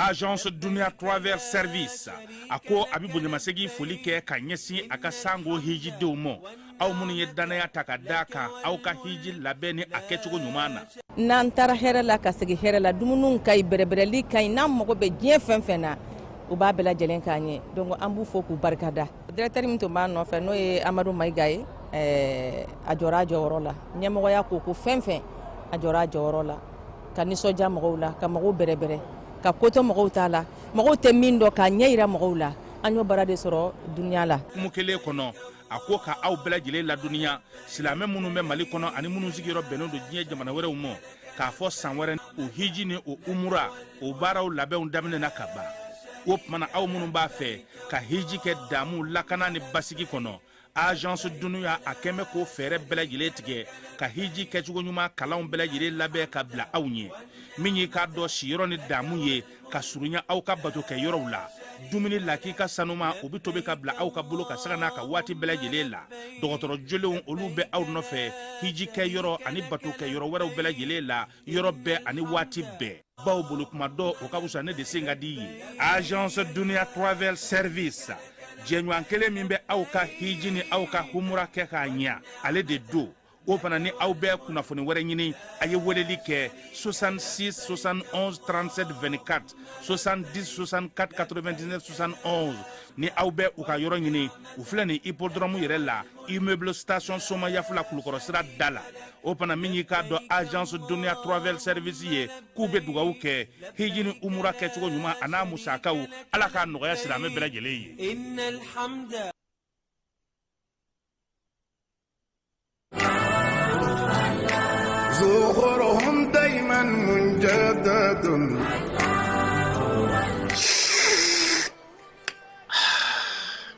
Agence Dunia Travel Service a ko a bɛ bonyamasegin foli kɛ ka ɲɛsin a ka sango hijidenw ma aw minnu ye dannaya ta ka d'a kan aw ka hiji labɛn ni a kɛcogo ɲuman na. N'an taara hɛrɛ la ka segin hɛrɛ la, dumuniw ka ɲi, bɛrɛbɛrɛli ka ɲi, n'an mago bɛ diɲɛ fɛn fɛn na, u b'a bɛɛ lajɛlen k'an ye. Donc an b'u fo k'u barikada. Directeur min tun b'an nɔfɛ n'o ye Amadu Mayiga ye, a jɔra a jɔyɔrɔ la. Ɲɛmɔgɔya ko ko fɛn fɛn, a jɔra a jɔyɔrɔ la. Ka nisɔndiya mɔgɔw la, ka mɔgɔw bɛrɛbɛrɛ, ka ko to mɔgɔw t'a la, mɔgɔw tɛ min dɔn k'a ɲɛ yira mɔgɔw la. An y'o baara de sɔrɔ dunuya la. Hukumu kelen kɔnɔ, a ko ka aw bɛɛ lajɛlen ladɔnniya silamɛ minnu bɛ Mali kɔnɔ ani minnu sigiyɔrɔ bɛnnen don diɲɛ jamana wɛrɛw ma, k'a fɔ san wɛrɛ o hiji ni o umura o baaraw labɛnw daminɛna ka ban. O tuma na aw minnu b'a fɛ ka hiji kɛ damu lakana ni basigi kɔnɔ, Agence Dunuya a kɛn bɛ k'o fɛɛrɛ bɛɛ lajɛlen tigɛ ka hiji kɛcogo ɲuman kalanw bɛɛ lajɛlen labɛn ka bila aw ɲɛ, min y'i k'a dɔn siyɔrɔ ni damu ye ka surunya aw ka bato kɛ yɔrɔw la. Dumuni lakika sanuma o bɛ tobi ka bila aw ka bolo ka sanga n'a ka waati bɛɛ lajɛlen la. Dɔgɔtɔrɔ jolenw olu bɛ aw nɔfɛ hiji kɛ yɔrɔ ani bato kɛ yɔrɔ wɛrɛw bɛɛ lajɛlen la, yɔrɔ bɛɛ ani waati bɛɛ. Baw bolo kuma dɔ o ka fisa ne de sen ka di ye. Agence Dunia Travel Service, jɛɲɔgɔn kelen min bɛ aw ka hiji ni aw ka humura kɛ k'a ɲɛ, ale de don. O fana ni aw bɛ kunnafoni wɛrɛ ɲini, a ye weleli kɛ 66 71 37 24, 70 64 99 71. Ni aw bɛ u ka yɔrɔ ɲini, u filɛ nin hippodrome yɛrɛ la, immeuble station Somayafula Kulukɔrɔ sira da la. O fana min y'i k'a dɔn agence Dunia Travel Service ye, k'u bɛ dugawu kɛ hiji ni umura kɛcogo ɲuman a n'a musakaw, Ala k'a nɔgɔya silamɛ bɛɛ lajɛlen ye. زخرهم دايما منجدد.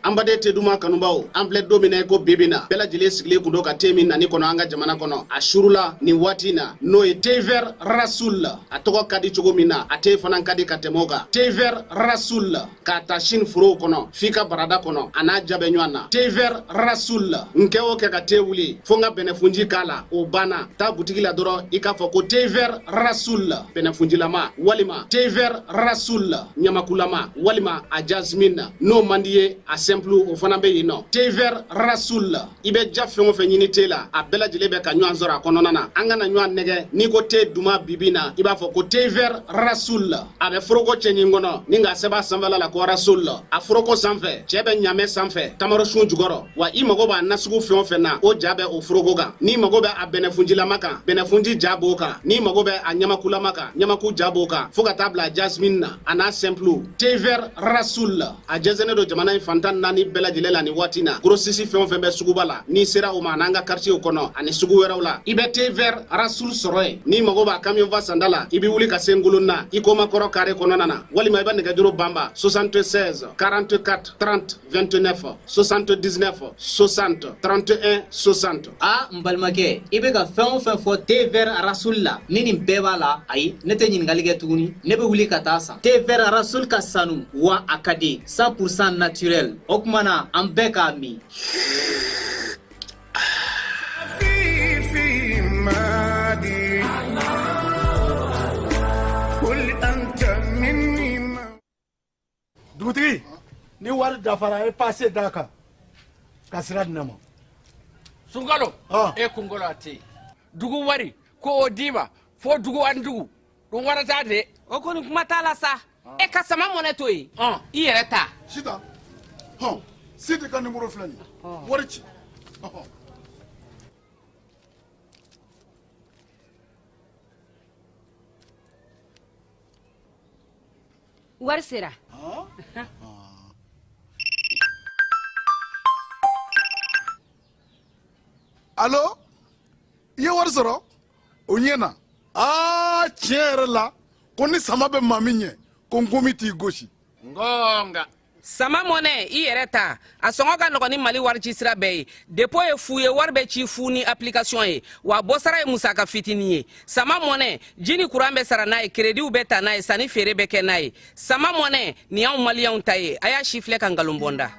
An baden te duman kanubaw, an filɛ don min na i ko bi bi na, bɛɛ lajɛlen sigilen kun don ka te min nani kɔnɔ an ka jamana kɔnɔ a surula nin waati na, n'o ye thé vert Rasoul. A tɔgɔ ka di cogo min na, a te fana ka di ka tɛmɛ o kan. Thé vert Rasoul, k'a ta Chine forow kɔnɔ f'i ka barada kɔnɔ, a n'a ja bɛ ɲɔgɔn na. Thé vert Rasoul, n kɛ o kɛ ka te wuli fo n ka bɛnɛfunji k'a la, o banna. Taa butigi la dɔrɔn i k'a fɔ ko thé vert Rasoul bɛnɛfunjilama, walima thé vert Rasoul ɲamakulama, walima a jasmine. N'o man di ye, a simple o fana bɛ yen nɔ. Thé vert Rasoul, i bɛ ja fɛn o fɛn ɲini te la, a bɛɛ lajɛlen bɛ ka ɲɔgɔn sɔrɔ a kɔnɔna na. An kana ɲɔgɔn nɛgɛ, n'i ko te duman bibi na, i b'a fɔ ko thé vert Rasoul. A bɛ foroko cɛɲi kɔnɔ ni k'a sɛbɛn a sanfɛla la ko Rasoul. A foroko sanfɛ, cɛ bɛ ɲamɛ sanfɛ tamarosun jukɔrɔ. Wa i mago b'a nasugu fɛn o fɛn na, o ja bɛ o foroko kan. N'i mago bɛ a bɛnɛfunjilama kan, bɛnɛfunji ja b'o kan. N'i mago bɛ a ɲamakulama kan, ɲamaku ja b'o kan, fo ka taa bila jasmine na a n'a simple. Thé vert Rasoul, a jɛnsɛnnen don jamana in fantan naani bɛɛ lajɛlen la nin waati na. Grossiste fɛn o fɛn bɛ suguba la, n'i sera o ma an'an ka quartier kɔnɔ ani sugu wɛrɛw la, i bɛ thé vert Rasoul sɔrɔ yen. N'i mago b'a camion fa sanda la, i bɛ wuli ka se Ngolonna i koma kɔrɔ carré kɔnɔna na, walima i bɛ nɛgɛjuru banba 76 44 30 29, 79 60 31 60. A n balimakɛ, i bɛ ka fɛn o fɛn fɔ thé vert Rasoul la, ni nin bɛɛ b'a la, ayi, ne tɛ ɲininkali kɛ tuguni, ne bɛ wuli ka taa san. Thé vert Rasoul ka sanu wa a ka di, 100% naturel. O tuma na an bɛɛ k'a min. Dugutigi, ni wari dafara, a ye passe d'a kan ka sira di ne ma. Sunkalo e kunkolo a tɛ yen. Dugu wari ko o d'i ma fo dugu ani dugu ɗum warata de. O kɔni kuma t'a la sa, e ka sama mɔnɛ to yen, i yɛrɛ ta. Sitan hɔn, Sidi ka nimoro filɛ nin ye, wari ci. Wari sera. Alo, i ye wari sɔrɔ? O ɲɛna. Aa, tiɲɛ yɛrɛ la, ko ni sama bɛ maa min ɲɛ, ko nkomi t'i gosi. Ngonga. Sama Money i yɛrɛ ta, a sɔngɔ ka nɔgɔn ni Mali warici sira bɛɛ ye. Dépôt ye fu ye, wari bɛ ci fu ni application ye, wa bɔsara ye musaka fitinin ye. Sama Money, ji ni kuran bɛ sara n'a ye, créditw bɛ ta n'a ye, sanni feere bɛ kɛ n'a ye. Sama Money nin y'anw maliyɛnw ta ye, a y'a sifilɛ ka nkalon bɔ n da.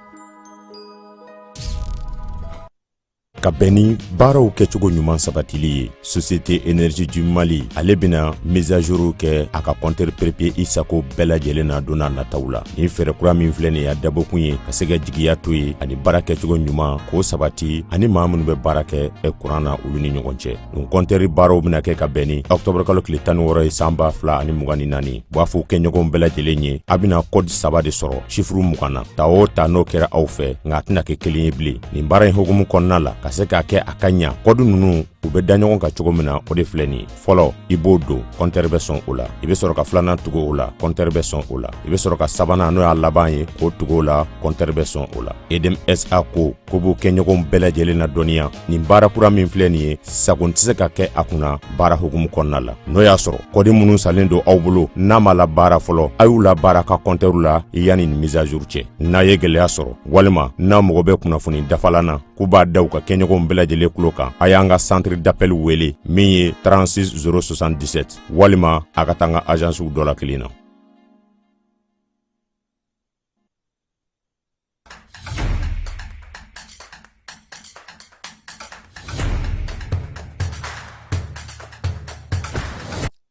Ka bɛn ni baaraw kɛcogo ɲuman sabatili ye, Société Énergie du Mali ale bɛna mise à jour kɛ a ka compteur prépayé i sago bɛɛ lajɛlen na don n'a nataw la. Nin fɛɛrɛ kura min filɛ nin ye, a dabɔkun ye ka se ka jigiya to ye ani baara kɛcogo ɲuman k'o sabati ani maa minnu bɛ baara kɛ kuran na, olu ni ɲɔgɔn cɛ. Nin compteur baaraw bɛna kɛ ka bɛn ni octobre kalo tile 16 ye san 2024. U b'a fɔ kɛɲɔgɔnw bɛɛ lajɛlen ye, a bɛna code saba de sɔrɔ chiffre 20 na. Ta o ta, n'o kɛra aw fɛ, nka a tɛna kɛ kelen ye bilen. Nin baara in hukumu kɔnɔna la, ka se k'a kɛ a ka ɲa, code ninnu u bɛ da ɲɔgɔn kan cogo min na, o de filɛ nin ye. Fɔlɔ, i b'o don, compteur bɛ sɔn o la. I bɛ sɔrɔ ka filanan tugu o la, compteur bɛ sɔn o la. I bɛ sɔrɔ ka sabanan, n'o y'a laban ye, k'o tugu o la, compteur bɛ sɔn o la. EDM SA ko ko b'u kɛɲɔgɔnw bɛɛ lajɛlen na dɔnniya, nin baara kura min filɛ nin ye, sagon tɛ se ka kɛ a kunna baara hukumu kɔnɔna la. N'o y'a sɔrɔ code minnu salen don aw bolo, n'a ma labaara fɔlɔ, a y'u labaara ka compteur la yanni nin mise à jour cɛ. N'a ye gɛlɛya sɔrɔ walima n'a mago bɛ kunnafoni dafalan na, k'u b'a da u ka kɛɲɔgɔnw bɛɛ lajɛlen tulo kan, a y'an ka centre d'appel wele min ye 36 077, walima a ka taa an ka agencew dɔ la kelen na.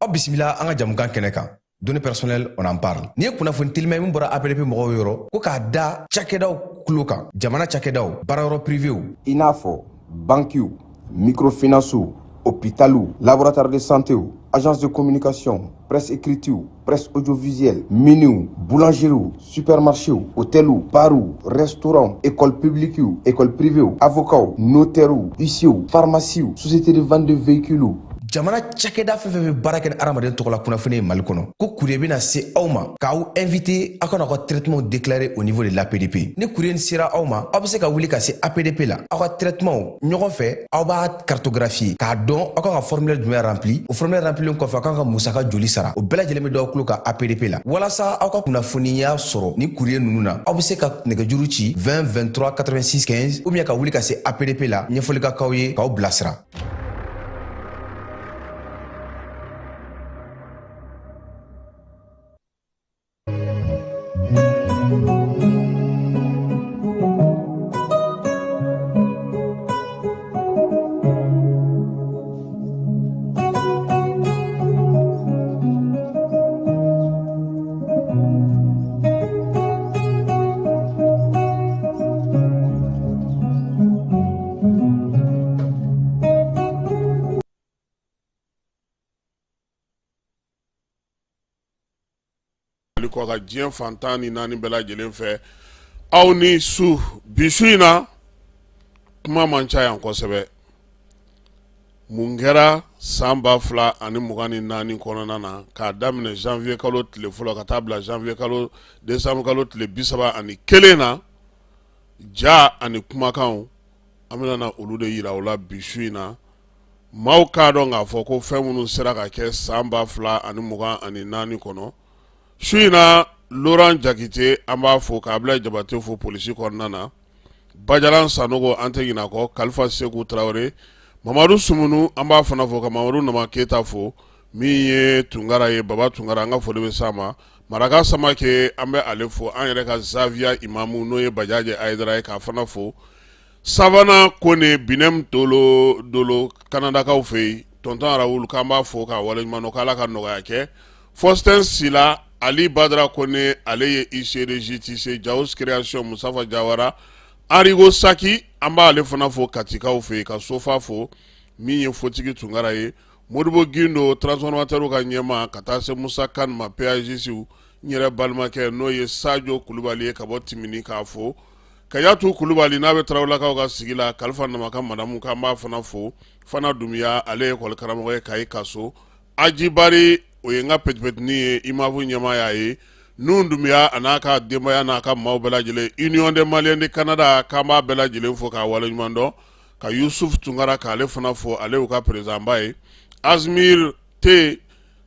Aw bisimila an ka jamukan kɛnɛ kan, Données personnelles, on en parle. Nin ye kunnafoni telima ye min bɔra APDP mɔgɔw yɔrɔ, ko k'a da cakɛdaw tulo kan, jamana cakɛdaw, baarayɔrɔ privéw, i n'a fɔ bankiw, microfinancew, hôpitaliw, laboratoire de santéw, agence de communication, presse écritew, presse audiovisuelle, miniw, boulangeriew, supermarchéw, hôteliw, barw, restaurant, école publiquew, école privéw, avocats, notairew, huissierw, pharmaciew, société de vente de véhicules. Jamana cakɛda fɛn fɛn bɛ baara kɛ ni hadamaden tɔgɔla kunnafoni ye Mali kɔnɔ, ko courrier bɛna se aw ma k'aw invité aw ka n'aw ka traitement déclarer au niveau de l'APDP. Ni courrier sera aw ma, aw bɛ se ka wuli ka se APDP la, aw ka traitement ɲɔgɔn fɛ, aw b'a cartographier k'a dɔn aw kan ka formulaire jumɛn rempli. O formulaire remplilen kɔfɛ, aw kan ka musaka joli sara, o bɛɛ lajɛlen bɛ d'aw tulo kan APDP la. Walasa aw ka kunnafoniya sɔrɔ ni courrier ninnu na, aw bɛ se ka nɛgɛjuru ci 20 23 86 15 ou bien ka wuli ka se APDP la, ɲɛfɔli ka k'aw ye k'aw bilasira. Mali kɔ ka diɲɛ fan 14 bɛɛ lajɛlen fɛ, aw ni su. Bi su in na, kuma man ca yan kosɛbɛ. Mun kɛra san 2024 kɔnɔna na, k'a daminɛ janvier kalo tile fɔlɔ ka taa bila janvier kalo décembre kalo tile 31 na? Ja ani kumakanw, an bɛna na olu de yira aw la bi su in na. Maaw k'a dɔn k'a fɔ ko fɛn minnu sera ka kɛ san 2024 kɔnɔ. Su in na, Laurent Jakite, an b'a fo k'a bila Jabate fo polisi kɔnɔna na, Bajalan Sanogo, an tɛ ɲinɛ a kɔ, Kalifa Seku Tarawele, Mamadu Sumunu, an b'a fana fo, ka Mamadu Nama Keyita fo, min ye Tunkara ye, Baba Tunkara, an ka foli bɛ s'a ma. Maraka Samake, an bɛ ale fo, an yɛrɛ ka Zaviya imamu, n'o ye Bajaje Ayidara ye, k'a fana fo. Savana Kone Binem Dolo Dolo Kanadakaw fɛ yen, tonton Raoul, k'an b'a fo k'a waleɲuman dɔn, k'Ala ka nɔgɔya kɛ. Faustin Sila, Ali Badara Kone, ale ye huissier de justice, Jaos Création, Musafa Jawara, Arigo Saki, an b'ale fana fo Katikaw fɛ yen, ka Sofa fo, min ye Fotigi Tunkara ye, Modibo Gindo transformateur ka ɲɛmaa, ka taa se Musa Kan ma PAGS, n yɛrɛ balimakɛ, n'o ye Sajo Kulubali ye ka bɔ Timini, k'a fo. Kayatu Kulubali, n'a bɛ Tarawelelakaw ka sigi la, Kalifa Nama ka madamu, k'an b'a fana fo. Fana Dunbiya, ale ye école karamɔgɔ ye Kayi Kaso. Ajibari, o ye n ka petipetinin ye, IMAV ɲɛmaa y'a ye. Nun Dunbiya a n'a ka denbaya n'a ka maaw bɛɛ lajɛlen, Union des Maliens de Canada, k'an b'a bɛɛ lajɛlen fo k'a waleɲuman dɔn. Ka Yusuf Tunkara, k'ale fana fo, ale y'u ka président ba ye. Azmir T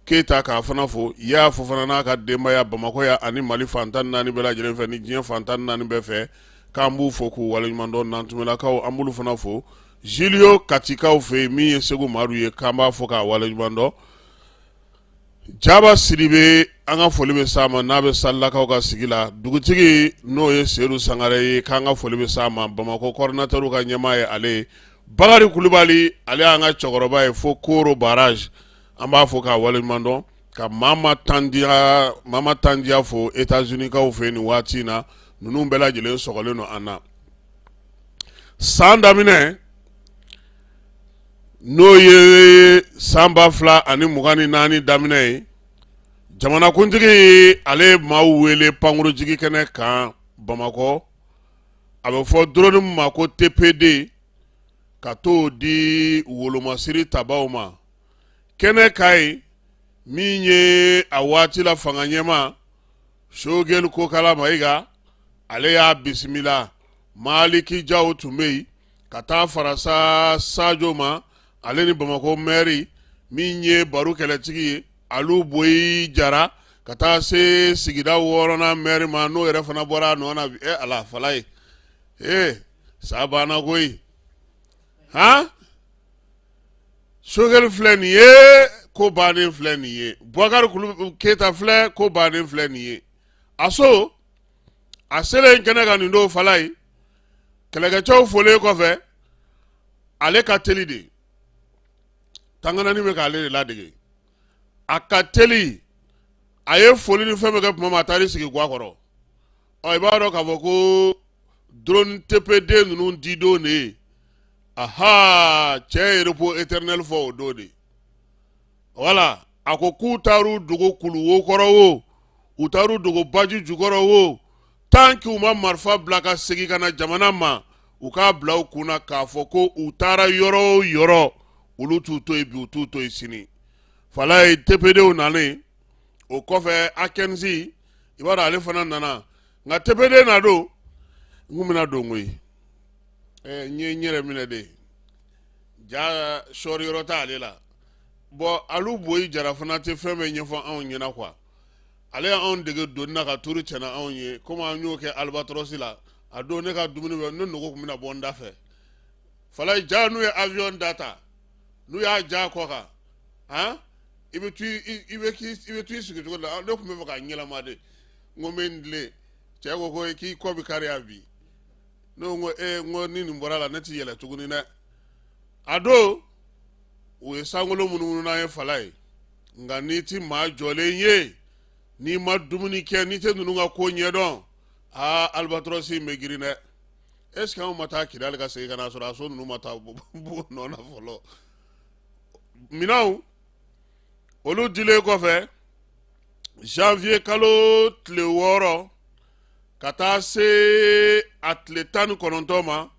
Keyita k'a fana fo Yaya Fofana n'a ka denbaya Bamakɔ yan ani Mali fan 14 bɛɛ lajɛlen fɛ ni diɲɛ fan 14 bɛɛ fɛ k'an b'u fo k'u waleɲumandɔn Nantumɛlakaw an b'olu fana fo Julio Katikaw fɛ yen min ye Segu Madu ye k'an b'a fo k'a waleɲumandɔn Jaba Sidibe an ka foli bɛ s'a ma n'a bɛ Salilakaw ka sigi la dugutigi n'o ye Sedu Sangare ye k'an ka foli bɛ s'a ma Bamakɔ coordinateur ka ɲɛmaa ye ale ye Bakari Kulubali ale y'an ka cɛkɔrɔba ye fo Koro barrage an b'a fo k'a waleɲumandɔn ka Mama Tandiya Mama Tandiya fo États-Unis kaw fɛ nin waati in na ninnu bɛɛ lajɛlen sɔgɔlen don an na san daminɛ n'o ye san 2024 daminɛ ye jamanakuntigi ale ye maaw wele pankurujigi kɛnɛ kan Bamakɔ a bɛ fɔ drone min ma ko TPD ka t'o di wolomasiri tabaw ma kɛnɛ kan yen min ye a waati la fanga ɲɛmaa Sogɛli Kokala Mayiga ale y'a bisimila Maliki Jaw tun bɛ yen ka taa fara sa Sajo ma ale ni Bamakɔ mɛri min ye baro kɛlɛtigi ye Alu Boyi Jara ka taa se sigida wɔɔrɔnan mɛri ma n'o yɛrɛ fana bɔra a nɔ na e ala fala ye ee sa banna koyi han Sogɛli filɛ nin ye ko bannen filɛ nin ye Bubakari Keyita filɛ ko bannen filɛ nin ye a so a selen kɛnɛ kan nin don fala ye kɛlɛkɛcɛw folen kɔfɛ ale ka teli de tanganani bɛ k'ale de ladege a ka teli a ye foli ni fɛn bɛɛ kɛ tuma min a taar'i sigi gwa kɔrɔ ɔ i b'a dɔn k'a fɔ ko drone TPD ninnu didon de ye aha cɛ ye repos éternel fɔ o don de wala a ko k'u taar'u dogo kuluwo kɔrɔ wo u taar'u dogo baji jukɔrɔ wo tant que u ma marifa bila ka segin ka na jamana ma u k'a bila u kun na k'a fɔ ko u taara yɔrɔ o yɔrɔ olu t'u to yen bi u t'u to yen sini falaye TPDw nalen o kɔfɛ akɛnisi i b'a dɔn ale fana nana nka TPD na don n kun bɛna don koyi n ye n yɛrɛ minɛ de ja sɔɔri yɔrɔ t'ale la bɔn alu boyi jara fana tɛ fɛn bɛɛ ɲɛfɔ anw ɲɛna kuwa ale y'anw dege doni na ka turu cɛ anw ye komi an y'o kɛ albatrosi la a don ne ka dumuni bɛ ne nogo tun bɛna bɔ n da fɛ falaye ja n'u ye avion da ta n'u y'a ja kɔ kan han i bɛ to i bɛ k'i i bɛ to i sigi cogo la ne tun bɛ fɛ k'a ɲɛlama de n ko n bɛ n tilen cɛ ko ko k'i kɔ bɛ kari yan bi ne ko ee n ko ni nin bɔra la ne ti yɛlɛ tuguni dɛ a don u ye sankolo munumunu n'an ye falaye nka n'i ti maa jɔlen ye n'i ma dumuni kɛ n'i tɛ ninnu ka ko ɲɛdɔn aa albatrosi in bɛ girin dɛ est ce que anw ma taa kidali ka segin ka n'a sɔrɔ a so ninnu ma taa b'u nɔ na fɔlɔ minɛnw olu dilen kɔfɛ janvier kalo tile 6 ka taa se a tile 19 ma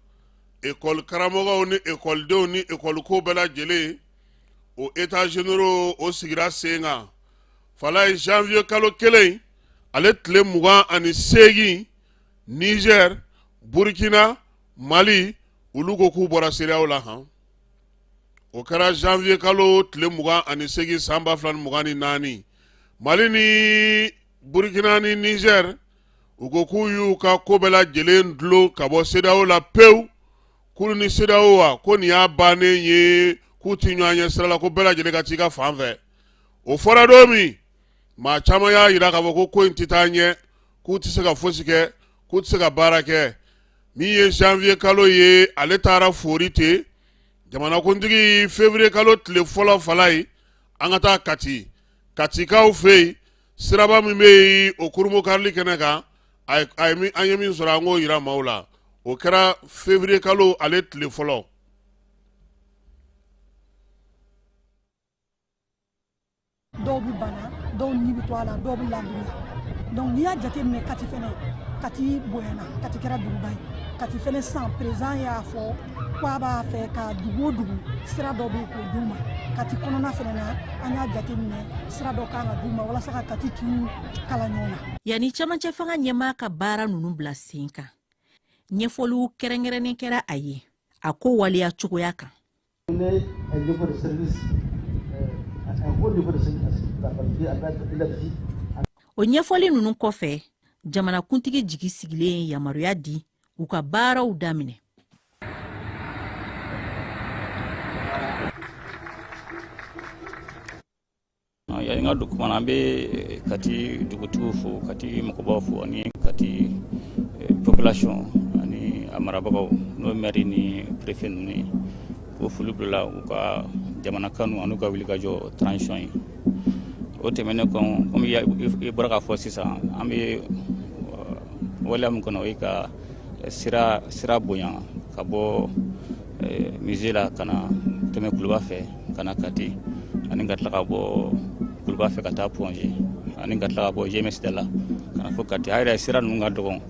ekɔli karamɔgɔw ni ekɔlidenw ni ekɔli ko bɛɛ lajɛlen o états généraux o sigira sen kan falaye janvier kalo kelen ale tile 28 Niger Burkina Mali olu ko k'u bɔra CEDEAO la han o kɛra janvier kalo tile 28 san 2024 Mali ni Burkina ni Niger u ko k'u y'u ka ko bɛɛ lajɛlen dulon ka bɔ CEDEAO la pewu k'olu ni CEDEAO wa ko nin y'a bannen ye k'u ti ɲɔgɔn ɲɛ sira la ko bɛɛ lajɛlen ka t'i ka fan fɛ o fɔra don min maa caman y'a jira k'a fɔ ko ko in tɛ taa ɲɛ k'u tɛ se ka fosi kɛ k'u tɛ se ka baara kɛ min ye janvier kalo ye ale taara fori ten jamanakuntigi février kalo tile fɔlɔ falaye an ka taa Kati Katikaw fɛ yen siraba min bɛ yen o kurunbonkarili kɛnɛ kan an ye min sɔrɔ an k'o jira maaw la o kɛra février kalo ale tile fɔlɔ dɔw bɛ bana dɔw ni bɛ to a la dɔw bɛ ladunya donc n'i y'a jateminɛ kati fɛnɛ kati bonyana kati kɛra duguba ye kati fɛnɛ sisan président y'a fɔ ko a b'a fɛ ka dugu o dugu sira dɔ bɛ yen k'o d'u ma kati kɔnɔna fɛnɛ na an y'a jateminɛ sira dɔ kan ka d'u ma walasa ka kati kinw kala ɲɔgɔn na yanni cɛmancɛ fanga ɲɛmaa ka baara ninnu bila sen kan ɲɛfɔliw kɛrɛnkɛrɛnnen kɛra a ye a ko waleya cogoya kan Un niveau de service, un haut niveau de la visite. O ɲɛfɔli ninnu kɔfɛ, jamanakuntigi jigi sigilen ye yamaruya di u ka baaraw daminɛ. Yani n ka don kuma na, an bɛ Kati dugutigiw fo, Kati mɔgɔbaw fo, ani Kati population ani a marabagaw, n'o ye maire ni préfet ninnu ye, k'o foli bila u ka jamana kanu an'u ka wulikajɔ transition ye. O tɛmɛnen kɔ, komi i bɔra k'a fɔ sisan, an bɛ waleya min kɔnɔ, o ye ka sira bonya ka bɔ musée la ka na tɛmɛ Kuluba fɛ ka na Kati, ani ka tila ka bɔ Kuluba fɛ ka taa Point G, ani ka tila ka bɔ GMS da la ka na fo Kati. A yɛrɛ sira ninnu ka dɔgɔn,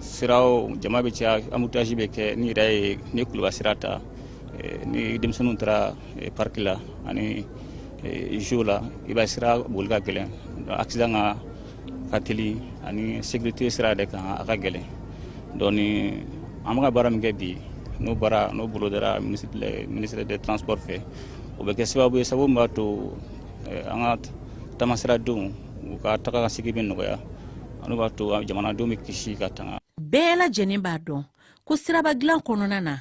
siraw jama bɛ caya, embouteillage bɛ kɛ. Ni yɛrɛ ye ni Kuluba sira ta, ni denmisɛnninw taara parc la ani jeu la, i b'a ye sira boli ka gɛlɛn, accident ka teli, ani sécurité sira yɛrɛ kan a ka gɛlɛn. Donc ni an bɛ ka baara min kɛ bi, n'o baara n'o bolodara ministre des transports fɛ, o bɛ kɛ sababu ye, sababu min b'a to an ka taamasiradenw u ka taga ka segin bɛ nɔgɔya, ani b'a to jamanadenw bɛ kisi ka tanga. Bɛɛ lajɛlen b'a dɔn ko siraba dilan kɔnɔna na,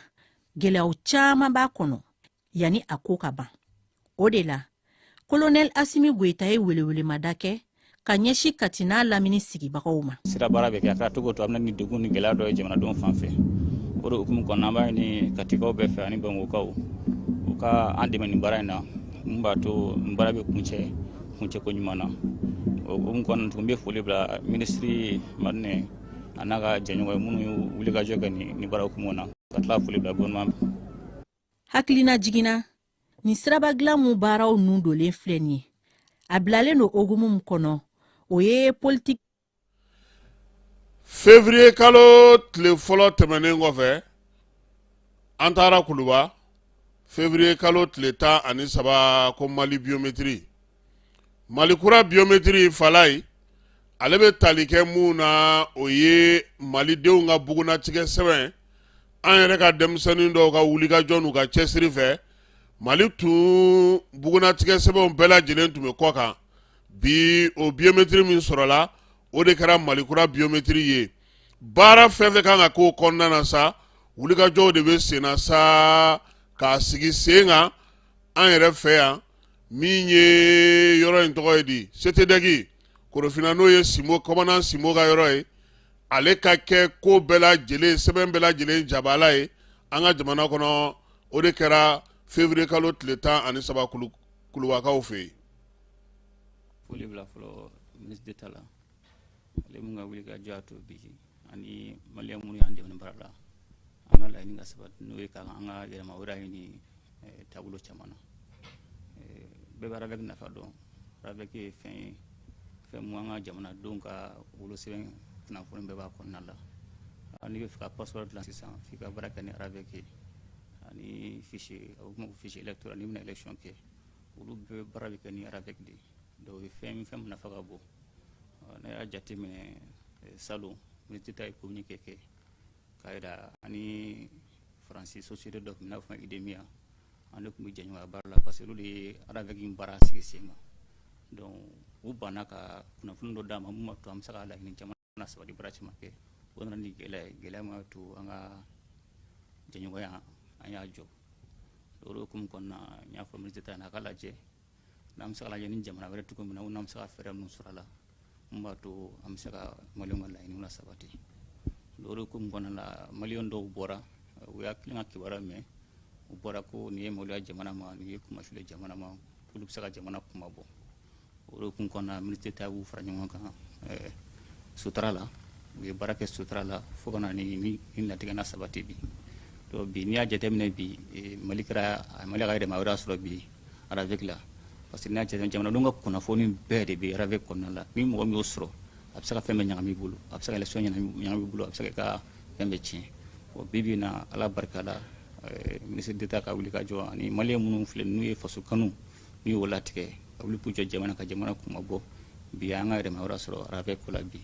gɛlɛyaw caman b'a kɔnɔ yanni a ko ka ban. O de la, Colonel Asimi Goyita ye welewelemada kɛ ka ɲɛsin Kati n'a lamini sigibagaw ma. Sira baara bɛ kɛ, a kɛra cogo o cogo, a bɛ na ni degun ni gɛlɛya dɔ ye jamanadenw fan fɛ. O de hukumu kɔnɔna, an b'a ɲini Katikaw bɛɛ fɛ ani Bamakɔkaw, u ka an dɛmɛ nin baara in na, mun b'a to nin baara bɛ kuncɛ ko ɲuman na. O hukumu kɔnɔna tuguni, n bɛ foli bila minisiri Madinɛ a n'a ka jɛɲɔgɔn ye minnu ye wulikajɔ kɛ nin baara hukumu na, ka tila foli bila gouvernement. Hakilina jiginna nin siraba dilan mun baaraw nun donlen filɛ nin ye, a bilalen don hokumu min kɔnɔ, o ye politique. Février kalo tile fɔlɔ tɛmɛnen kɔfɛ, an taara Kuluba février kalo tile 13 ko Mali biométrie, Mali kura biométrie Falaye, ale bɛ tali kɛ mun na, o ye malidenw ka bugunnatigɛ sɛbɛn. An yɛrɛ ka denmisɛnnin dɔw ka wulikajɔ n'u ka cɛsiri fɛ, Mali tun bugunnatigɛ sɛbɛnw bɛɛ lajɛlen tun bɛ kɔ kan. Bi o biométrie min sɔrɔla, o de kɛra Mali kura biométrie ye. Baara fɛn fɛn kan ka k'o kɔnɔna na sa, wulikajɔw de bɛ sen na sa k'a sigi sen kan an yɛrɛ fɛ yan. Min ye yɔrɔ in tɔgɔ ye di, CTDEC Korofina, n'o ye Simo, commandant Simo ka yɔrɔ ye, ale ka kɛ ko bɛɛ lajɛlen, sɛbɛn bɛɛ lajɛlen jabala ye an ka jamana kɔnɔ. O de kɛra février kalo tile 13 Kulubakaw fɛ yen. Foli bila fɔlɔ ministre d'État la, ale mun ka wuli ka jɔ a to bi, ani maliyɛn minnu y'an dɛmɛ baara la, an ka laɲini ka sabati, n'o ye k'an ka yɛlɛma wɛrɛ ɲini taabolo caman na. Bɛɛ bɛ RAVEC nafa dɔn. RAVEC ye fɛn ye, fɛn mun an ka jamanadenw ka wolosɛbɛn kunnafoni bɛɛ b'a kɔnɔna la. N'i bɛ fɛ ka passeport dilan sisan, f'i ka baara kɛ ni RAVEC ye, ani fichier, a bɛ f'o ma ko fichier électoral, n'i bɛna élection kɛ, olu bɛɛ baara bɛ kɛ ni RAVEC de ye. Donc o ye fɛn min nafa ka bon. N'a y'a jateminɛ, salon ministre d'État ye communiqué kɛ k'a jira ani Faransi société dɔ tun bɛ n'a fɔ IDEMIA, an de tun bɛ jɛɲɔgɔnya baara la, parce que olu de ye RAVEC in baara sigi sen kan. Donc u banna ka kunnafoni dɔ d'an ma mun b'a to an bɛ se ka laɲini caman sabati, baara caman kɛ. O nana ni gɛlɛya ye, gɛlɛya min y'a to an ka jɛɲɔgɔnya an y'a jɔ. O de hukumu kɔnɔna, n y'a fɔ ministre d'État ɲɛna, a ka lajɛ n'an bɛ se ka lajɛ ni jamana wɛrɛ cogo min na, ou n'an bɛ se ka fɛɛrɛ minnu sɔrɔ a la mun b'a to an bɛ se ka maliyɛnw ka laɲiniw lasabati. O de hukumu kɔnɔna la, maliyɛn dɔw bɔra, u y'a kelen ka kibaruya mɛn, u bɔra ko nin ye maloya jamana ma, nin ye kumasuli jamana ma, k'olu bɛ se ka jamana kuma bɔ. O de hukumu kɔnɔna la, ministre d'État y'u fara ɲɔgɔn kan sutura la, u ye baara kɛ sutura la fo ka na ni latigɛ na sabati bi. Donc bi n'i y'a jateminɛ bi, Mali kɛra Mali ka yɛrɛma wɛrɛ sɔrɔ bi RAVEC la, parce que n'i y'a jateminɛ, jamanadenw ka kunnafoni bɛɛ de bɛ RAVEC kɔnɔna la. Ni mɔgɔ min y'o sɔrɔ, a bɛ se ka fɛn bɛɛ ɲagami i bolo, a bɛ se ka élection ɲagami i bolo, a bɛ se ka fɛn bɛɛ tiɲɛ. Bon bi bi in na, Ala barika la, ministre d'État ka wuli ka jɔ ani maliyɛn minnu filɛ n'u ye faso kanu, n'u y'o latigɛ ka wuli k'u jɔ jamana ka jamana kuma bɔ, bi an ka yɛrɛma wɛrɛ sɔrɔ RAVEC ko la bi.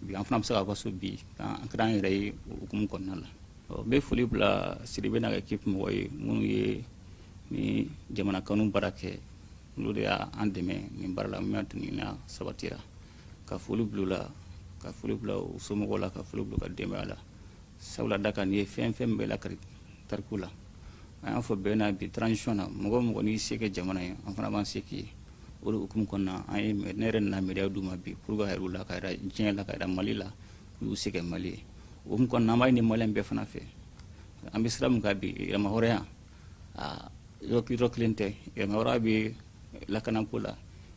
Bi an fana bɛ se ka fɔ so bi an kɛra an yɛrɛ ye o hukumu kɔnɔna la. N bɛ foli bila Sidibe n'a ka équipe mɔgɔ ye minnu ye ni jamana kanu baara kɛ. Olu de y'an dɛmɛ nin baara la min y'a to nin na sabatira. Ka foli bila u la, ka foli bila u somɔgɔw la, ka foli bila u ka denbaya la. Sabula da kan nin ye fɛn fɛn bɛɛ lakari tariku la. An y'a fɔ bɛɛ na bi transition na, mɔgɔ o mɔgɔ n'i se kɛ jamana ye, an fana b'an se k'i ye. O de hukumu kɔnɔna an ye ne yɛrɛ nana médaille d'u ma bi pour que ka yir'u la, ka yira diɲɛ la, ka yira Mali la k'u y'u se kɛ Mali ye. O hukumu kɔnɔna an b'a ɲini maliyɛn bɛɛ fana fɛ. An bɛ sira min kan bi, yɛrɛmahɔrɔnya, aa yɔrɔ kelen tɛ. Yɛrɛmahɔrɔnya bɛ lakanako la,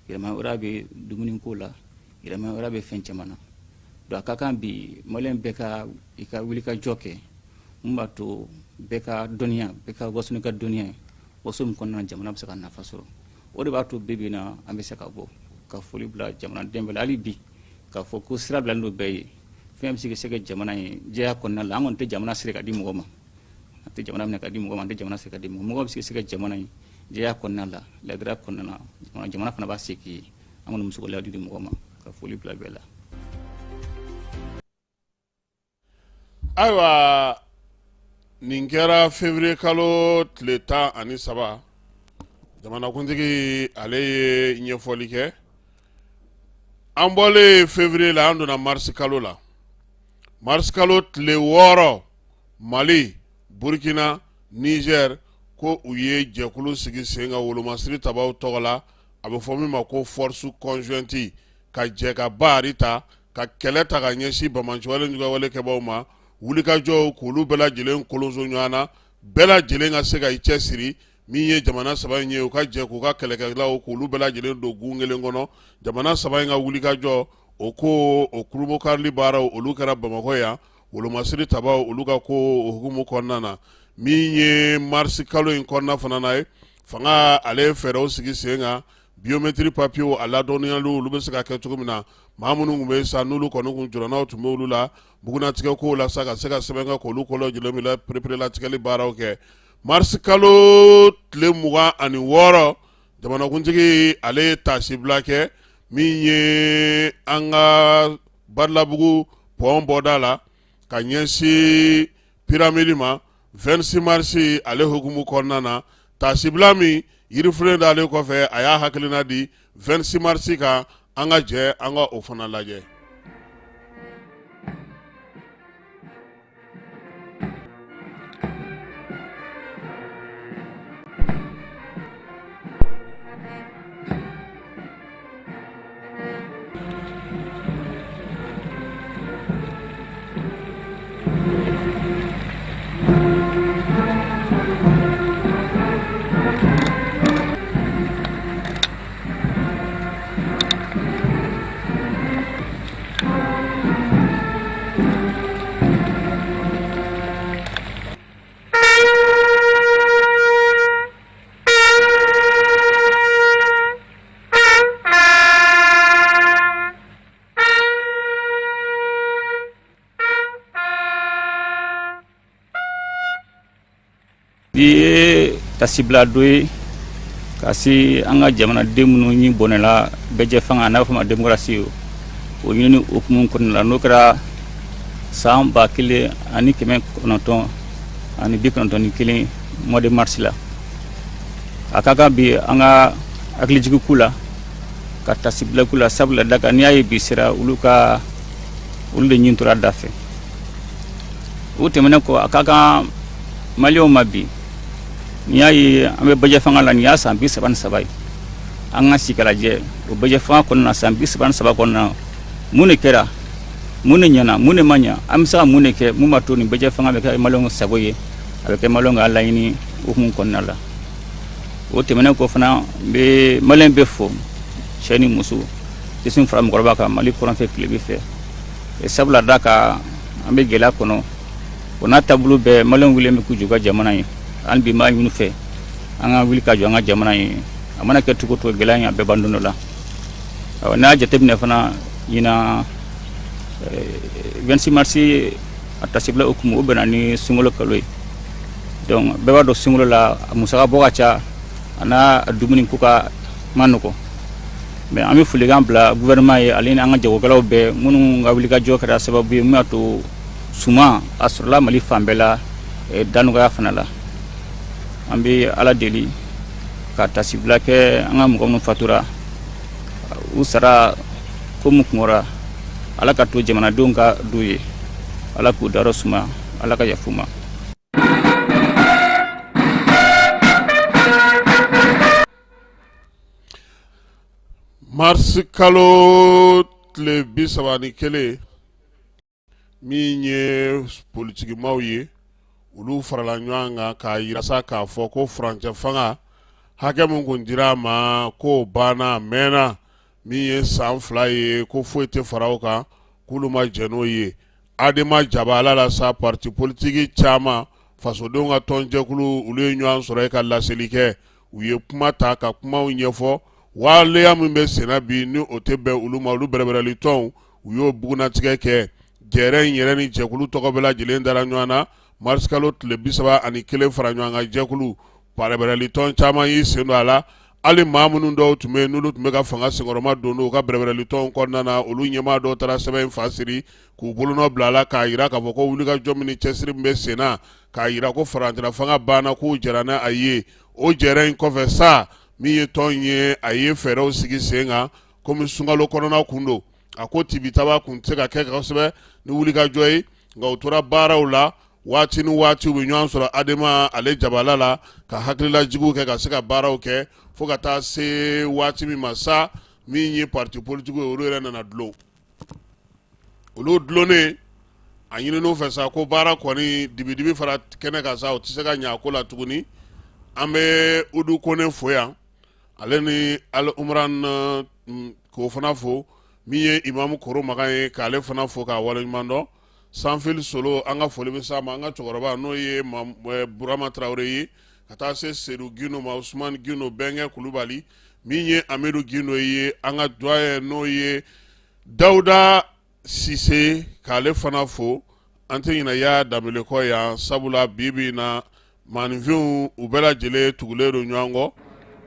yɛrɛmahɔrɔnya bɛ dumuniko la, yɛrɛmahɔrɔnya bɛ fɛn caman na. Donc a ka kan bi maliyɛn bɛɛ ka i ka wulikajɔ kɛ mun b'a to bɛɛ ka dɔnniya, bɛɛ ka waso n'i ka dɔnniya ye, waso min kɔnɔna na jamana bɛ se ka nafa sɔrɔ. O de b'a to bi bi in na an bɛ se ka bɔ ka foli bila jamanaden bɛɛ la hali bi, k'a fɔ ko sira bilalen don bɛɛ ye. Fɛn bɛ se ka se kɛ jamana ye jɛya kɔnɔna la. An kɔni tɛ jamana siri ka di mɔgɔ ma, an tɛ jamana minɛ ka di mɔgɔ ma, an tɛ jamana siri ka di mɔgɔ ma. Mɔgɔ bɛ se ka se kɛ jamana ye jɛya kɔnɔna la, ladiriya kɔnɔna na, jamana fana b'a se k'i ye. An kɔni bɛ se k'o layidu di mɔgɔ ma, ka foli bila bɛɛ la. Ayiwa, nin kɛra février kalo tile 13. Jamanakuntigi ale ye ɲɛfɔli kɛ. An bɔlen février la, an donna mars kalo la. Mars kalo tile 6, Mali, Burkina, Niger ko u ye jɛkulu sigi sen kan wolomasiri tabaw tɔgɔ la, a bɛ fɔ min ma ko force conjointe, ka jɛ ka baari ta ka kɛlɛ ta ka ɲɛsin banbaanciwale juguyawale kɛbaw ma. Wulikajɔw k'olu bɛɛ lajɛlen kolonso ɲɔgɔn na, bɛɛ lajɛlen ka se ka i cɛ siri. Min ye jamana saba in ye, u ka jɛ k'u ka kɛlɛkɛlaw k'olu bɛɛ lajɛlen don gun kelen kɔnɔ. Jamana saba in ka wulikajɔ o ko o kurunbonkarili baaraw olu kɛra Bamakɔ yan, wolomasiri tabaw olu ka ko o hukumu kɔnɔna na. Min ye marisi kalo in kɔnɔna fana na ye, fanga ale ye fɛɛrɛw sigi sen kan, biométrie papiyew a ladɔnniyaliw olu bɛ se ka kɛ cogo min na. Maa minnu tun bɛ sa n'olu kɔni kun jɔrɔnaw tun bɛ olu la bugunnatigɛ kow la sa, ka se ka sɛbɛn kɛ k'olu ko lajɛlen minɛ pereperelatigɛli baaraw kɛ. Marisi kalo tile 26, jamanakuntigi ale ye taasibila kɛ min ye an ka Badalabugu pɔn bɔda la ka ɲɛsin piramidi ma 26 marisi ale hukumu kɔnɔna na. Taasibila min yirifilen dalen kɔfɛ, a y'a hakilina di 26 marisi kan. An ka jɛ an ka o fana lajɛ. Bi ye tasibila don ye ka se an ka jamanaden minnu ni bɔnɛla bɛɛjɛ fanga n'a bɛ fɔ ma démocratie, o ɲini hukumu kɔnɔna la, n'o kɛra san 1991 mois de mars la. A ka kan bi an ka hakilijigin k'u la, ka tasibila k'u la, sabula da kan n'i y'a ye bi sera olu ka olu de ɲin tora da fɛ. O tɛmɛnen kɔ, a ka kan maliyɛnw ma bi, n'i y'a ye an bɛ bɛɛjɛ fanga la, nin y'a san 33 ye. An ka sigi k'a lajɛ o bɛɛjɛ fanga kɔnɔna na, san 33 kɔnɔna na, mun de kɛra, mun de ɲɛna, mun de ma ɲɛ, an bɛ se ka mun de kɛ mun b'a to nin bɛɛjɛ fanga bɛ kɛ maliyɛnw sago ye, a bɛ kɛ maliyɛnw ka laɲini hukumu kɔnɔna la. O tɛmɛnen kɔ fana, n bɛ maliyɛn bɛɛ fo, cɛ ni muso, denmisɛn fara mɔgɔkɔrɔba kan, Mali kɔrɔn fɛ, tilebin fɛ, sabula da kan an bɛ gɛlɛya kɔnɔ. O n'a taabolo bɛɛ, maliyɛnw wulilen bɛ k'u jɔ u ka jamana ye. Hali bi n b'a ɲini fɛ, an ka wuli ka jɔ an ka jamana ye. A mana kɛ cogo o cogo, gɛlɛya in a bɛɛ ban don dɔ la. N'a y'a jateminɛ fana, ɲinan 26 mars a tasibila hukumu, o bɛnna ni sunkalo kalo ye. Donc bɛɛ b'a dɔn sunkalo la a musaka bɔ ka ca, a n'a dumuni ko ka ma nɔgɔ. Mais an bɛ folikan bila gouvernement ye, ale ni an ka jagokɛlaw bɛɛ minnu ka wulikajɔ kɛra sababu ye min y'a to suman a sɔrɔla Mali fan bɛɛ la, da nɔgɔya fana la. An bɛ Ala deli Ka tasibila kɛ an ka mɔgɔ minnu fatura, u sara ko min kunkɔrɔ, Ala ka to jamanadenw ka du ye, Ala k'u dayɔrɔ suma, Ala ka yafa u ma. Mars kalo tile 31, min ye politikimaw ye, olu farala ɲɔgɔn kan k'a jira sa k'a fɔ ko furancɛ fanga hakɛ min kun dira a ma k'o banna a mɛnna, min ye san 2 ye, ko foyi tɛ fara o kan, k'olu ma jɛn n'o ye. Adema jabala la sa, parti politiki caman, fasodenw ka tɔnjɛkulu, olu ye ɲɔgɔn sɔrɔ yen ka laseli kɛ. U ye kuma ta ka kumaw ɲɛfɔ, waleya min bɛ senna bi ni o tɛ bɛn olu ma. Olu bɛrɛbɛrɛli tɔnw, u y'o bugunnatigɛ kɛ. Jɛrɛ in yɛrɛ ni jɛkulu tɔgɔ bɛɛ lajɛlen dara ɲɔgɔn na marisikalo tile 31. Fara ɲɔgɔn kan jɛkulu bɛrɛbɛrɛli tɔn caman y'i sen don a la. Hali maa minnu dɔw tun bɛ yen n'olu tun bɛ ka fanga senkɔrɔma don u ka bɛrɛbɛrɛli tɔnw kɔnɔna na, olu ɲɛmaa dɔw taara sɛbɛn in fa siri k'u bolonɔ bila a la, k'a jira k'a fɔ ko wulikajɔ min ni cɛsiri min bɛ sen na k'a jira ko furancɛla fanga banna, k'u jɛra n'a ye. O jɛrɛ in kɔfɛ sa, min ye tɔn ye, a ye fɛɛrɛw sigi sen kan. Komi sunkalo kɔnɔna kun don, a ko tibitaba kun tɛ se ka kɛ kosɛbɛ ni wulikajɔ ye, nka u tora baaraw la waati ni waati, u bɛ ɲɔgɔn sɔrɔ Adema ale jabala la ka hakililajigiw kɛ ka se ka baaraw kɛ fo ka taa se waati min ma sa, min ye parti politique ye, olu yɛrɛ nana dulon. Olu dulonnen, a ɲinin'u fɛ sa ko baara kɔni dibidibi fara kɛnɛ kan sa, o tɛ se ka ɲɛ a ko la tuguni. An bɛ Udu Kone fo yan, ale ni Ali Umran k'o fana fo, min ye Imamu Koro Makan ye, k'ale fana fo k'a waleɲuman dɔn. Sanfili Solo, an ka foli bɛ s'a ma, an ka cɛkɔrɔba n'o ye Burama Tarawele ye, ka taa se Sedu Gindo ma, Usumani Gindo, Bɛnkɛ Kulubali, min ye Amidu Gindo ye, an ka doyen n'o ye Dawuda Sise, k'ale fana fo. An tɛ ɲinɛ ya Danbele kɔ yan, sabula bi bi in na maaninfinw u bɛɛ lajɛlen tugulen don ɲɔgɔn kɔ,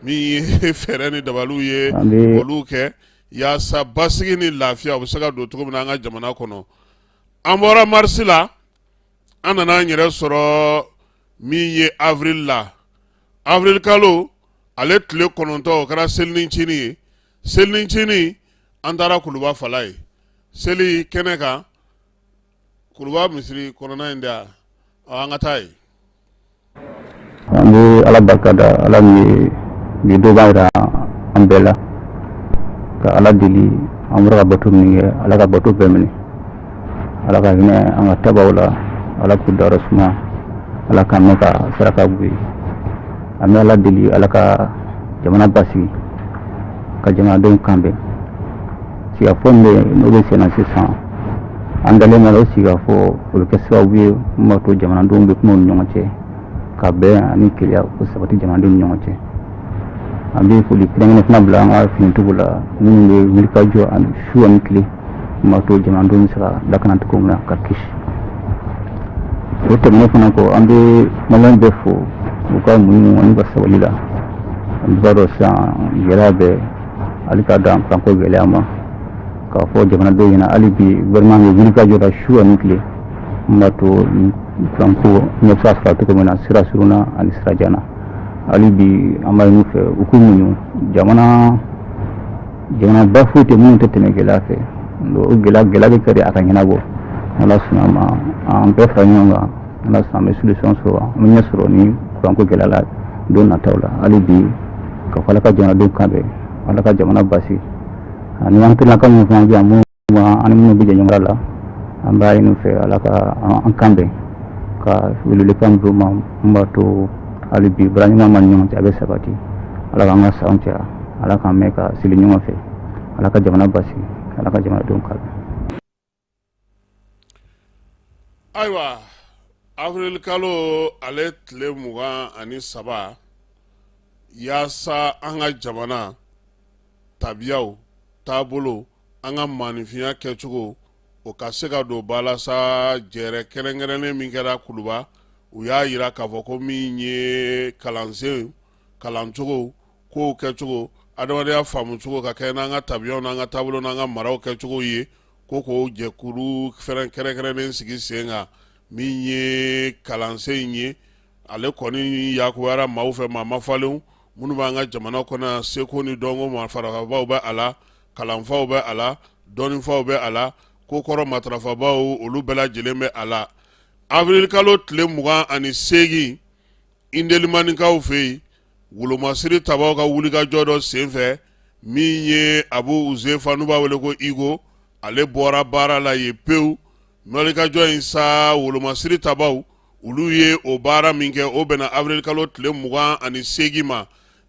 min ye fɛɛrɛ ni dabaliw ye olu kɛ yaasa basigi ni lafiya u bɛ se ka don cogo min na an ka jamana kɔnɔ. An bɔra marisi la, an nana an yɛrɛ sɔrɔ min ye avril la. Avril kalo ale tile 9, o kɛra selinicinin ye. Selinicinin, an taara Kuluba fala ye seli kɛnɛ kan, Kuluba misiri kɔnɔna in de, an ka taa yen. An bɛ Ala barika da, Ala min ye bi donba jira an bɛɛ la, ka Ala deli, an bɔra ka bato min kɛ, Ala ka bato bɛɛ minɛ, Ala ka hinɛ an ka tabaw la, Ala k'u dayɔrɔ suma, Ala k'an mɛn ka saraka bɔ ye. An bɛ Ala deli, Ala ka jamana basigi, ka jamanadenw kan bɛn. Sigikafɔ min bɛ yen n'o bɛ senna sisan, an dalen b'a la o sigikafɔ o bɛ kɛ sababu ye min b'a to jamanadenw bɛ kuma u ni ɲɔgɔn cɛ, ka bɛn ani kelenya o sabati jamanadenw ni ɲɔgɔn cɛ. An bɛ foli kɛrɛnkɛrɛn fana bila an ka finitigiw la, minnu bɛ wulikajɔ ani su ani tile, min b'a to jamanadenw bɛ se ka lakana cogo min na ka kisi. O tɛmɛnen fana kɔ, an bɛ maliyɛn bɛɛ fo u ka muɲu ani u ka sabali la. An b'a dɔn sisan gɛlɛya bɛ hali ka dan kuranko gɛlɛya ma, k'a fɔ jamanadenw ɲɛna hali bi gouvernement bɛ wulikajɔ la su ani tile, min b'a to kuranko ɲɛ bɛ se ka sɔrɔ cogo min na sira surun na ani sira jan na. Hali bi an b'a ɲini u fɛ u k'u muɲu. Jamana jamanaba foyi tɛ minnu tɛ tɛmɛ gɛlɛya fɛ. O gɛlɛya gɛlɛya bɛ kɛ de a ka ɲɛnabɔ. Ala sɔnna ma, an bɛɛ fara ɲɔgɔn kan, ala sɔnna, an bɛ solution sɔrɔ, an bɛ ɲɛ sɔrɔ ni kuranko gɛlɛya la don nataw la. Hali bi ka fɔ Ala ka jamanadenw kan bɛn, Ala ka jamana basigi, ani an tɛnaka minnu fana bɛ yan, minnu ani minnu bɛ jɛ ɲɔgɔn la, an b'a ɲini u fɛ Ala ka an kan bɛn, ka welewelekan bila u ma min b'a to hali bi baara ɲuman b'an ni ɲɔgɔn cɛ, a bɛ sabati. Ala k'an ka sanw caya, Ala k'an mɛn ka seli ɲɔgɔn fɛ, Ala ka jamana basigi, Ala ka jamanadenw kan bɛn. Ayiwa, avril kalo ale tile 23, yaasa an ka jamana tabiyaw taabolo, an ka maaninfinya kɛcogo, o ka se ka don ba la sa, jɛrɛ kɛrɛnkɛrɛnnen min kɛra Kuluba, u y'a jira k'a fɔ ko min ye kalansen kalancogo, kow kɛcogo, adamadenya faamucogo ka kɛ n'an ka tabiyaw n'an ka taabolo n'an ka maraw kɛcogo ye, ko k'o jɛkulu kɛrɛnkɛrɛnnen sigi sen kan. Min ye kalansen in ye, ale kɔni yakuyara maaw fɛ, maa mafalenw minnu b'an ka jamana kɔnɔ seko ni dɔnko mafabaw bɛ a la, kalanfaw bɛ a la, dɔnnifaw bɛ a la, kokɔrɔ matarafabaw olu bɛɛ lajɛlen bɛ a la. Avril kalo tile 28 Indelimanikaw fɛ yen, wolomasiri tabaw ka wulikajɔ dɔ senfɛ, min ye Abu Uzefa n'u b'a wele ko Igo, ale bɔra baara la yen pewu. Wulikajɔ in sa, wolomasiri tabaw olu ye o baara min kɛ, o bɛnna avril kalo tile 28 ma.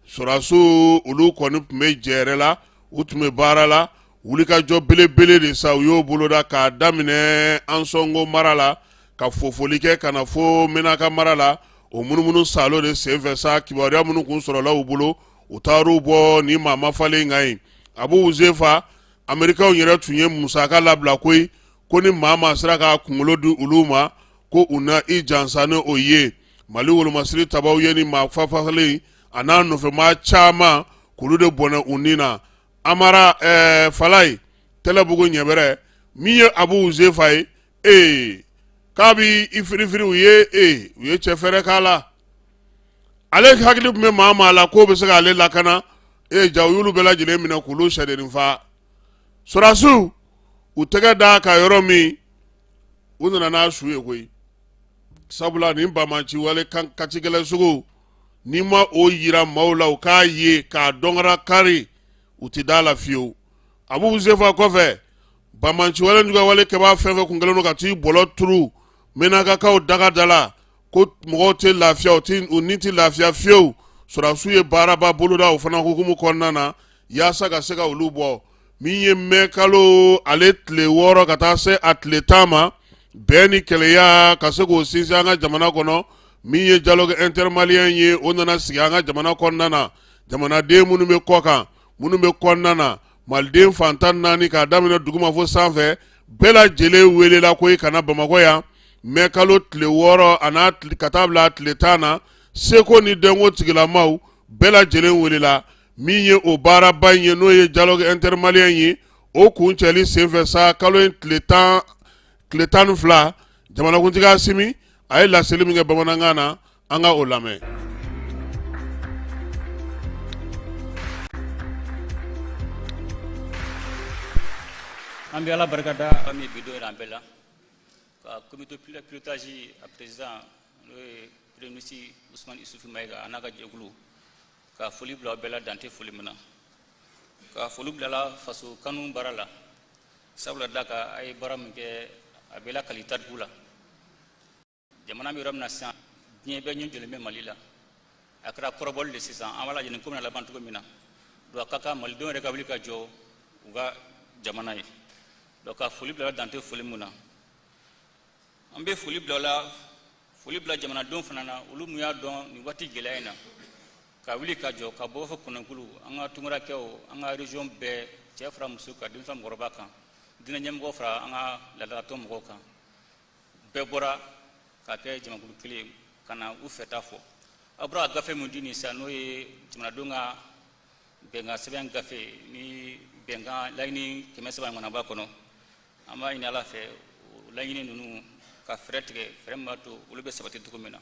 Sɔrɔdasiw olu kɔni tun bɛ jɛrɛ la, u tun bɛ baara la. Wulikajɔ belebele de sa u y'o boloda k'a daminɛ Ansɔngo mara la ka fofoli kɛ ka na fo Menaka mara la. O munumunu salo de senfɛ sa, kibaruya minnu kun sɔrɔla u bolo, u taar'u bɔ ni maa mafalen kan yen. Abu Uzefa, Amerikaw yɛrɛ tun ye musaka labila koyi, ko ni maa maa sera k'a kunkolo di olu ma, ko u na i jansa ni o ye. Mali wolomasiri tabaw ye ni maa fafalen a n'a nɔfɛmaa caman k'olu de bɔnɛ u ni na. Amara Falaye Tɛlɛbugu ɲɛbɛrɛ min ye Abu Uzefa ye, ee k'a bɛ i firifiri u ye, ee u ye cɛ fɛrɛ k'a la. Ale hakili tun bɛ maa maa la k'o bɛ se k'ale lakana, ee ja u y'olu bɛɛ lajɛlen minɛ k'olu sɛdennin fa. Sɔrɔdasiw u tɛgɛ d'a kan yɔrɔ min, u nana n'a su ye koyi, sabula nin banbaanci wale kacigɛlɛn sugu, n'i ma o yira maaw la u k'a ye k'a dɔnkara kari, u tɛ da la fiyewu. Abu Uzefa kɔfɛ, banbaanci wale juguya wale kɛbaa fɛn fɛn kun kɛlen don ka t'i bɔlɔ turu Menakakaw daga da la, ko mɔgɔw tɛ lafiya, u ni tɛ lafiya fiyewu. Sɔrɔdasiw ye baaraba boloda o fana hukumu kɔnɔna na yaasa ka se ka olu bɔ. Min ye mɛ kalo ale tile 6 ka taa se a tile 10 ma, bɛn ni kelenya ka se k'o sinsin an ka jamana kɔnɔ. Min ye dialogue intermalien ye, o nana sigi an ka jamana kɔnɔna na. Jamanaden minnu bɛ kɔkan, minnu bɛ kɔnɔna na, maliden fan 14 k'a daminɛ duguma fo sanfɛ, bɛɛ lajɛlen welela ko i ka na Bamakɔ yan mɛ kalo tile 6 a n'a ka taa bila a tile 10 na. Seko ni dɔnko tigilamaw bɛɛ lajɛlen welela. Min ye o baaraba in ye, n'o ye dialogue intermalien ye, o kuncɛli senfɛ sa, kalo in tile 12, jamanakuntigi Asimi a ye laseli min kɛ bamanankan na, an ka o lamɛn. An bɛ Ala barika da Ala min ye bi don jira an bɛɛ la, ka comité pilotage a président n'o ye premier ministre Usumani Isufu Mayiga a n'a ka jɛkulu, ka foli bila aw bɛɛ la dan tɛ foli min na, ka foli bila la faso kanu baara la, sabula da kan a ye baara min kɛ a bɛ lakali tariku la. Jamana bɛ yɔrɔ min na sisan, diɲɛ bɛɛ ɲɛ jɔlen bɛ Mali la. A kɛra kɔrɔbɔli de sisan, an b'a lajɛ nin ko bɛna laban cogo min na. Donc a ka kan malidenw yɛrɛ ka wuli ka jɔ u ka jamana ye. Donc ka foli bila dan tɛ foli min na. An bɛ foli bila la, foli bila jamanadenw fana na, olu min y'a dɔn nin waati gɛlɛya in na, ka wuli ka jɔ, ka bɔ fo kɔnɔkulu, an ka tunkarakɛw, an ka région bɛɛ, cɛ fara muso kan, denmisɛn mɔgɔkɔrɔba kan, diinɛ ɲɛmɔgɔ fara an ka laadalatɔn mɔgɔw kan, bɛɛ bɔra ka kɛ jamakulu kelen ye ka na u fɛta fɔ. Aw bɔra ka gafe min di nin sisan, n'o ye jamanadenw ka bɛnkan sɛbɛn gafe ni bɛnkan laɲini 300 ɲɔgɔnna b'a kɔnɔ. An b'a ɲini Ala fɛ o laɲini ninnu ka fɛɛrɛ tigɛ, fɛɛrɛ min b'a to olu bɛ sabati cogo min na.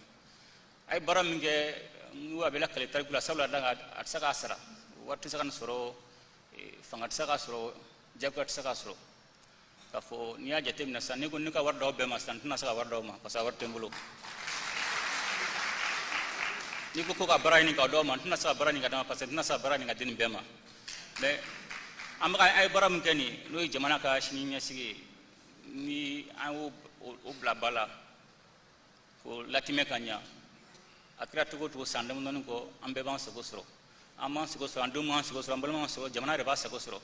A ye baara min kɛ, n ko a bɛ lakali tariku la, sabula a tɛ se k'a sara, wari tɛ se ka nin sɔrɔ, fanga tɛ se k'a sɔrɔ, jagoya tɛ se k'a sɔrɔ. K'a fɔ n'i y'a jateminɛ sisan, n'i ko ne ka wari d'aw bɛɛ ma sisan, n tɛna se ka wari d'aw ma parce que wari tɛ n bolo. N'i ko ko ka baara ɲini k'a d'aw ma, n tɛna se ka baara ɲini ka d'aw ma parce que n tɛna se ka baara ɲini ka di nin bɛɛ ma. Mais an bɛ ka a ye baara min kɛ nin, n'o ye jamana ka sini ɲɛsigi ye, ni an y'o o bila ba la k'o latimɛ ka ɲa, a kɛra cogo o cogo, san damadɔni kɔ, an bɛɛ b'an sago sɔrɔ. An b'an sago sɔrɔ, an denw b'an sago sɔrɔ, an balimaw b'an sago, jamana yɛrɛ b'a sago sɔrɔ.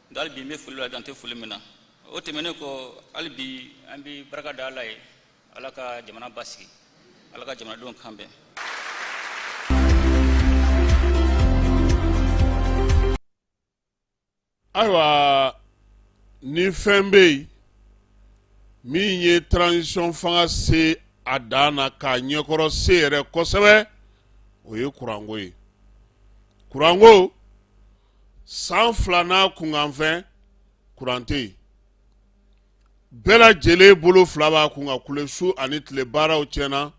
Donc hali bi n bɛ foli la dan tɛ foli min na. O tɛmɛnen kɔ, hali bi an bɛ barika da Ala ye, Ala ka jamana basigi, Ala ka jamanadenw kan bɛn. Ayiwa, ni fɛn bɛ yen min ye transition fanga se a dan na k'a ɲɛkɔrɔ se yɛrɛ kosɛbɛ, o ye kuranko ye. Kuranko, san 2 n'a kunkanfɛn, kuran tɛ yen. Bɛɛ lajɛlen bolo fila b'a kun ka kule su ani tile, baaraw tiɲɛna.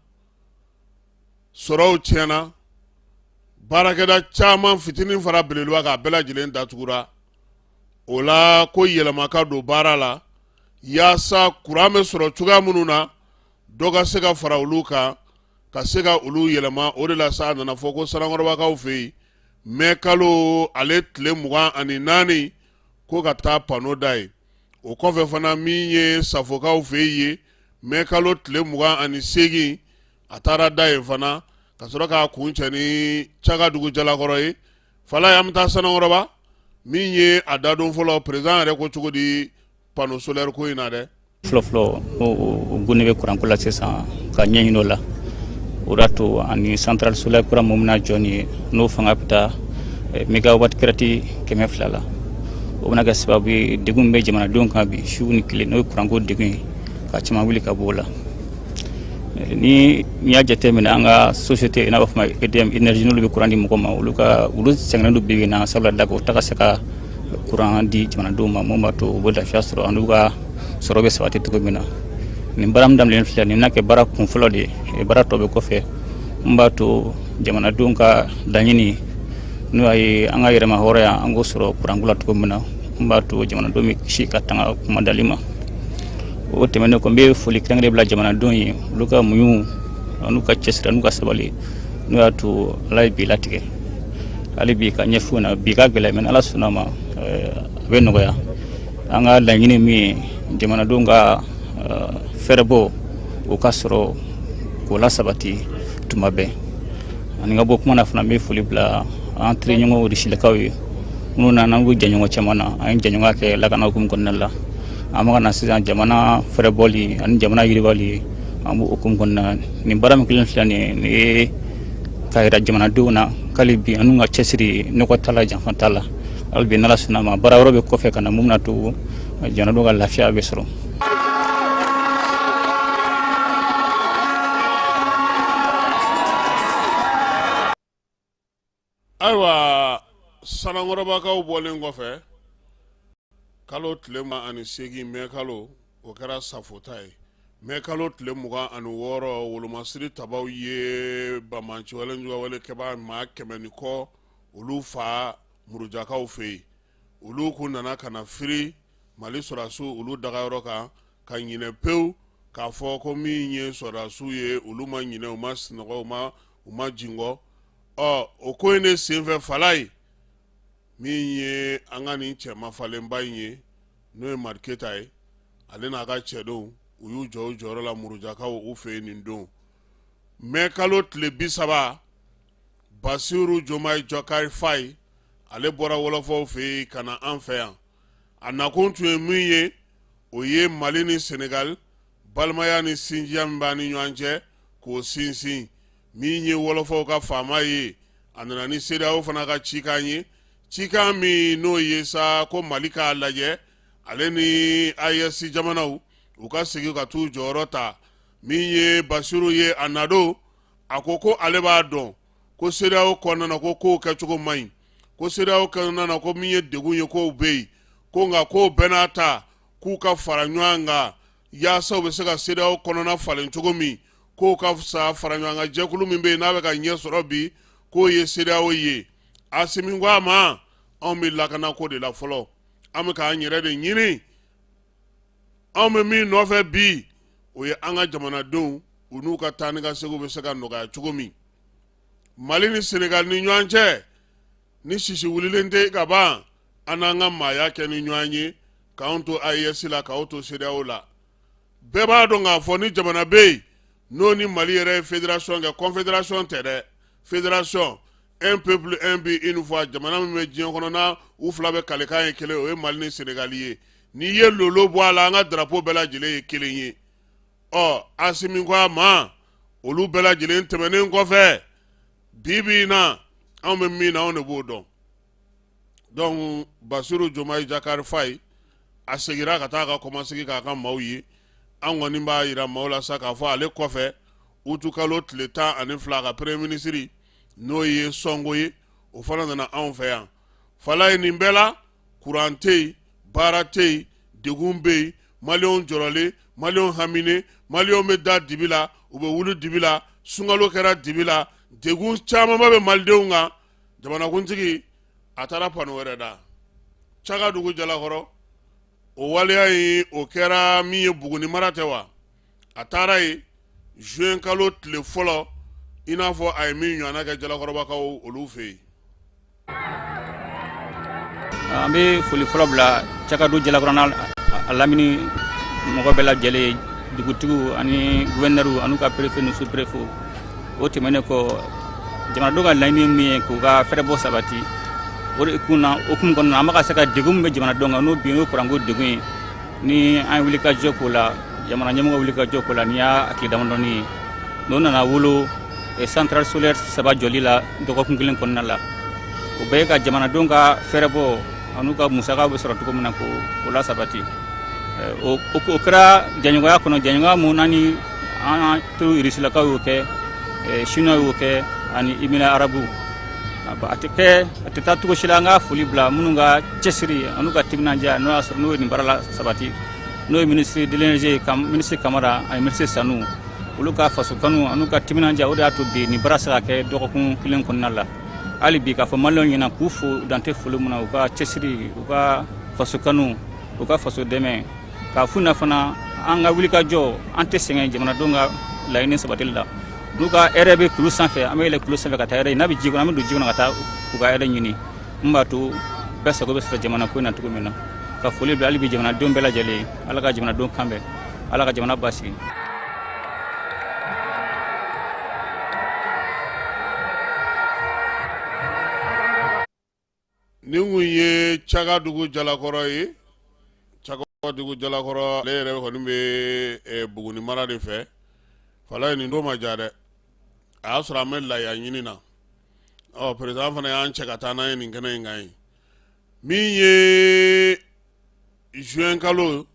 Sɔrɔw tiɲɛna, baarakɛda caman fitinin fara belebeleba kan, a bɛɛ lajɛlen datugura. O la ko yɛlɛma ka don baara la yaasa kuran bɛ sɔrɔ cogoya minnu na, dɔ ka se ka fara olu kan ka se ka olu yɛlɛma. O de la sa a nana fɔ ko Sanankɔrɔbakaw fɛ yen mɛ kalo ale tile 24 ko ka taa pano da yen. O kɔfɛ fana min ye Safokaw fɛ yen mɛ kalo tile 28, a taara da yen fana ka sɔrɔ k'a kuncɛ ni Cagadugu Jalakɔrɔ ye. Falaye, an bɛ taa Sanankɔrɔba min ye a dadon fɔlɔ, président yɛrɛ ko cogo di panneau solaire ko in na dɛ? Fɔlɔ fɔlɔ, o gunnen bɛ kuranko la sisan ka ɲɛɲini o la. O de y'a to ani centrale solaire kura mun bɛna jɔ nin ye, n'o fanga bɛ taa mégawatt crête 200 la, o bɛna kɛ sababu ye degun min bɛ jamanadenw kan bi su ni tile, n'o ye kuranko degun ye, ka caman wuli ka bɔ o la. Ni n'i y'a jateminɛ, an ka société n'a b'a fɔ ma EDM énergie, n'olu bɛ kuran di mɔgɔ ma, olu ka olu sɛgɛnnen don bi bi in na, sabula da o ta ka se ka kuran di jamanadenw ma mun b'a to u bɛ lafiya sɔrɔ ani u ka sɔrɔ bɛ sabati cogo min na. Nin baara min daminɛlen filɛ nin bɛna kɛ baara kun fɔlɔ de ye. Baara tɔ bɛ kɔfɛ mun b'a to jamanadenw ka laɲini, n'o y'a ye an ka yɛrɛma hɔrɔnya, an k'o sɔrɔ kuranko la cogo min na, mun b'a to jamanadenw bɛ kisi ka tanga kumadali ma. O tɛmɛnen kɔ, n bɛ foli kɛrɛnkɛrɛn bila jamanadenw ye, olu ka muɲu n'u ka cɛsiri n'u ka sabali, n'o y'a to Ala ye bi latigɛ. Hali bi ka ɲɛfɔ na, bi ka gɛlɛn, mais Ala sɔnna ma, a bɛ nɔgɔya. An ka laɲini min ye jamanadenw ka fɛɛrɛbɔ, o ka sɔrɔ k'o lasabati tuma bɛɛ. Ani ka bɔ kuma na fana, n bɛ foli bila an teriɲɔgɔnw Risilakaw ye, minnu na n'an b'u jɛɲɔgɔn caman na. An ye jɛɲɔgɔnya kɛ lakana hukumu kɔnɔna la. An bɛ ka na sisan jamana fɛɛrɛbɔli ani jamana yiriwali, an b'o hukumu kɔnɔna na. Nin baara min kelen filɛ nin ye, nin ye k'a yira jamanadenw na k'ale bi an n'u ka cɛsiri, nɔgɔ t'a la, janfa t'a la. Hali bi n'Ala sɔnna ma, baara wɛrɛ bɛ kɔfɛ ka na mun bɛna to jamanadenw ka lafiya bɛ sɔrɔ. Ayiwa, Sanankɔrɔbakaw bɔlen kɔfɛ, kalo tile 28 mɛ kalo, o kɛra Safo ta ye. Mɛ kalo tile 26, wolomasiri tabaw ye banbaanciwale juguwale kɛbaa maa 100 ni kɔ, olu fa Murujakaw fɛ yen. Olu kun nana ka na firi Mali sɔrɔdasiw olu dagayɔrɔ kan ka ɲinɛ pewu k'a fɔ ko min ye sɔrɔdasiw ye, olu ma ɲinɛ, u ma sunɔgɔ, u ma jingɔ. Ɔ o ko in de senfɛ, Falaye, min ye an ka nin cɛ mafalenba in ye, n'o ye Madi Keyita ye, ale n'a ka cɛdenw, u y'u jɔ u jɔyɔrɔ la Murujakaw u fɛ yen nin don. Mɛ kalo tile 30, Basiru Jomayi Jakari Fayi, ale bɔra wɔlɔfɔw fɛ yen ka na an fɛ yan. A nakun tun ye min ye, o ye Mali ni Senegali balimaya ni sinjiya min b'an ni ɲɔgɔn cɛ, k'o sinsin. Min ye wɔlɔfɔw ka faama ye, a nana ni CEDEAO fana ka cikan ye, cikan min n'o ye sa ko Mali k'a lajɛ, ale ni AES jamanaw, u ka segin ka t'u jɔyɔrɔ ta. Min ye Basiru ye, a nadon, a ko ko ale b'a dɔn ko CEDEAO kɔnɔna na ko kow kɛcogo man ɲi, ko CEDEAO kɔnɔna na ko min ye degun ye, kow bɛ yen, ko nka k'o bɛɛ n'a ta, k'u ka fara ɲɔgɔn kan yaasa u bɛ se ka CEDEAO kɔnɔna falen cogo min, k'o ka fisa. Fara ɲɔgɔn kan jɛkulu min bɛ yen n'a bɛ ka ɲɛ sɔrɔ bi, k'o ye CEDEAO ye. Asimi ko a ma, anw bɛ lakanako de la fɔlɔ, an bɛ k'an yɛrɛ de ɲini. Anw bɛ min nɔfɛ bi, o ye an ka jamanadenw, u n'u ka taa ni ka seginw bɛ se ka nɔgɔya cogo min Mali ni Senegali ni ɲɔgɔn cɛ. Ni sisi wulilen tɛ ka ban, an n'an ka maaya kɛ ni ɲɔgɔn ye, k'anw to AES la, k'aw to CEDEAO la. Bɛɛ b'a dɔn k'a fɔ ni jamana bɛ yen n'o ni Mali yɛrɛ ye fédération kɛ, confédération tɛ dɛ, fédération, un peuple, un but, une foi, jamana min bɛ diɲɛ kɔnɔ n'a u fila bɛ kalikan ye kelen, o ye Mali ni Senegali ye. N'i ye lolo bɔ a la, an ka drapeau bɛɛ lajɛlen ye kelen ye. Ɔ Asimi ko a ma, olu bɛɛ lajɛlen tɛmɛnen kɔfɛ, bi bi in na, anw bɛ min na, anw de b'o dɔn. Donc Basiru Jomayi Jakari Fayi, a seginna ka taa a ka kɔmasigi k'a ka maaw ye. An kɔni b'a yira maaw la sa k'a fɔ ale kɔfɛ, utukalo tile 12, a ka premier ministre, n'o ye Sɔnko ye, o fana nana anw fɛ yan. Falaye, nin bɛɛ la, kuran tɛ yen, baara tɛ yen, degun bɛ yen, maliyɛnw jɔrɔlen, maliyɛnw haminen, maliyɛnw bɛ da dibi la, u bɛ wuli dibi la. Sunkalo kɛra dibi la, degun camanba bɛ malidenw kan. Jamanakuntigi a taara pano wɛrɛ da Cakadugu Jalakɔrɔ. O waleya in, o kɛra min ye, Buguni mara tɛ wa? A taara yen juin kalo tile fɔlɔ, i n'a fɔ a ye min ɲɔgɔnna kɛ Jalakɔrɔbakaw olu fɛ yen. An bɛ foli fɔlɔ bila Cakadugu Jalakɔrɔ n'a a lamini mɔgɔ bɛɛ lajɛlen ye, dugutigiw ani guvɛnɛriw an'u ka perefe ni sous-préfet. O tɛmɛnen kɔ, jamanadenw ka laɲini min ye k'u ka fɛrɛbɔ sabati, o de kun na, hukumu kɔnɔna na, an bɛ ka se ka degun min bɛ jamanadenw kan, n'o bi n'o kuranko degun ye, ni an ye wuli ka jɔ k'o la, jamana ɲɛmɔgɔ wuli ka jɔ k'o la, n'i y'a tile damadɔni ye, n'o nana wolo centrale solaire saba jɔli la dɔgɔkun kelen kɔnɔna la, o bɛɛ ye ka jamanadenw ka fɛrɛbɔ an'u ka musakaw bɛ sɔrɔ cogo min na k'o la sabati. O kɛra jɛɲɔgɔnya kɔnɔ, jɛɲɔgɔnya mun n'an ni an to Irisilakaw y'o kɛ, Chinois y'o kɛ ani Émirats arabes. A tɛ kɛ, a tɛ taa cogo si la an ka foli bila minnu ka cɛsiri an'u ka timinandiya, n'o y'a sɔrɔ n'o ye nin baara la sabati, n'o ye ministre de l'énergie, ministre Kamara ani ministre Sanu, olu ka faso kanu an'u ka timinandiya, o de y'a to bi nin baara se ka kɛ dɔgɔkun kelen kɔnɔna la. Hali bi k'a fɔ maliyɛnw ɲɛna k'u fo dan tɛ foli min na, u ka cɛsiri, u ka faso kanu, u ka faso dɛmɛ, k'a f'u ɲɛna fana an ka wulikajɔ, an tɛ sɛgɛn jamanadenw ka laɲini sabatili la. N'u ka hɛrɛ bɛ kulu sanfɛ, an bɛ yɛlɛ kulu sanfɛ ka taa hɛrɛ, n'a bɛ ji kɔnɔ, an bɛ don ji kɔnɔ ka taa u ka hɛrɛ ɲini, min b'a to bɛɛ sago bɛ sɔrɔ jamana ko in na cogo min na. Ka foli bila hali bi jamanadenw bɛɛ lajɛlen ye. Ala ka jamanadenw kan bɛn, Ala ka jamana basigi. Nin kun ye Cakadugu Jalakɔrɔ ye. Cakadugu Jalakɔrɔ, ale yɛrɛ kɔni bɛ Buguni mara de fɛ. Falaye, nin don ma diya dɛ. A y'a sɔrɔ an bɛ laya ɲini na. Ɔ, président fana y'an cɛ ka taa n'an ye nin kɛnɛ in kan ye. Min ye juin kalo,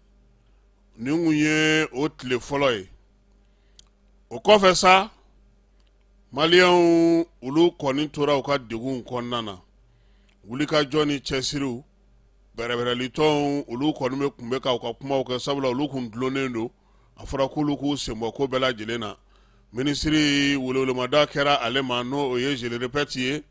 nin kun ye o tile fɔlɔ ye. O kɔfɛ sa, maliyɛnw olu kɔni tora u ka degunw kɔnɔna na, wulikajɔ ni cɛsiriw, bɛrɛbɛrɛlitɔnw olu kɔni bɛ kun bɛ ka u ka kumaw kɛ, sabula olu kun dulonnen don. A fɔra k'olu k'u senbɔ ko bɛɛ lajɛlen na. Minisiri welewelemada kɛra ale ma, n'o o ye je le répète ye,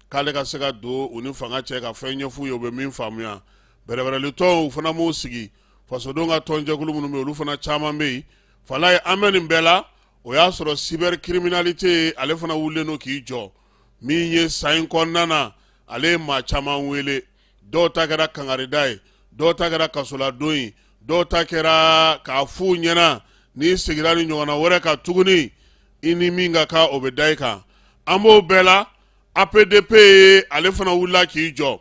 k'ale ka se ka don u ni fanga cɛ ka fɛn ɲɛf'u ye u bɛ min faamuya. Bɛrɛbɛrɛlitɔnw fana m'u sigi, fasodenw ka tɔnjɛkulu minnu bɛ yen, olu fana caman bɛ yen. Falaye, an bɛ nin bɛɛ la, o y'a sɔrɔ cybercriminalité ale fana wulilen don k'i jɔ. Min ye san in kɔnɔna na, ale ye maa caman wele. Dɔw ta kɛra kangarida ye, dɔw ta kɛra kasoladon ye, dɔw ta kɛra k'a f'u ɲɛna n'i seginna ni ɲɔgɔnna wɛrɛ kan tuguni, i ni min ka kan o bɛ da i kan. An b'o bɛɛ la, APDP ale fana wulila k'i jɔ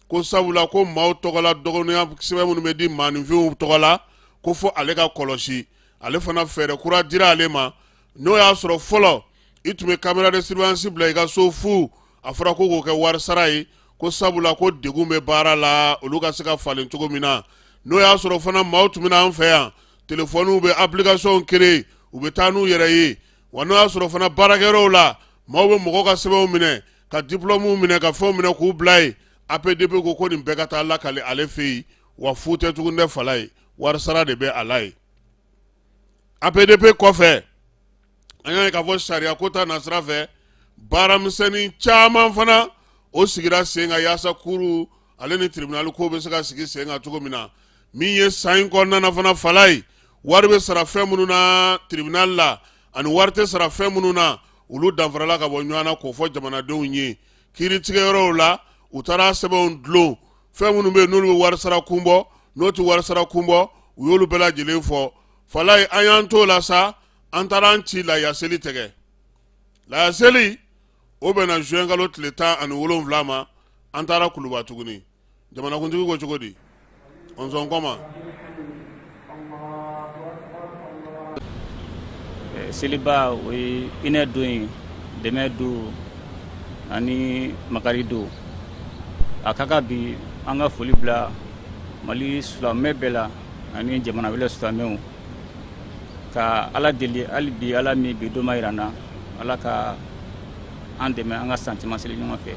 ko sabula ko maaw tɔgɔla dɔgɔninya sɛbɛn minnu bɛ di maaninfinw tɔgɔ la, ko fo ale ka kɔlɔsi. Ale fana fɛɛrɛ kura dira ale ma. N'o y'a sɔrɔ fɔlɔ i tun bɛ caméra de surveillance bila i ka so fu, a fɔra ko k'o kɛ wari sara ye, ko sabula ko degun bɛ baara la, olu ka se ka falen cogo min na. N'o y'a sɔrɔ fana maaw tun bɛ na an fɛ yan, telefɔniw bɛ application créer, u bɛ taa n'u yɛrɛ ye wa. N'o y'a sɔrɔ fana baarakɛyɔrɔw la, maaw bɛ mɔgɔw ka sɛbɛnw minɛ, ka diplôme minɛ, ka fɛnw minɛ k'u bila yen, APDP ko nin bɛɛ ka taa lakali ale fɛ yen. Wa fu tɛ tugun dɛ Falaye, wari sara de bɛ a la yen. APDP kɔfɛ, an y'a ye k'a fɔ sariya ko ta nasira fɛ, baaramisɛnnin caman fana o sigira sen kan yaasa kuru ale ni tribunal ko bɛ se ka sigi sen kan cogo min na. Min ye san in kɔnɔna na fana Falaye, wari bɛ sara fɛn minnu na tribunal la ani wari tɛ sara fɛn minnu na, olu danfarala ka bɔ ɲɔgɔn na k'o fɔ jamanadenw ye. Kiiritigɛyɔrɔw la, u taara sɛbɛnw dulon, fɛn minnu bɛ yen n'olu bɛ wari sara kun bɔ, n'o tɛ wari sara kun bɔ, u y'olu bɛɛ lajɛlen fɔ. Falaye, an y'an t'o la sa, an taara an ci layaseli tɛgɛ. Layaseli o bɛnna juin kalo tile 17 ma. An taara Kuluba tuguni. Jamanakuntigi ko cogo di? Ɔnsɔn kɔma. Seliba o ye hinɛ don ye, dɛmɛ don ani makari don. A ka kan bi an ka foli bila Mali silamɛ bɛɛ la ani jamana wɛrɛ silamɛw, ka Ala deli hali bi, Ala min bi don ma yira an na, Ala ka an dɛmɛ an ka san caman seli ɲɔgɔn fɛ.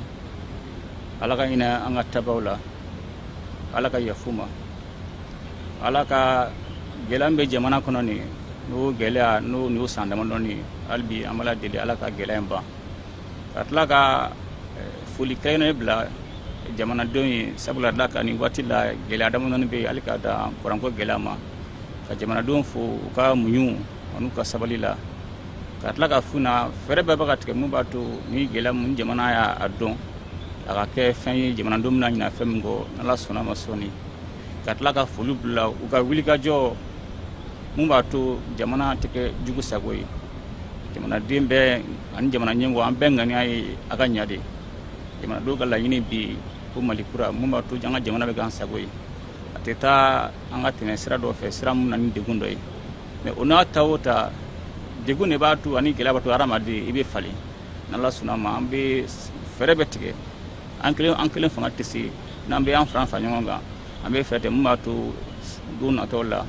Ala ka hinɛ an ka tabaw la, Ala ka yafu ma, Ala ka gɛlɛya bɛ jamana kɔnɔ nin N'o gɛlɛya n'o y'o san damadɔni ye, hali bi an b'Ala deli Ala ka gɛlɛya in ban. Ka tila ka foli kɛrɛnkɛrɛnnen bila jamanadenw ye, sabula da kan nin waati la gɛlɛya damadɔni bɛ yen hali ka dan kuranko gɛlɛya ma, ka jamanadenw fo u ka muɲu an'u ka sabali la. Ka tila ka f'u na fɛɛrɛ bɛɛ bɛ ka tigɛ mun b'a to ni gɛlɛya mun jamana y'a dɔn, a ka kɛ fɛn ye jamanadenw bɛna ɲina fɛn min kɔ, n'Ala sɔnna ma sɔɔni. Ka tila ka foli bila u ka wulikajɔ mun b'a to jamana tɛ kɛ jugu sago ye. Jamanaden bɛɛ ani jamana ɲɛmɔgɔ, an bɛɛ ŋaniya ye a ka ɲa de. Jamanadenw ka laɲini bi ko Mali kura mun b'a to an ka jamana bɛ k'an sago ye. A tɛ taa an ka tɛmɛ sira dɔ fɛ, sira mun na ni degun dɔ ye. Mais o n'a ta o ta, degun de b'a to ani gɛlɛya b'a to hadamaden i bɛ falen. N'Ala sɔnna ma, an bɛ fɛɛrɛ bɛ tigɛ. An kelen fanga tɛ se, n'an bɛ an fara ɲɔgɔn kan, an bɛ fɛɛrɛ tigɛ mun b'a to don nataw la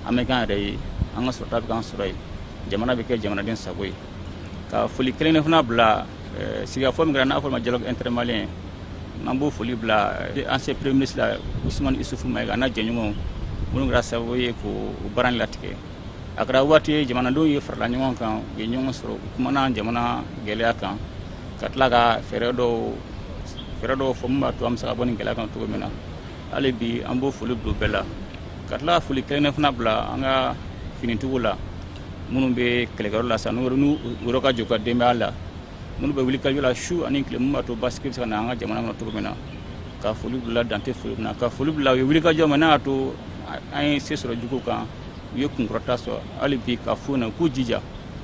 an bɛ k'an yɛrɛ ye, an ka sɔrɔta bɛ k'an sɔrɔ ye, jamana bɛ kɛ jamanaden sago ye. Ka foli kelen fana bila sigikafɔ min kɛra n'a fɔ ma dialogue intermalien, n'an b'o foli bila ancien premier ministre la Ousmane Issoufou Maïga n'a jɛɲɔgɔnw minnu kɛra sababu ye k'o baara in latigɛ. A kɛra waati ye jamanadenw ye farala ɲɔgɔn kan, u ye ɲɔgɔn sɔrɔ, u kumana jamana gɛlɛya kan, ka tila ka fɛɛrɛ dɔw fɔ mun b'a to an bɛ se ka bɔ nin gɛlɛya kan cogo min na. Hali bi an b'o foli bila bɛɛ la. Ka tila ka foli kelen fana bila an ka finitigiw la minnu bɛ kɛlɛkɛyɔrɔ la sa, n'u yɛrɛ ka jɔ ka denbaya la, minnu bɛ wuli ka jɔ la su ani tile, mun b'a to basigi bɛ se ka na an ka jamana kɔnɔ cogo min na. Ka foli bila dante foli min na, ka foli bila u ye wuli ka jɔ min n'a y'a to an ye se sɔrɔ juguw kan, u ye kunkɔrɔta sɔrɔ. Hali bi ka f'u ɲɛna k'u jija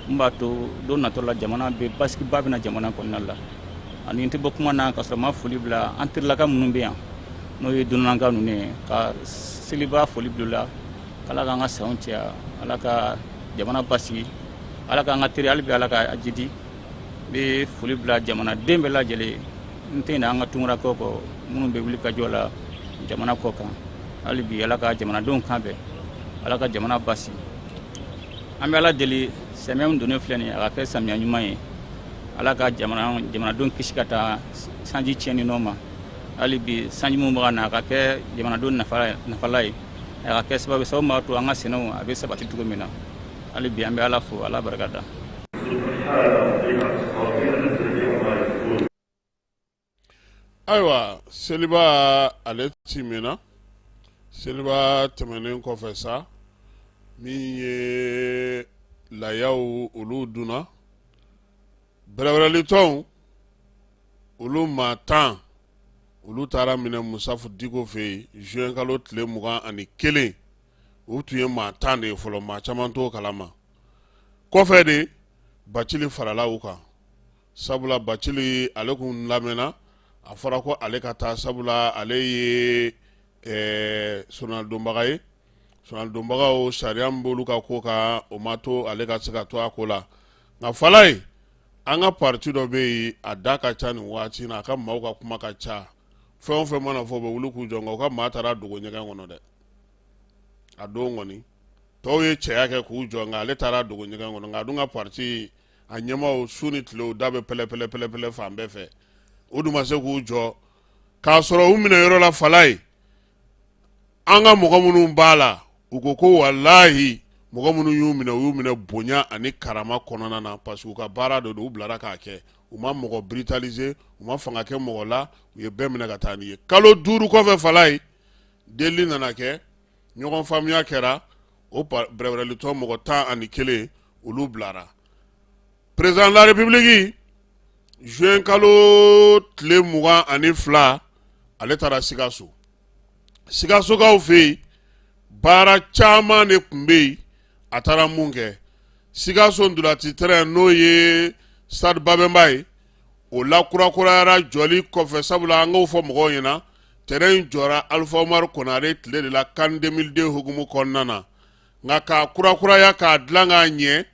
mun b'a to don natɔ la jamana bɛ basigiba bɛ na jamana kɔnɔna la. Ani n tɛ bɔ kuma na ka sɔrɔ n ma foli bila an terilaka minnu bɛ yan, n'o ye dunanka ninnu ye, ka seliba foli bila u la, k'Ala k'an ka sanw caya, Ala ka jamana basigi, Ala k'an ka teri hali bi Ala ka jidi. N bɛ foli bila jamanaden bɛɛ lajɛlen, n tɛ ɲinɛ an ka tunkarakaw kɔ minnu bɛ wuli ka jɔ la jamana kɔ kan. Hali bi Ala ka jamanadenw kan bɛn, Ala ka jamana basigi. An bɛ Ala deli samiya min donnen filɛ nin ye, a ka kɛ samiya ɲuman ye. Ala ka jamanadenw kisi ka taa sanji tiɲɛni nɔ ma. Hali bi sanji min bɛ ka na, a ka kɛ jamanadenw nafala ye, a ka kɛ sababu sababu b'a to an ka sɛnɛw a bɛ sabati cogo min na. Hali bi an bɛ Ala fo, Ala barika da. Ayiwa, seliba ale tɛmɛna. Seliba tɛmɛnen kɔfɛ sa, min ye layaw olu dunna, bɛrɛbɛrɛlitɔnw olu maa 10 olu taara minɛ Musafu Diko fɛ yen juin kalo tile 21. U tun ye maa 10 de ye fɔlɔ, maa caman t'o kalama. Kɔfɛ de Bacili farala u kan, sabula Bacili ale kun lamɛnna, a fɔra ko ale ka taa, sabula ale ye sonadonbaga ye. Sonadonbagaw sariya min b'olu ka ko kan, o ma to ale ka se ka to a ko la. Nka Falaye, an ka parti dɔ bɛ yen, a da ka ca nin waati na, a ka maaw ka kuma ka ca, fɛn o fɛn mana fɔ u bɛ wuli k'u jɔ, nka u ka maa taara dogo ɲɛgɛn kɔnɔ dɛ. A don kɔni tɔw ye cɛya kɛ k'u jɔ, nka ale taara dogo ɲɛgɛn kɔnɔ. Nka a dun ka parti a ɲɛmaaw su ni tile u da bɛ pɛlɛ pɛlɛ pɛlɛ fan bɛɛ fɛ, u dun ma se k'u jɔ k'a sɔrɔ u minɛ yɔrɔ la. Falaye, an ka mɔgɔ minnu b'a la, u ko ko walahi mɔgɔ minnu y'u minɛ, u y'u minɛ bonya ani karama kɔnɔna na, parce que u ka baara de don, u bilara k'a kɛ. U ma mɔgɔ brutaliser, u ma fanga kɛ mɔgɔ la, u ye bɛɛ minɛ ka taa n'i ye. Kalo 5 kɔfɛ, Falaye, delili nana kɛ, ɲɔgɔn faamuya kɛra, o bɛrɛbɛrɛlitɔn mɔgɔ 11 olu bilara. Président de la République, juin kalo tile 22, ale taara Sikaso. Sikasokaw fɛ yen, baara caman de tun bɛ yen. A taara mun kɛ Sikaso? Ntolaci terrain, n'o ye stade Babɛnba ye, o lakurakurayara jɔli kɔfɛ, sabula an k'o fɔ mɔgɔw ɲɛna, terrain in jɔra Alifa Umaru Konare tile de la CAN 2002 hukumu kɔnɔna na. Nka k'a kurakuraya, k'a dilan k'a ɲɛ,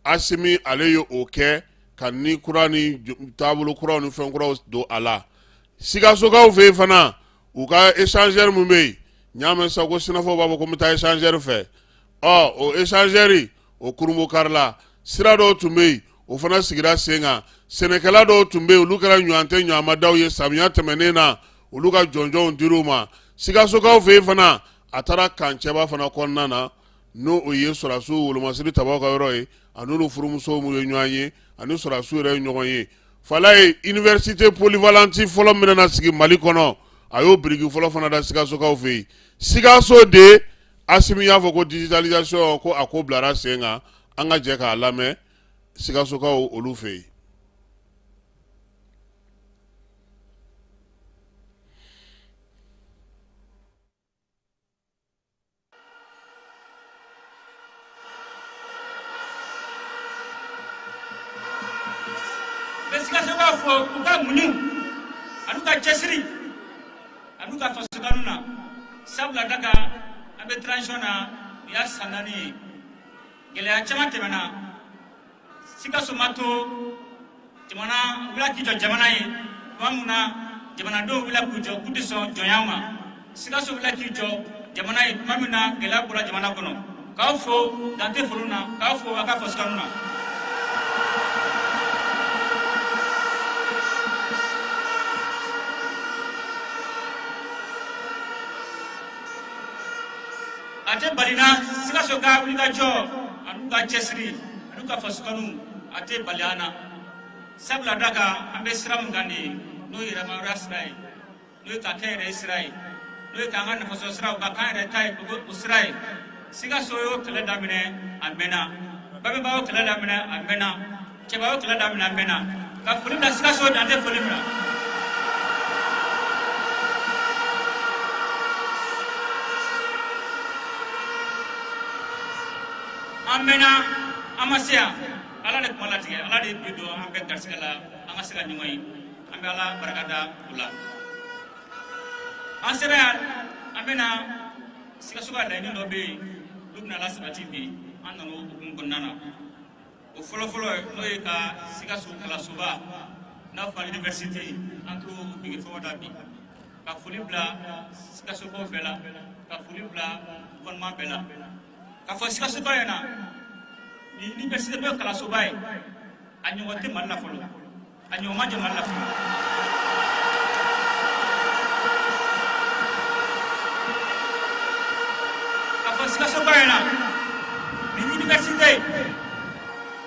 Asimi ale ye o kɛ, ka ni kura ni taabolo kuraw ni fɛn kuraw don a la. Sikasokaw fɛ yen fana, u ka échangeur min bɛ yen, n y'a mɛn sisan ko sinafɔw b'a fɔ ko n bɛ taa échangeur fɛ. Ɔ o échangeur o kurunbonkarila, sira dɔw tun bɛ yen, o fana sigira sen kan. Sɛnɛkɛla dɔw tun bɛ yen, olu kɛra ɲɔgɔn tɛ ɲɔgɔnmadaw ye samiya tɛmɛnen na, olu ka jɔnjɔnw dir'u ma. Sikasokaw fɛ yen fana, a taara camp Cɛba fana kɔnɔna na. n'o o ye sɔrɔdasiw wolomasiri tabaw ka yɔrɔ ye, a n'olu furumusow ye ɲɔgɔn ye, ani sɔrɔdasiw yɛrɛ ye ɲɔgɔn ye. Falaye, université polyvalente fɔlɔ min nana sigi Mali kɔnɔ, a y'o biriki fɔlɔ fana da Sikasokaw fɛ yen. Sikaso de, Asimi y'a fɔ ko digitalisation ko a ko bilara sen kan. An ka jɛ k'a lamɛn Sikasokaw olu fɛ yen. Bɛ Sikasokaw fo u ka muɲu an'u ka cɛsiri an'u ka fasokanu na, sabula da kan an bɛ transition na, nin y'a san 4 ye. Gɛlɛya caman tɛmɛna, Sikaso ma to. Jamana wulila k'i jɔ jamana ye tuma min na, jamanadenw wulila k'u jɔ k'u tɛ sɔn jɔnya ma. Sikaso wulila k'i jɔ jamana ye tuma min na gɛlɛya bɔra jamana kɔnɔ. K'aw fo dan tɛ foli na, k'aw fo aw ka fasokanu na. A tɛ bali na Sikaso ka wulikajɔ an'u ka cɛsiri an'u ka fasokanu, a tɛ bali an na, sabula da kan an bɛ sira min kan nin ye, n'o ye yɛrɛmahɔrɔnya sira ye, n'o ye ka kɛ yɛrɛ ye sira ye, n'o ye k'an ka nafasɔrɔ siraw ka k'an yɛrɛ ta ye, o sira ye. Sikaso y'o kɛlɛ daminɛ a mɛnna, Babɛnba y'o kɛlɛ daminɛ a mɛnna, Cɛba y'o kɛlɛ daminɛ a mɛnna. Ka foli bila Sikaso, dan tɛ foli min na. An mɛnna, an ma se yan, Ala de kuma latigɛ, Ala de ye bi don an bɛɛ garisɛgɛ la an ka se ka ɲɔgɔn ye. An bɛ Ala barika da o la. An sera yan, an bɛna Sikaso ka laɲini dɔ bɛ yen, olu bɛna lasabati bi. An nana o hukumu kɔnɔna na. O fɔlɔfɔlɔ, n'o ye ka Sikaso kalansoba n'a fɔ université, an t'o biriki fɔlɔ da bi. Ka foli bila Sikasokaw bɛɛ la, ka foli bila gouvernement bɛɛ la, k'a fɔ Sikasokaw ɲɛna, nin université, n'o ye kalansoba ye, a ɲɔgɔn tɛ Mali la fɔlɔ, a ɲɔgɔn ma jɔ Mali la fɔlɔ. K'a fɔ Sikasokaw ɲɛna, nin université,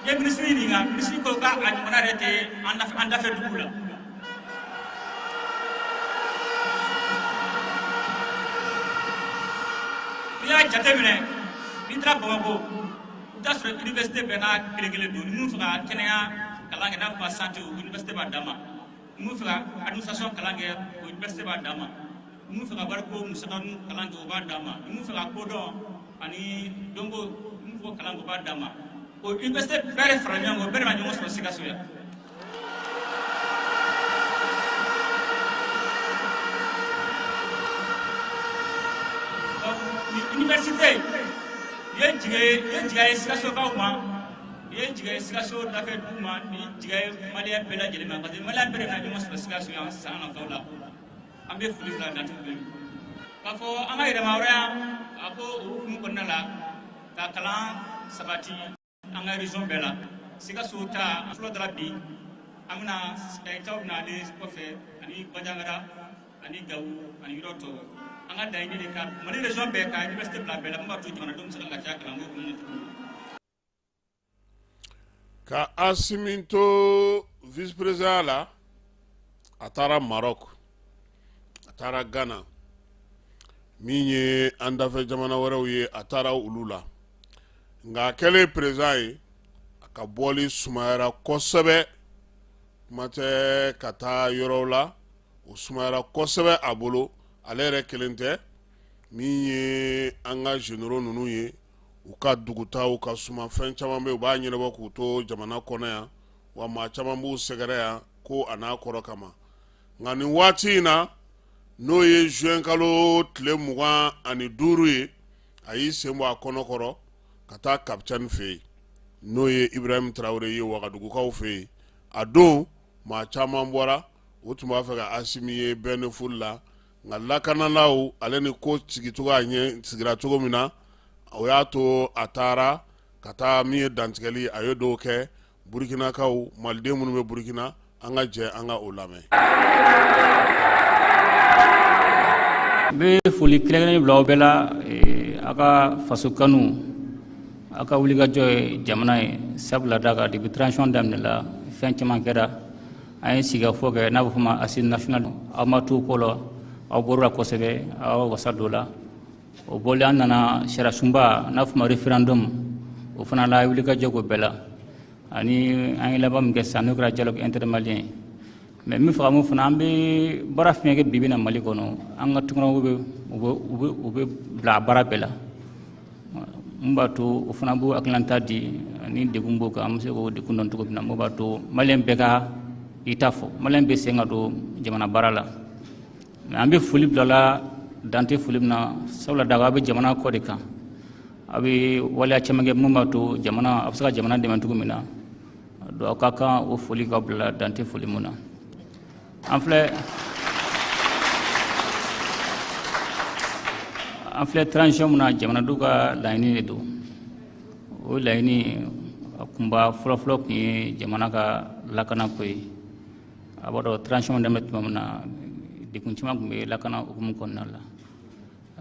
n ye minisiri ɲininka, minisiri ko k'a ɲɔgɔnna yɛrɛ tɛ an dafɛ dugu la. N'i y'a jateminɛ, n'i taara Bamakɔ, i bɛ t'a sɔrɔ université bɛɛ n'a kelen kelen don. Ni min fɛ ka kɛnɛya kalan kɛ, n'a fɔ santé, o université b'a dan ma. Ni min fɛ ka administration kalan kɛ, o université b'a dan ma. Ni min fɛ ka wariko musaka kalan kɛ, o b'a dan ma. Ni min fɛ ka kodɔn ani dɔnko, ni min fɛ k'o kalan kɛ, o b'a dan ma. O université bɛɛ de fara ɲɔgɔn kan, o bɛɛ de ma ɲɔgɔn sɔrɔ Sikaso yan. Université ye jigiya ye Sikasokaw ma, ye jigiya ye Sikaso dafɛ dugu ma, ni jigiya ye maliyɛn bɛɛ lajɛlen ma, parce que maliyɛn bɛɛ de na ɲɔgɔn sɔrɔ Sikaso yan san nataw la. An bɛ foli bila dan tɛ foli k'a fɔ an ka yɛrɛmahɔrɔnya, a ko o hukumu kɔnɔna la, ka kalan sabati an ka région bɛɛ la. Sikaso ta fɔlɔ dara bi, an bɛna Kayitaw bɛna ale kɔfɛ, ani Banjagara ani Gawo ani yɔrɔ tɔw. An ka laɲini de ka Mali région bɛɛ ka université bila bɛɛ la, min b'a to jamanadenw bɛ se ka lafiya kalanko hukumu kɔnɔ. Ka Asimi to vice président la, a taara Maroc, a taara Ghana, min ye an dafɛ jamana wɛrɛw ye, a taara olu la. Nka a kɛlen président ye, a ka bɔli sumayara kosɛbɛ. Kuma tɛ ka taa yɔrɔw la, o sumayara kosɛbɛ a bolo. Ale yɛrɛ kelen tɛ, min ye an ka généraux ninnu ye, u ka dugutaaw ka suma. Fɛn caman bɛ, u b'a ɲɛnabɔ k'u to jamana kɔnɔ yan, wa maa caman b'u sɛgɛrɛ yan ko a n'a kɔrɔ kama. Nka nin waati in na, n'o ye juin kalo tile 25 ye, a y'i sen bɔ a kɔnɔ kɔrɔ ka taa capitaine fɛ yen, n'o ye Ibrahim Traoré ye, Wagadugukaw fɛ yen. A don maa caman bɔra, u tun b'a fɛ ka Asimi ye bain de foule la, nka lakanalaw ale ni ko sigicogo a ɲɛ sigira cogo min na, o y'a to a taara ka taa min ye dantigɛli, a ye dɔw kɛ Burukinakaw, maliden minnu bɛ Burukina. An ka jɛ an ka o lamɛn. N bɛ foli kɛrɛnkɛrɛnnen bila aw bɛɛ la, aw ka faso kanu. Aw ka wulikajɔ ye jamana ye, sabula da kan depuis transition daminɛ la, fɛn caman kɛra. An ye sigikafɔ kɛ n'a bɛ fɔ ma assise nationale. Aw ma to ko la, aw bɔr'o la kosɛbɛ, aw wasa don la. O bɔlen, an nana sariya sunba n'a fɔ ma référendum, o fana la wulikajɔ k'o bɛɛ la. Ani an ye laban min kɛ sisan, n'o kɛra dialogue intermalien ye. Mais min faga mun fana, an bɛ baara fɛn kɛ bi bi na Mali kɔnɔ, an ka tunkarankew bɛ u bɛ bila a baara bɛɛ la. Mun b'a to o fana b'o hakilinata di, ni degun b'o kan, an bɛ se k'o degun dɔn cogo min na. Mun b'a to maliyɛn bɛɛ ka i ta fɔ, maliyɛn bɛ sen ka don jamana baara la. Mais an bɛ foli bila la, dan tɛ foli min na, sabula daga a bɛ jamana kɔ de kan. A bɛ waleya caman kɛ mun b'a to jamana a bɛ se ka jamana dɛmɛ cogo min na. Donc aw ka kan o foli ka bila, dan tɛ foli mun na. An filɛ transition min na, jamanadenw ka laɲini de don. O laɲini a kunba fɔlɔfɔlɔ tun ye jamana ka lakanako ye. A b'a dɔn, transition daminɛ tuma min na, degun caman tun bɛ lakana hukumu kɔnɔna la,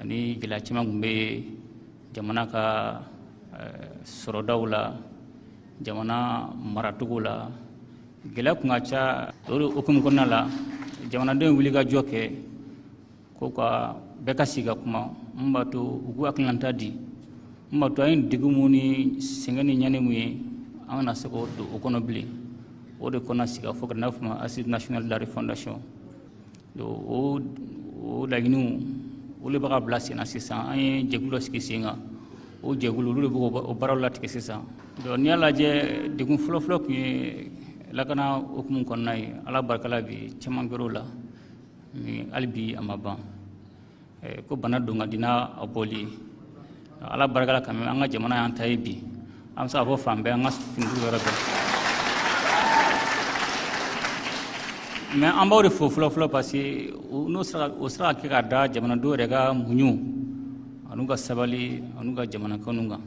ani gɛlɛya caman tun bɛ jamana ka sɔrɔdaw la, jamana maracogo la, gɛlɛya tun ka ca. O de hukumu kɔnɔna la, jamanadenw wuli ka jɔ kɛ ko ka bɛɛ ka sigi ka kuma, mun b'a to u k'u hakilinata di, mun b'a to an ye degun mun ni sɛgɛn ni ɲani mun ye, an kana se k'o don o kɔnɔ bilen. O de kɔnɔ sigikafɔ kɛra n'a fɔ ma assise nationale de la refondation. Donc o laɲiniw, olu de bɛ ka bila sen na sisan. An ye jɛkulu dɔ sigi sen kan, o jɛkulu, olu de bɛ k'o baaraw latigɛ sisan. Donc n'i y'a lajɛ, degun fɔlɔfɔlɔ tun ye lakana hukumu kɔnɔna ye. Ala barika la, bi caman kɛr'o la, mais hali bi a ma ban. Ko bana don ka di n'a a bɔli ye. Ala barika la, quand même an ka jamana y'an ta ye bi, an bɛ se k'a fɔ fan bɛɛ an ka finitigiw yɔrɔ bɛɛ. Mais an b'aw de fo fɔlɔ fɔlɔ, parce que n'o sera, o sera ka kɛ ka da jamanadenw yɛrɛ ka muɲu an'u ka sabali an'u ka jamana kanu kan.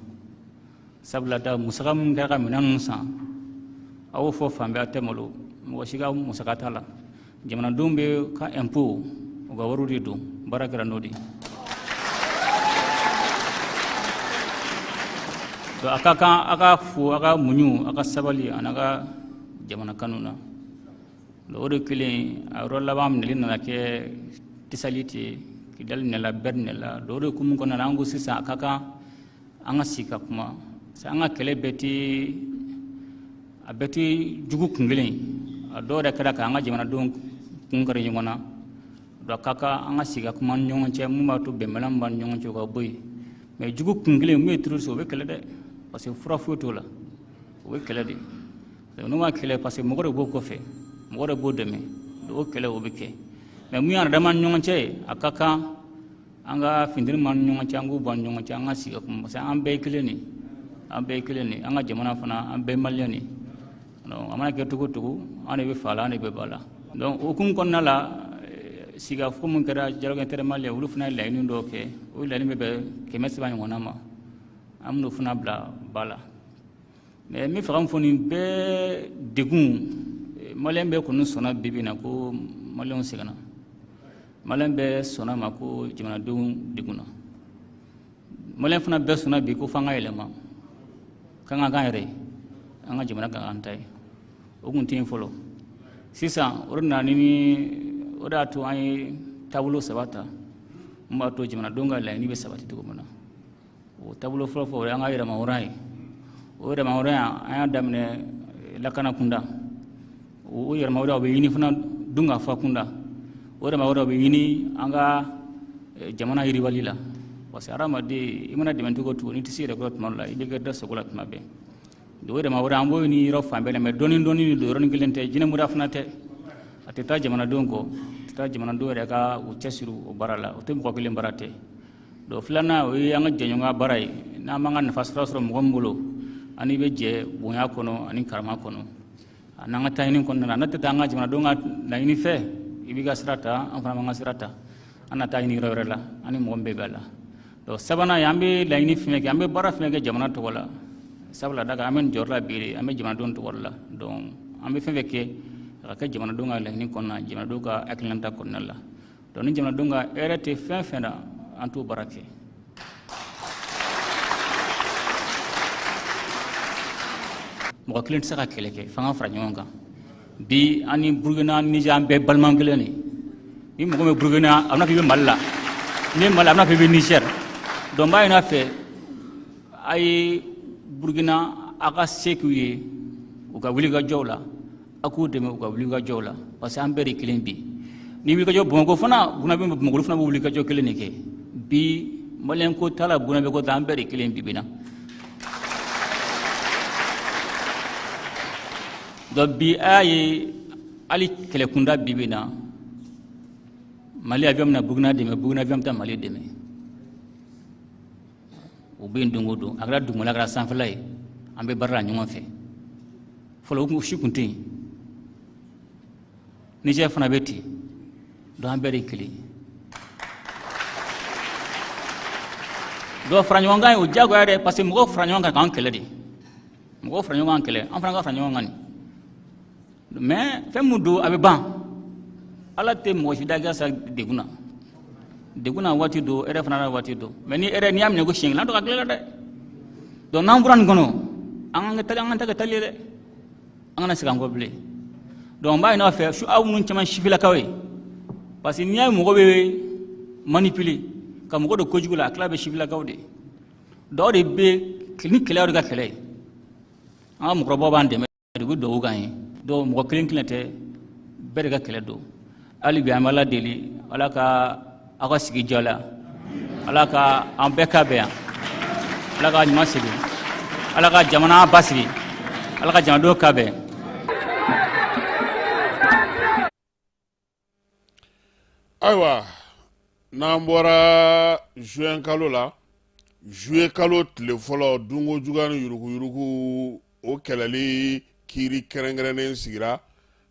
Sabula da musaka min kɛra ka minɛn ninnu san, a y'o fɔ fan bɛɛ, a tɛ malo, mɔgɔ si ka musaka t'a la. Jamanadenw bɛ ka impôt, u ka wariw de don, baara kɛra n'o de ye. Donc a ka kan a ka fo a ka muɲu, a ka sabali ani a ka jamana kanu na. Donc o de kelen, a yɔrɔ laban minɛli nana kɛ Tisaliti ye, Kidali minɛla, Bɛri minɛla. Donc o de hukumu kɔnɔna na, an ko sisan a ka kan an ka sigi ka kuma, parce que an ka kɛlɛ bɛɛ tɛ, a bɛɛ tɛ jugu kun kelen ye. A dɔw yɛrɛ kɛra k'an ka jamanadenw kun kari ɲɔgɔn na. Donc a ka kan an ka sigi ka kuma ni ɲɔgɔn cɛ, mun b'a to bɛnbaliya min b'an ni ɲɔgɔn cɛ, o ka bɔ yen. Mais jugu kun kelen mun ye terroriste, o bɛ kɛlɛ dɛ, parce que fura foyi t'o la, o bɛ kɛlɛ de. N'u ma kɛlɛ, parce que mɔgɔ de b'o kɔfɛ, mɔgɔ de b'o dɛmɛ. Donc o kɛlɛ, o bɛ kɛ. Mais mun y'an dama ni ɲɔgɔn cɛ ye, a ka kan an ka funteni m'an ni ɲɔgɔn cɛ, an k'u bɔ an ni ɲɔgɔn cɛ, an ka sigi ka kuma, parce que an bɛɛ ye kelen de ye, an bɛɛ ye kelen de ye. An ka jamana fana, an bɛɛ ye maliyɛn de ye. Donc a mana kɛ cogo o cogo, an de bɛ fa la, an de bɛ ba la. Donc o hukumu kɔnɔna la, sigikafɔ min kɛra dialogue intermalien, olu fana ye laɲini dɔw kɛ. O laɲini bɛ bɛn 300 ɲɔgɔnna ma, an bɛn'o fana bila ba la. Mais n bɛ fɛ ka mun fɔ, nin bɛɛ degun, maliyɛn bɛɛ kɔni sɔnna bi bi in na ko maliyɛnw sɛgɛnna, maliyɛn bɛɛ sɔnna ma ko jamanadenw degunna, maliyɛn fana bɛɛ sɔnna bi ko f'an ka yɛlɛma, k'an ka k'an yɛrɛ ye, an ka jamana ka k'an ta ye. O kun tɛ yen fɔlɔ. Sisan o de nana ni o de y'a to an ye taabolo saba ta, mun b'a to jamanadenw ka laɲini bɛ sabati cogo min na. O taabolo fɔlɔ fɔlɔ, o y'an ka yɛrɛmahɔrɔnya ye. O yɛrɛmahɔrɔnya, an y'a daminɛ lakana kunda. O yɛrɛmahɔrɔnya, o bɛ ɲini fana dunkafa kunda. O yɛrɛmahɔrɔnya, o bɛ ɲini an ka jamana yiriwali la, parce que hadamaden, i mana dɛmɛ cogo o cogo, n'i tɛ se yɛrɛ kɔrɔ tuma dɔ la, i bɛ kɛ da sogo la tuma bɛɛ. Donc o yɛrɛmahɔrɔnya, an b'o ɲini yɔrɔ fan bɛɛ la, mais dɔɔni dɔɔni de don, yɔrɔnin kelen tɛ, jinɛmoriya fana tɛ. A tɛ taa jamanadenw kɔ, a tɛ taa jamanadenw yɛrɛ ka u cɛsiri o baara la, o tɛ mɔgɔ kelen baara tɛ. Donc filanan, o ye an ka jɛɲɔgɔnya baara ye. N'an b'an ka nafa sɔrɔ mɔgɔ min bolo, an bɛ jɛ bonya kɔnɔ ani karama kɔnɔ a n'an ka taɲini kɔnɔna na. N'a tɛ taa an ka jamanadenw ka laɲini fɛ, i b'i ka sira ta, an fana b'an ka sira ta, an na taa ɲini yɔrɔ wɛrɛ la, an ni mɔgɔ min bɛɛ b'a la. Donc sabanan ye, an bɛ laɲini fɛn kɛ, an bɛ baara fɛn kɛ jamana tɔgɔ la, sabula da kan an bɛ nin jɔyɔrɔ la bi de, an bɛ jamanadenw tɔgɔ la. Donc an bɛ fɛn fɛn kɛ, a ka kɛ jamanadenw ka laɲini kɔnɔna, jamanadenw ka hakilinata kɔnɔna la. Donc ni jamanadenw ka hɛrɛ tɛ fɛn fɛn na, an t'o baara kɛ. Mɔgɔ kelen tɛ se ka kɛlɛ kɛ, f'an ka fara ɲɔgɔn kan. Bi an ni Burukina, Niger, an bɛɛ balima kelen de. Ni mɔgɔ min bɛ Burukina, a bɛna fɔ i bɛ Mali la. N'i bɛ Mali la, a bɛna fɔ i bɛ Niger. Donc n b'a ɲini a fɛ, a ye Burukina, a ka se k'u ye u ka wulikajɔw la, a k'u dɛmɛ u ka wulikajɔw la, parce que an bɛɛ de kelen bi. Ni wulikajɔ Bamakɔ fana, Burukina bɛ Bamakɔ, olu fana bɛ wulikajɔ kelen de kɛ. Bi maliyɛn ko t'a la, Burukina bɛ ko t'a la, an bɛɛ de kelen bi bi na. Donc bi a y'a ye hali kɛlɛkunda bi bi na, Mali avion bɛna Burukina dɛmɛ, Burukina avion bɛ taa Mali dɛmɛ. O bɛ yen don o don, a kɛra dugumala, a kɛra sanfɛla ye, an bɛ baara la ɲɔgɔn fɛ. Fɔlɔ o si kun tɛ yen. Niger fana bɛ ten. Donc an bɛɛ de kelen. Donc fara ɲɔgɔn kan ye o diyagoya dɛ, parce que mɔgɔw fara ɲɔgɔn kan k'an kɛlɛ de. Mɔgɔw fara ɲɔgɔn kan kɛlɛ, an fana ka fara ɲɔgɔn kan nin. Mais fɛn min don, a bɛ ban. Ala tɛ mɔgɔ si da i ka sa degun na. Degun na waati don, hɛrɛ fana na waati don. Mais ni hɛrɛ, n'i y'a minɛ ko siɲɛ kelen, an to ka tila dɛ. Donc n'an bɔra nin kɔnɔ, an ka tali, an ka ta kɛ tali ye dɛ. An kana segin an kɔ bilen. Donc n b'a ɲini aw fɛ, aw minnu caman sifilakaw ye, parce que n'i y'a ye mɔgɔ bɛ manipuler ka mɔgɔ don kojugu la, a tila bɛ sifilakaw de ye. Dɔw de bɛ ni kɛlɛ de ka kɛlɛ ye. An ka mɔgɔkɔrɔbaw b'an dɛmɛ, u bɛ dugawu k'an ye. Donc mɔgɔ kelen kelen tɛ, bɛɛ de ka kɛlɛ don. Hali bi an bɛ Ala deli, Ala ka aw ka sigi diya la, Ala ka an bɛɛ ka bɛn yan, Ala ka ɲuman segin, Ala ka jamana basigi, Ala ka jamanadenw ka bɛn. Ayiwa, n'an bɔra juin kalo la, juillet kalo tile fɔlɔ, dunko juguya ni yuruguyurugu o kɛlɛli kiiri kɛrɛnkɛrɛnnen sigira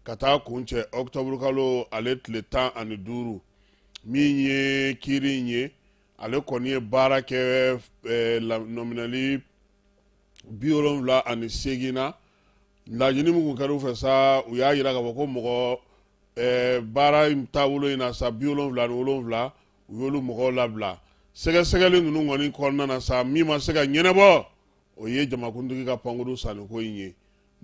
ka taa kuncɛ octobre kalo ale tile 15. Min ye kiiri in ye, ale kɔni ye baara kɛ nɔminɛli 78 na. Laɲini min kun kɛra u fɛ sa, u y'a yira k'a fɔ ko mɔgɔ baara in taabolo in na sa, 77, u y'olu mɔgɔw labila. Sɛgɛsɛgɛli ninnu kɔni kɔnɔna na sa, min ma se ka ɲɛnabɔ, o ye jamakuntigi ka pankuru sanniko in ye.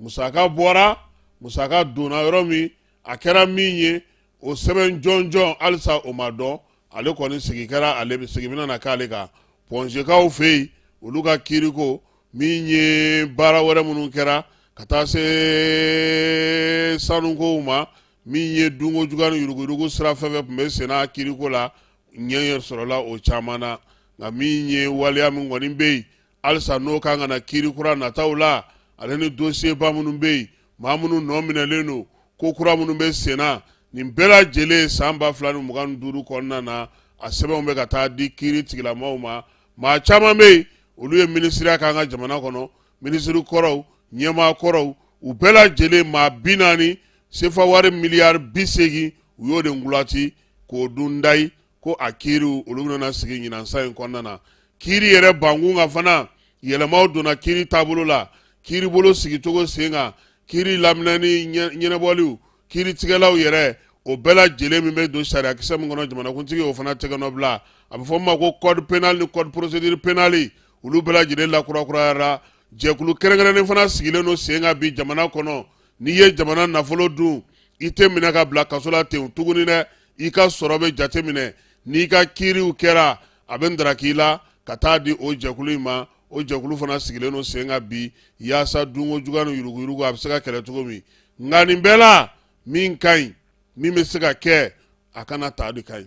Musaka bɔra, musaka donna yɔrɔ min, a kɛra min ye, o sɛbɛn jɔnjɔn halisa o ma dɔn. Ale kɔni sigi kɛra, ale bɛ sigi bɛna na k'ale kan. Pɔnzekaw fɛ yen, olu ka kiiriko min ye, baara wɛrɛ minnu kɛra ka taa se sanukow ma, min ye dunko juguya ni yuruguyurugu sira fɛn fɛn tun bɛ senna kiiriko la, ɲɛ sɔrɔla o caman na. Nka min ye waleya min kɔni bɛ yen halisa n'o kan ka na kiiri kura nataw la, ale ni dosiyeba minnu bɛ yen, maa minnu nɔ minɛlen don, ko kura minnu bɛ senna, nin bɛɛ lajɛlen san 2025 kɔnɔna na, a sɛbɛnw bɛ ka taa di kiiri tigilamaw ma. Maa caman bɛ yen, olu ye minisiriya k'an ka jamana kɔnɔ, minisiri kɔrɔw, ɲɛmaa kɔrɔw, u bɛɛ lajɛlen maa 40, sefa wari miliyari 80, u y'o de ngulati k'o dun dayi ko a kiiriw olu bɛna sigi ɲinan san in kɔnɔna na. Kiiri yɛrɛ bankun kan fana, yɛlɛmaw donna kiiri taabolo la, kiiribolo sigicogo sen kan, kiiri laminɛni ɲɛnabɔliw, kiiritigɛlaw yɛrɛ, o bɛɛ lajɛlen min bɛ don sariyakisɛ min kɔnɔ, jamanakuntigi o fana tɛgɛnɔ bila. A bɛ fɔ min ma ko code pénal ni code procédure pénale, olu bɛɛ lajɛlen lakurakurayara. Jɛkulu kɛrɛnkɛrɛnnen fana sigilen don sen kan bi jamana kɔnɔ. N'i ye jamana nafolo dun, i tɛ minɛ ka bila kaso la ten tuguni dɛ, i ka sɔrɔ bɛ jateminɛ, n'i ka kiiriw kɛra, a bɛ ndaraki i la ka taa di o jɛkulu in ma. O jɛkulu fana sigilen don sen kan bi yaasa dunko juguya ni yuruguyurugu a bɛ se ka kɛlɛ cogo min. Nka nin bɛɛ la, min ka ɲi, min bɛ se ka kɛ, a kana ta de ka ɲi.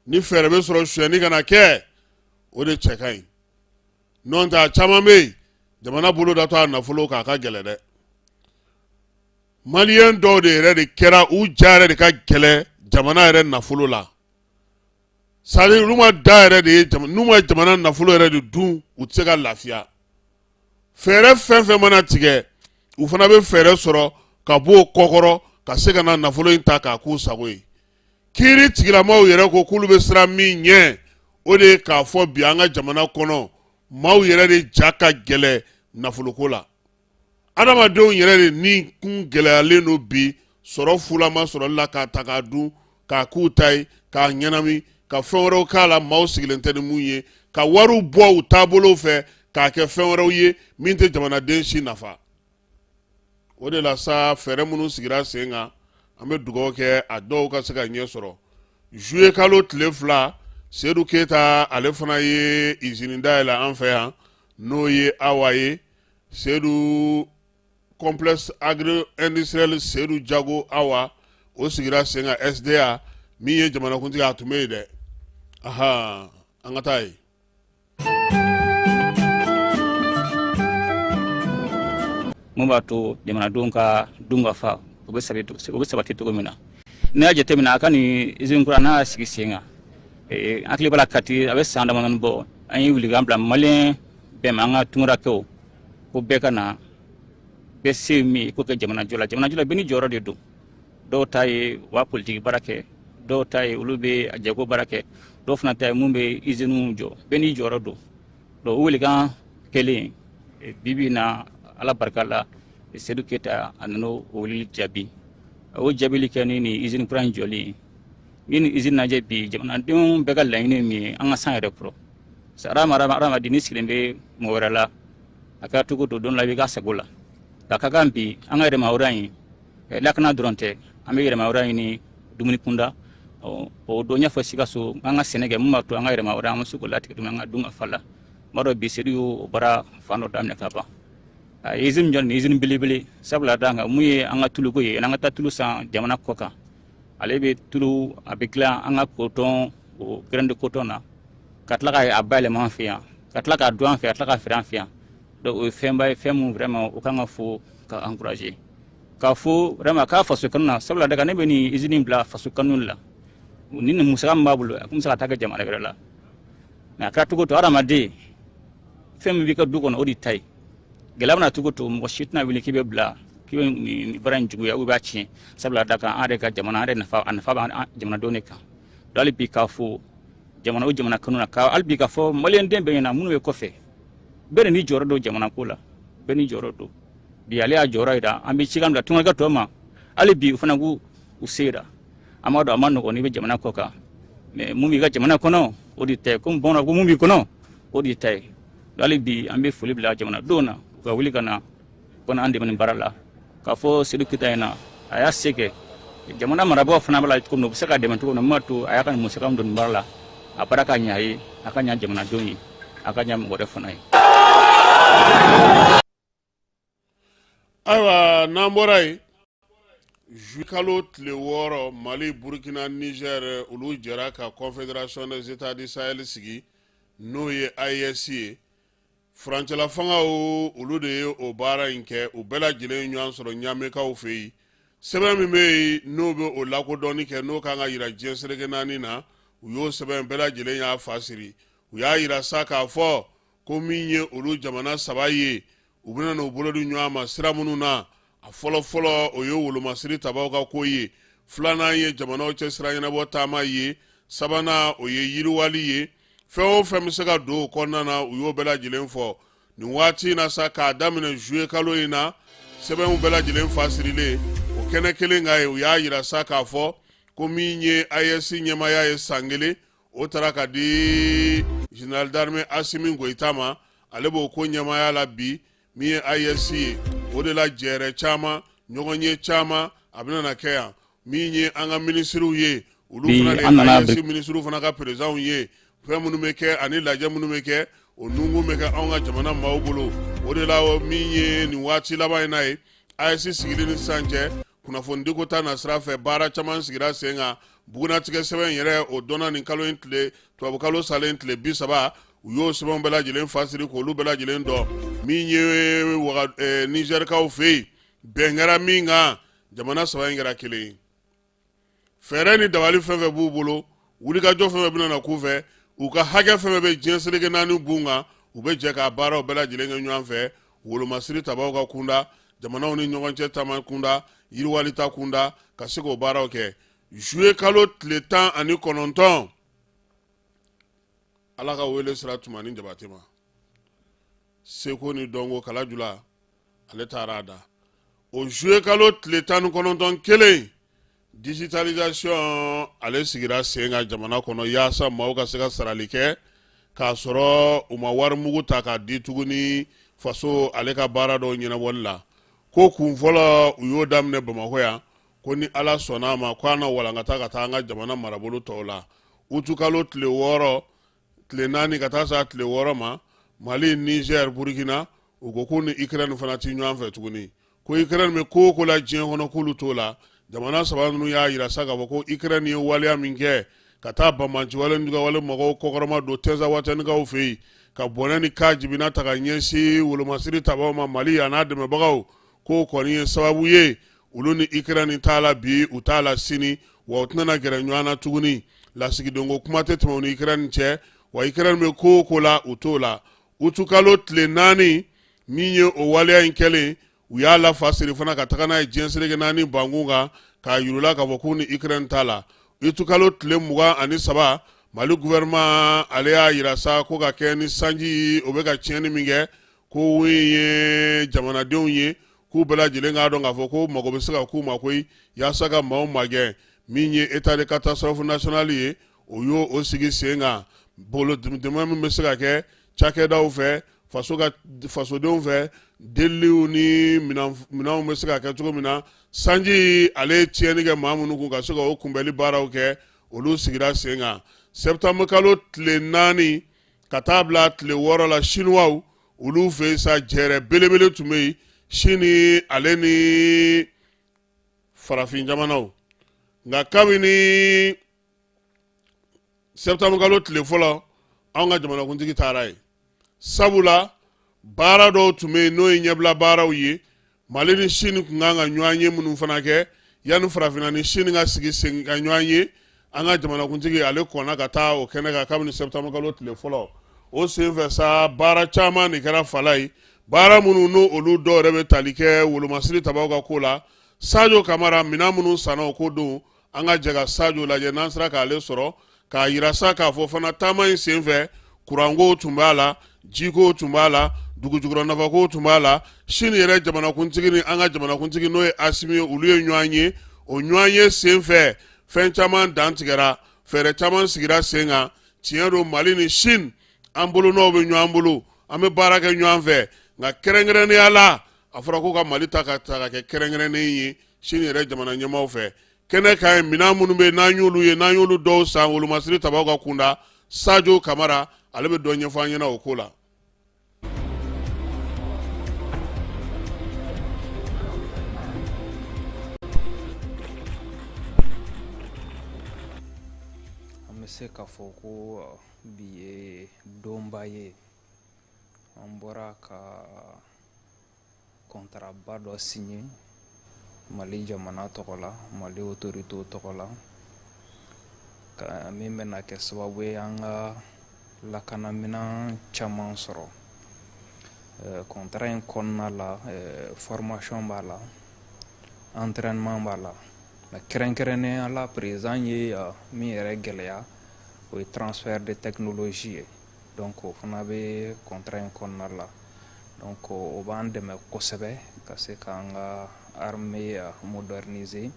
Ni fɛɛrɛ bɛ sɔrɔ sonyɛni kana kɛ, o de cɛ ka ɲi. N'o tɛ, a caman bɛ yen, jamana bolo datɔ a nafolo k'a ka gɛlɛn dɛ. Maliyɛn dɔw de yɛrɛ de kɛra u ja yɛrɛ de ka gɛlɛn jamana yɛrɛ nafolo la. C'est-à-dire olu ma da yɛrɛ de ye, n'u ma jamana nafolo yɛrɛ de dun, u tɛ se ka lafiya. Fɛɛrɛ fɛn fɛn mana tigɛ, u fana bɛ fɛɛrɛ sɔrɔ ka bɔ o kɔkɔrɔ ka se ka na nafolo in ta k'a k'u sago ye. Kiiri tigilamaw yɛrɛ ko k'olu bɛ siran min ɲɛ, o de ye k'a fɔ bi an ka jamana kɔnɔ, maaw yɛrɛ de ja ka gɛlɛn nafoloko la. Adamadenw yɛrɛ de ni kun gɛlɛyalen don bi sɔrɔ fulama sɔrɔli la, k'a ta k'a dun, k'a k'u ta ye, k'a ɲɛnami, ka fɛn wɛrɛw k'a la, maaw sigilen tɛ ni mun ye, ka wariw bɔ u taabolo fɛ k'a kɛ fɛn wɛrɛw ye min tɛ jamanaden si nafa. O de la sa, fɛɛrɛ minnu sigira sen kan, an bɛ dugawu kɛ a dɔw ka se ka ɲɛ sɔrɔ. Juillet kalo tile 2, Seyidu Keyita ale fana ye izini dayɛlɛ an fɛ yan, n'o ye Awa ye, Seyidu complexe agro industriel Seyidu Jago Awa, o sigira sen kan SDA min ye jamanakuntigi, a tun bɛ yen dɛ. Ahan, an ka taa yen. Mun b'a to jamanadenw ka dunkafa o bɛ sabati cogo min na? N'i y'a jateminɛ, a ka nin usine kura n'a y'a sigi sen kan, an hakili b'a la Kati, a bɛ san damadɔni bɔ, an ye welekan bila maliyɛn bɛɛ ma, an ka tunkarakɛw, ko bɛɛ ka na, bɛɛ se min ko kɛ jamanajɔ la. Jamanajɔ la, bɛɛ n'i jɔyɔrɔ de don. Dɔw ta ye u b'a politiki baara kɛ, dɔw ta ye olu bɛ a jago baara kɛ, dɔw fana ta ye mun bɛ usines jɔ. Bɛɛ n'i jɔyɔrɔ don. Donc o welekan kɛlen, bi bi in na, Ala barika la, Seyidu Keyita a nana o weleli jaabi. A y'o jaabili kɛ ni nin usine kura in jɔli ye. Ni nin usine lajɛ bi, jamanadenw bɛɛ ka laɲini ye min ye, an ka san yɛrɛ kɔrɔ. Hadamaden n'i sigilen bɛ mɔgɔ wɛrɛ la, a kɛra cogo o don la, i b'i ka sago la. A ka kan bi an ka yɛrɛmahɔrɔnya in lakana dɔrɔn tɛ, an bɛ yɛrɛmahɔrɔnya ɲini dumuni kunda. O don ɲɛfɔ Sikaso, an ka sɛnɛ kɛ mun b'a to an ka yɛrɛmahɔrɔnya, an bɛ se k'o latigɛ an ka dunkafa la. N b'a dɔn bi Seyidu y'o baara fan dɔ daminɛ ka ban. A ye usine jɔ, nin usine belebele, sabula d'a kan mun ye an ka tuluko ye, an ka taa tulu san jamana kɔ kan. Ale bɛ tulu, a bɛ dilan an ka coton, o graine de coton na, ka tila k'a bayɛlɛma an fɛ yan, ka tila k'a dun an fɛ yan, ka tila k'a feere an fɛ yan. Donc o ye fɛnba ye, fɛn mun vraiment o kan ka fo ka encourager, k'a fo vraiment k'a faso kanu na. Sabula daga ne bɛ nin usine bila faso kanu la. Ni nin musaka min b'a bolo, a tun bɛ se ka taa kɛ jamana wɛrɛ la, mais a kɛra cogo to, hadamaden, fɛn min b'i ka du kɔnɔ, o de ta ye. Gɛlɛya bɛna cogo to, mɔgɔ si tɛna wuli k'i bɛ bila k'i bɛ nin baara in juguya ou b'a tiɲɛ, sabula da kan an yɛrɛ ka jamana, an yɛrɛ nafa, a nafa b'an jamanadenw de kan. Donc hali bi k'a fo jamana o jamana kanu na, ka hali bi k'a fɔ maliyɛn den bɛɛ ɲɛna, minnu bɛ kɔfɛ, bɛɛ de n'i jɔyɔrɔ don jamana ko la, bɛɛ n'i jɔyɔrɔ don. Bi ale y'a jɔyɔrɔ jira, an bɛ cikan bila tungarakɛ tɔw ma, hali bi u fana k'u u se jira. An b'a dɔn a ma nɔgɔn n'i bɛ jamana kɔ kan, mais mun b'i ka jamana kɔnɔ, o de ta ye. Komi bamananw ko mun b'i kɔnɔ, o de ta ye. Hali bi an bɛ foli bila jamanadenw na, u ka wuli ka na kɔnɔ an dɛmɛ nin baara la, k'a fɔ Seyidu Keyita ɲɛna a y'a se kɛ. Jamana marabagaw fana b'a la cogo min na, u bɛ se ka dɛmɛ cogo min na, min b'a to a y'a ka musaka min don nin baara la, a baara ka ɲɛ a ye, a ka ɲɛ jamanadenw ye, a ka ɲɛ mɔgɔ wɛrɛ fana ye. Ayiwa, n'an bɔra yen, juillet kalo tile 6, Mali, Burkina, Niger, olu jɛra ka Confédération des États du Sahel sigi, n'o ye AES ye. Furancɛla fangaw, olu de ye o baara in kɛ. U bɛɛ lajɛlen ɲɔgɔn sɔrɔ Ɲamekaw fɛ yen. Sɛbɛn min bɛ yen, n'o bɛ o lakodɔnni kɛ, n'o kan ka yira diɲɛ seleke naani na, u y'o sɛbɛn bɛɛ lajɛlen y'a fa siri. U y'a yira sa k'a fɔ ko min ye olu jamana saba ye, u bɛna n'u bolo di ɲɔgɔn ma sira minnu na, a fɔlɔ fɔlɔ, o ye wolomasiri tabaw ka ko ye, filanan ye jamanaw cɛ sira ɲɛnabɔ taama ye, sabanan, o ye yiriwali ye. Fɛn o fɛn bɛ se ka don o kɔnɔna na, u y'o bɛɛ lajɛlen fɔ. Nin waati in na sa, k'a daminɛ juillet kalo in na, sɛbɛnw bɛɛ lajɛlen fasirilen o kɛnɛ kelen kan ye, u y'a yira sa k'a fɔ ko min ye AES ɲɛmaaya ye san kelen, o taara ka di général d'armée Asimi Goyita ma. Ale b'o ko ɲɛmaaya la bi. Min ye AES ye, o de la jɛrɛ caman, ɲɔgɔnye caman a bɛna na kɛ yan. Min ye an ka minisiriw ye, olu fana de ye AES minisiriw fana ka présidentw ye. Fɛn minnu bɛ kɛ ani lajɛ minnu bɛ kɛ, o nunkun bɛ kɛ anw ka jamana maaw bolo. O de la min ye nin waati laban in na ye, AES sigili ni sisan cɛ, kunnafonidiko ta na sira fɛ, baara caman sigira sen kan. Bugunatigɛ sɛbɛn yɛrɛ, o dɔnna nin kalo in tile, tubabukalo salen tile 30, u y'o sɛbɛnw bɛɛ lajɛlen fasiri k'olu bɛɛ lajɛlen dɔn. Min ye Nizɛrikaw fɛ yen, bɛn kɛra min kan, jamana saba in kɛra kelen ye. Fɛɛrɛ ni dabali fɛn fɛn b'u bolo, wulikajɔ fɛn fɛn bɛna na k'u fɛ, u ka hakɛ fɛn fɛn bɛ diɲɛ seleke naani bun kan, u bɛ jɛ k'a baaraw bɛɛ lajɛlen kɛ ɲɔgɔn fɛ, wolomasiri tabaw ka kunda, jamanaw ni ɲɔgɔn cɛ taama kunda, yiriwali ta kunda, ka se k'o baaraw kɛ. Juillet kalo tile 19, Ala ka wele sera Tumani Jabate ma, seko ni dɔnko kalajula, ale taara a da o juillet kalo tile 19 kelen. Digitalisation, ale sigira sen kan jamana kɔnɔ yaasa maaw ka se ka sarali kɛ. k'a sɔrɔ u ma warimugu ta k'a di tuguni faso ale ka baara dɔw ɲɛnabɔli la. Ko kun fɔlɔ u y'o daminɛ Bamakɔ yan, ko ni Ala sɔnna a ma ko a na walankata ka taa an ka jamana marabolo tɔw la. Utukalo tile 6, tile 4 ka taa se tile 6 ma, Mali, Niger, Burkina, u ko k'u ni Ukraine fana ti ɲɔgɔn fɛ tuguni. Ko Ukraine bɛ ko o ko la diɲɛ kɔnɔ k'olu t'o la. Jamana saba ninnu y'a yira sa k'a fɔ ko Ukraine ye waleya min kɛ ka taa banbaanciwale ni jugawale mɔgɔw kɔkɔrɔma don Tɛnzawatɛnikaw fɛ yen, ka bɔnɛ ni ka jibina ta ka ɲɛsin wolomasiri tabaw ma Mali a n'a dɛmɛbagaw, k'o kɔni ye sababu ye olu ni Ukraine t'a la bi, u t'a la sini, wa u tɛna gɛrɛ ɲɔgɔn na tuguni. Lasigidenko kuma tɛ tɛmɛ u ni Ukraine cɛ, wa Ukraine bɛ ko o ko la u t'o la. Utukalo tile 4 min ye o waleya in kɛlen, u y'a lafasiri fana ka taga n'a ye diɲɛ seleke naani bankun kan k'a yir'u la k'a fɔ k'u ni Ukraine t'a la. Utukalo tile 23, Mali gouvernement ale y'a yira sa ko ka kɛ ni sanji o bɛ ka tiɲɛni min kɛ, ko ye jamanadenw ye k'u bɛɛ lajɛlen k'a dɔn k'a fɔ ko mago bɛ se ka k'u ma koyi yaasa ka maaw magɛn. Min ye état de catastrophe nationale ye, o y'o o sigi sen kan. Bolo dɛmɛ min bɛ se ka kɛ cakɛdaw fɛ, faso ka fasodenw fɛ, deliliw ni minɛnw bɛ se ka kɛ cogo min na sanji ale ye tiɲɛni kɛ maa minnu kun ka se ka o kunbɛli baaraw kɛ, olu sigira sen kan. Septembre kalo tile 4 ka taa bila tile 6 la, Chinois olu fɛ yen sa jɛrɛ belebele tun bɛ yen Chine ale ni farafin jamanaw. Nka kabini septembre kalo tile fɔlɔ, anw ka jamanakuntigi taara yen, sabula baara dɔw tun bɛ yen n'o ye ɲɛbila baaraw ye. Mali ni Chine tun kan ka ɲɔgɔn ye minnu fana kɛ yanni farafinna ni Chine ka sigi sen ka ɲɔgɔn ye, an ka jamanakuntigi ale kɔnna ka taa o kɛnɛ kan kabini septembre kalo tile fɔlɔ. O senfɛ sa baara caman de kɛra fala ye, baara minnu n'o olu dɔw yɛrɛ bɛ tali kɛ wolomasiri tabaw ka ko la. Sajo Kamara, minɛn minnu sanna o ko don, an ka jɛ ka Sajo lajɛ n'an sera k'ale sɔrɔ k'a yira sa k'a fɔ fana taama in senfɛ kuranko tun b'a la, jiko tun b'a la, dugujukɔrɔ nafako tun b'a la. Chine yɛrɛ jamanakuntigi ni an ka jamanakuntigi n'o ye Asimi ye, olu ye ɲɔgɔn ye. O ɲɔgɔn ye senfɛ fɛn caman dantigɛra, fɛɛrɛ caman sigira sen kan. Tiɲɛ don, Mali ni Chine an bolonɔw bɛ ɲɔgɔn bolo, an bɛ baara kɛ ɲɔgɔn fɛ, nka kɛrɛnkɛrɛnnenya la a fɔra ko ka Mali ta ka ta ka kɛ kɛrɛnkɛrɛnnen ye Chine yɛrɛ jamana ɲɛmaaw fɛ. Kɛnɛ kan yen, minɛn minnu bɛ n'an y'olu ye, n'an y'olu dɔw san wolomasiri tabaw ka kunda, Sajo Kamara ale bɛ dɔ ɲɛfɔ an ɲɛna o ko la. An bɛ se k'a fɔ ko bi ye donba ye. An bɔra ka kɔntaraba dɔ signé Mali jamana tɔgɔ la, Mali autorités tɔgɔ la, ka min bɛna kɛ sababu ye an ka lakanaminɛn caman sɔrɔ. Contrat in kɔnɔna la, formation b'a la, entraînement b'a la, mais kɛrɛnkɛrɛnnenya la président ye min yɛrɛ gɛlɛya, o ye transfert de technologie ye. Donc o fana bɛ contrat in kɔnɔna la. Donc o b'an dɛmɛ kosɛbɛ ka se k'an ka armée moderniser,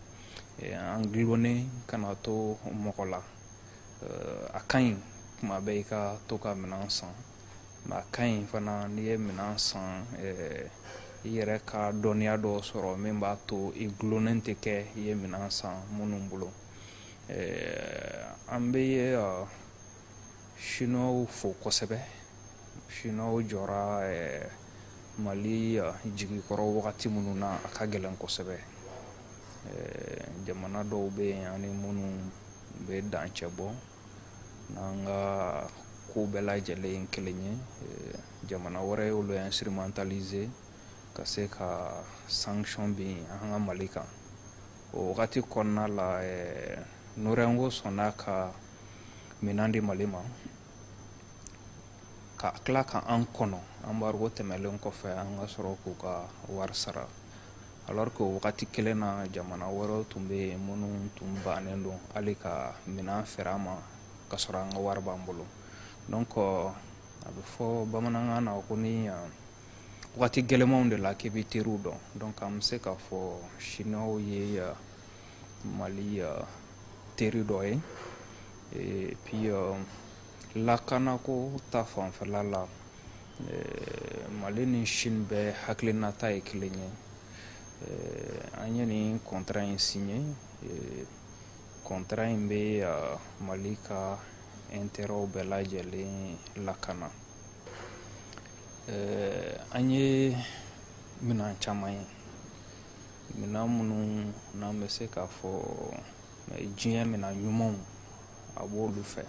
an gulonnen kana to mɔgɔ la. A ka ɲi tuma bɛɛ i ka to ka minɛn san, mais a ka ɲi fana n'i ye minɛn san, i yɛrɛ ka dɔnniya dɔw sɔrɔ min b'a to i gulonnen tɛ kɛ i ye minɛn san minnu bolo. An bɛ Chinois fo kosɛbɛ. Chinois jɔra Mali jigikɔrɔ wagati minnu na, a ka gɛlɛn kosɛbɛ. Jamana dɔw bɛ yen ani minnu bɛ dancɛ bɔ n'an ka ko bɛɛ lajɛlen kelen ye, jamana wɛrɛ y'olu instrumentaliser ka se ka sanction bin an ka Mali kan. O wagati kɔnɔna la, Norinco sɔnna ka minɛn di Mali ma, ka tila ka an kɔnɔ embargo tɛmɛlen kɔfɛ an ka sɔrɔ k'u ka wari sara, alors que o wagati kelen na jamana wɛrɛw tun bɛ yen minnu tun bannen don hali ka minɛn feere an ma ka sɔrɔ an ka wari b'an bolo. Donc a bɛ fɔ bamanankan na ko ni wagati gɛlɛnmanw de la k'i bɛ teriw dɔn. Donc an bɛ se k'a fɔ Chinois ye Mali teri dɔ ye. Et puis Lakanako ta fanfɛla la, Mali ni Chine bɛɛ hakilinata ye kelen ye. An ye nin contrat in signé. Contrat in bɛ Mali ka intérêt bɛɛ lajɛlen lakana. An ye minɛn caman ye, minɛn minnu n'an bɛ se k'a fɔ diɲɛ minɛn ɲumanw, a b'olu fɛ.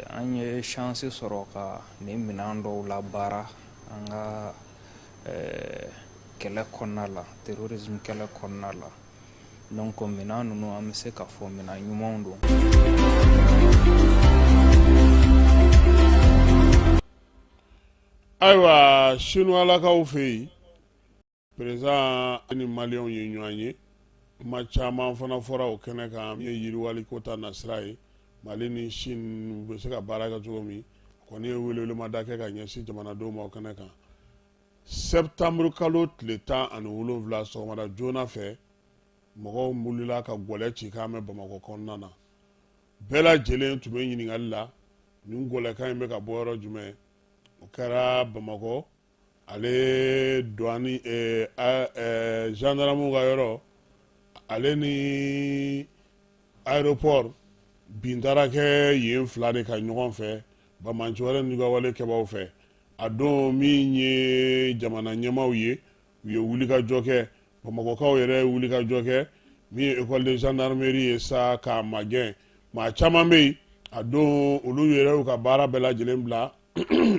An ye chance sɔrɔ ka nin minɛn dɔw labaara an ka kɛlɛ kɔnɔna la, terrorisme kɛlɛ kɔnɔna la. Donc minɛn ninnu, an bɛ se k'a fɔ minɛn ɲumanw don. Ayiwa, Sinuwalakaw fɛ yen, président ni Maliyɛnw ye ɲɔgɔn ye. Kuma caman fana fɔra o kɛnɛ kan, min ye yiriwali ko ta nasira ye, Mali ni Chine bɛ se ka baara kɛ cogo min. A kɔni ye welewelemada kɛ ka ɲɛsin jamanadenw ma o kɛnɛ kan. Septembre kalo tile 17, sɔgɔmada joona fɛ, mɔgɔw wulila ka gɔlɛ ci k'a mɛn Bamakɔ kɔnɔna na. Bɛɛ lajɛlen tun bɛ ɲininkali la, nin gɔlɛkan in bɛ ka bɔ yɔrɔ jumɛn? O kɛra Bamakɔ ale douane, gendarme ka yɔrɔ, ale ni aéroport. Bin taara kɛ yen fila de ka ɲɔgɔn fɛ, banbaanci wɛrɛ n'u ka wale kɛbaaw fɛ. A don, min ye jamana ɲɛmaaw ye, u ye wulikajɔ kɛ. Bamakɔkaw yɛrɛ ye wulikajɔ kɛ. Min ye école de gendarmerie ye sa, k'a magɛn. Maa caman bɛ yen, a don olu yɛrɛ y'u ka baara bɛɛ lajɛlen bila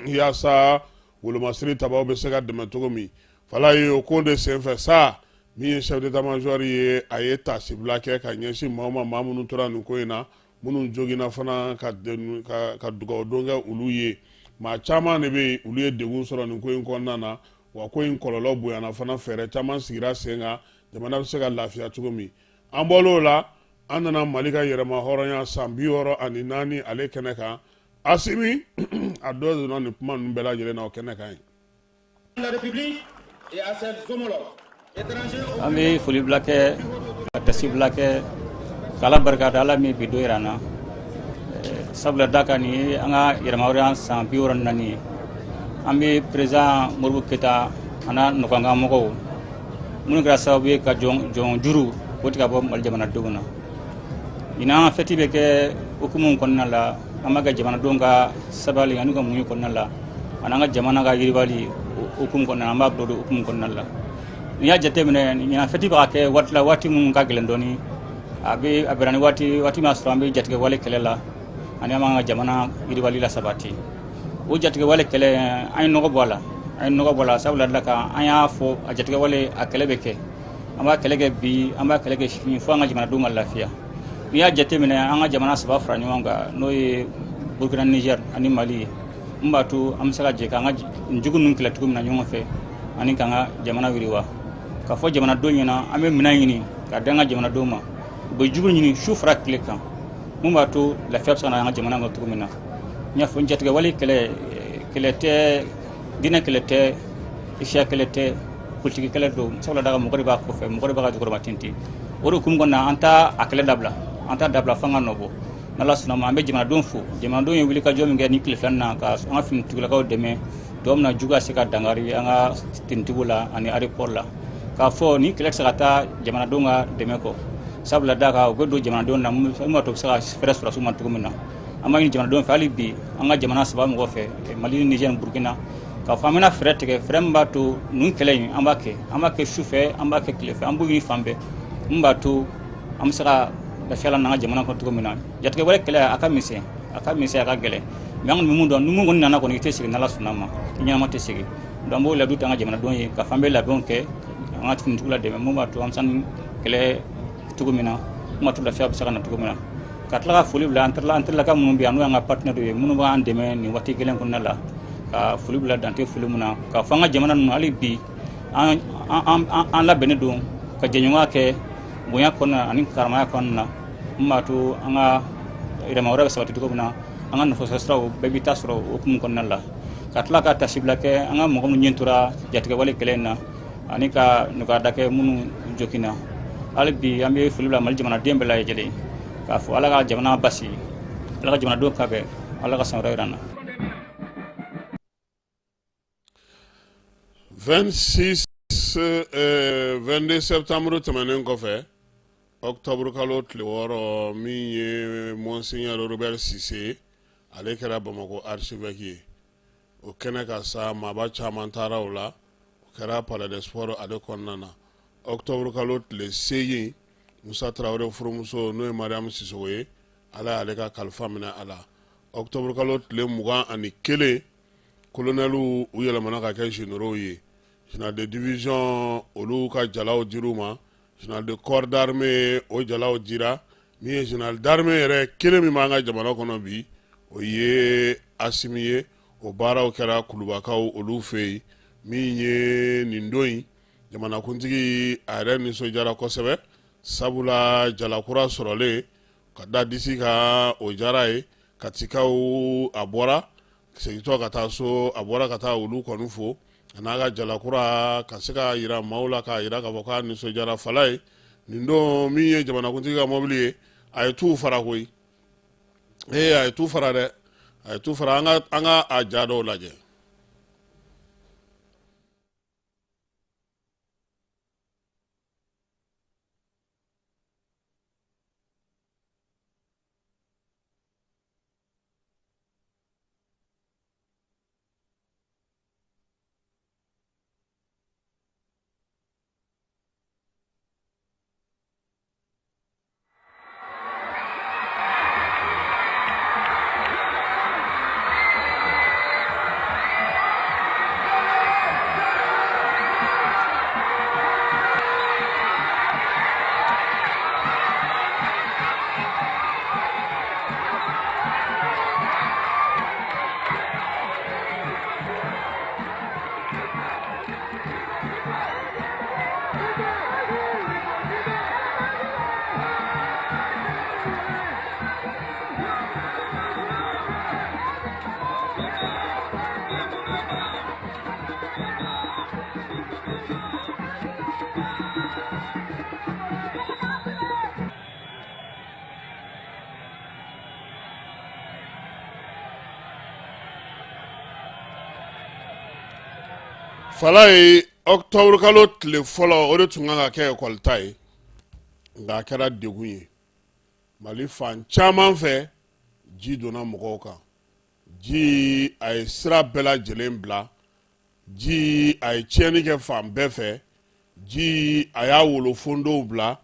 yaasa wolomasiri tabaw bɛ se ka dɛmɛ cogo min. Fala ye o ko de senfɛ sa, min ye chef d'état major ye, a ye taasibila kɛ ka ɲɛsin maaw ma, maa minnu tora nin ko in na, minnu joginna fana, ka dugawu don kɛ olu ye. Maa caman de bɛ yen, olu ye degun sɔrɔ nin ko in kɔnɔna na, wa ko in kɔlɔlɔ bonyana fana. Fɛɛrɛ caman sigira sen kan, jamana bɛ se ka lafiya cogo min. An bɔl'o la, an nana Mali ka yɛrɛma hɔrɔnya san 64 ale kɛnɛ kan. Asimi a dɔ donna nin kuma ninnu bɛɛ lajɛlen na o kɛnɛ kan yen. La République et à ses homologues étrangers. An bɛ foli bila kɛ, ka tasibila kɛ, k'Ala barika da, Ala min bi don yira an na. Sabula da kan, nin ye an ka yɛrɛmahɔrɔnya san 64 ye. An bɛ président Modibo Keyita a n'a nɔgɔnkan mɔgɔw minnu kɛra sababu ye ka jɔn juru o tigɛ ka bɔ Mali jamanadenw na. Ɲinan fɛti bɛ kɛ hukumu kɔnɔna la, an b'a kɛ jamanadenw ka sabali ani ka muɲu kɔnɔna la, ani an ka jamana ka yiriwali hukumu kɔnɔna la. An b'a bila o de hukumu kɔnɔna la. N'i y'a jateminɛ, ɲinan fɛti bɛ ka kɛ waati la, waati minnu ka gɛlɛn dɔɔni. A bɛ a bɛnna ni waati min y'a sɔrɔ an bɛ jatigɛwale kɛlɛ la, ani an b'an ka jamana yiriwali la sabati. O jatigɛwale kɛlɛ, an ye nɔgɔ bɔ a la, an ye nɔgɔ bɔ a la, sabula da kan an y'a fɔ, a jatigɛwale a kɛlɛ bɛ kɛ. An b'a kɛlɛ kɛ bi, an b'a kɛlɛ kɛ sini, fo an ka jamanadenw ka lafiya. N'i y'a jateminɛ, an ka jamana saba fara ɲɔgɔn kan, n'o ye Burkina, Niger ani Mali ye, mun b'a to an bɛ se ka jɛ k'an ka jugu ninnu kɛlɛ cogo min na ɲɔgɔn fɛ, ani k'an ka jamana yiriwa. K'a fɔ jamanadenw ɲɛna, an bɛ minɛn ɲini k'a di an ka jamanadenw ma, u bɛ jugu ɲini su fara tile kan, mun b'a to lafiya bɛ se ka na an ka jamana kɔnɔ cogo min na. N y'a fɔ, n jatigɛwale kɛlɛ, kɛlɛ tɛ, diinɛ kɛlɛ tɛ, siya kɛlɛ tɛ, politiki kɛlɛ don. Sabula da mɔgɔ de b'a kɔfɛ, mɔgɔ de b'a ka jukɔrɔma tintin. O de hukumu kɔnɔna, an t'a a kɛlɛ dabila, an t'a dabila f'an ka nɔ bɔ. N'Ala sɔnna ma, an bɛ jamanadenw fo. Jamanadenw ye wulikajɔ min kɛ ni tile filanan na ka an ka finitigilakaw dɛmɛ don min na jugu ka se ka dankari an ka tenitigiw la ani aéroport la, k'a fɔ ni kɛlɛ tɛ se ka taa jamanadenw ka dɛmɛ kɔ. Sabula da kan, u bɛ don jamanadenw na, mun b'a to u bɛ se ka fɛɛrɛ sɔrɔ ma cogo min na. An b'a ɲini jamanadenw fɛ hali bi, an ka jamana saba mɔgɔ fɛ, Mali, Niger ni Burkina, k'a fɔ an bɛna fɛɛrɛ tigɛ, fɛɛrɛ min b'a to nin kɛlɛ in, an b'a kɛ, an b'a kɛ su fɛ, an b'a kɛ tile fɛ, an b'o ɲini fan bɛɛ, mun b'a to an bɛ se ka lafiya la n'an ka jamana kɔnɔ cogo min na. Jatigɛwale kɛlɛ, a ka misɛn, a ka misɛn, a ka gɛlɛn, mais an kɔni bɛ mun dɔn, ni mun kɔni nana kɔni, i tɛ segin. N'Ala sɔnna ma, i ɲɛnama tɛ segin. Donc an b'o layidu ta an ka jamanadenw ye, k'a fɔ an bɛ labɛnw kɛ, an ka finitigiw la dɛmɛ, mun b'a to an bɛ se kɛlɛ cogo min na, mun b'a to lafiya bɛ se ka na cogo min na. Ka tila ka foli bila an terilaka minnu bɛ yan, n'o y'an ka partenaires ye, minnu b'an dɛmɛ nin waati gɛlɛn kɔnɔna la, ka foli bila dante foli min na, k'a fɔ an ka jamana ninnu, hali bi an labɛnnen don ka jɛɲɔgɔnya kɛ bonya kɔnɔna ani karamaya kɔnɔna na, mun b'a to an ka yɛlɛma wɛrɛ bɛ sabati cogo min na, an ka nafasɔrɔ siraw bɛɛ bɛ taa sɔrɔ o hukumu kɔnɔna la. Ka tila ka tasibila kɛ an ka mɔgɔ minnu ɲɛ tora jatigɛwale kɛlɛ in na, ani ka nɔgɔya kɛ minnu joginna. Hali bi an bɛ foli bila Mali jamanaden bɛɛ lajɛlen, k'a fɔ Ala ka jamana basigi, Ala ka jamanadenw ka bɛn. Ala ka san wɛrɛ yira an na. 26 22 septembre tɛmɛnen kɔfɛ, octobre kalo tile 6, min ye Monseigneur Robert Cissé, ale kɛra Bamakɔ archevêque ye. O kɛnɛ kan sa, maaba caman taara o la. O kɛra Palais des Sports ale kɔnɔna na. Octobre kalo tile 8, Musa Tarawele furumuso, n'o ye Mariam Sisoko ye, Ala y'ale ka kalifa minɛ a la. Octobre kalo tile 21, colonɛliw u yɛlɛmana ka kɛ généraux ye. Général de division, olu ka jalaw dir'u ma. Général de corps d'armée, o jalaw dira. Min ye général d'armée yɛrɛ kelen min b'an ka jamana kɔnɔ bi, o ye Asimi ye. O baaraw kɛra Kulubakaw olu fɛ yen. Min ye nin don in, jamanakuntigi a yɛrɛ nisɔndiyara kosɛbɛ, sabula jalakura sɔrɔlen ka da disi kan, o diyara ye. Katikaw, a bɔra segintɔ ka taa so, a bɔra ka taa olu kɔni fo a n'a ka jalakura ka se k'a jira maaw la, k'a jira k'a fɔ k'a nisɔndiyara. Fala ye nin don, min ye jamanakuntigi ka mɔbili ye, a ye tu fara koyi. Ee, a ye tu fara dɛ, a ye tu fara. An ka a ja dɔw lajɛ. Fala ye octobre kalo tile fɔlɔ, o de tun kan ka kɛ ekɔli ta ye, nka a kɛra degun ye Mali fan caman fɛ. Ji donna mɔgɔw kan, ji a ye sira bɛɛ lajɛlen bila, ji a ye tiɲɛni kɛ fan bɛɛ fɛ, ji a y'a wolofondow bila.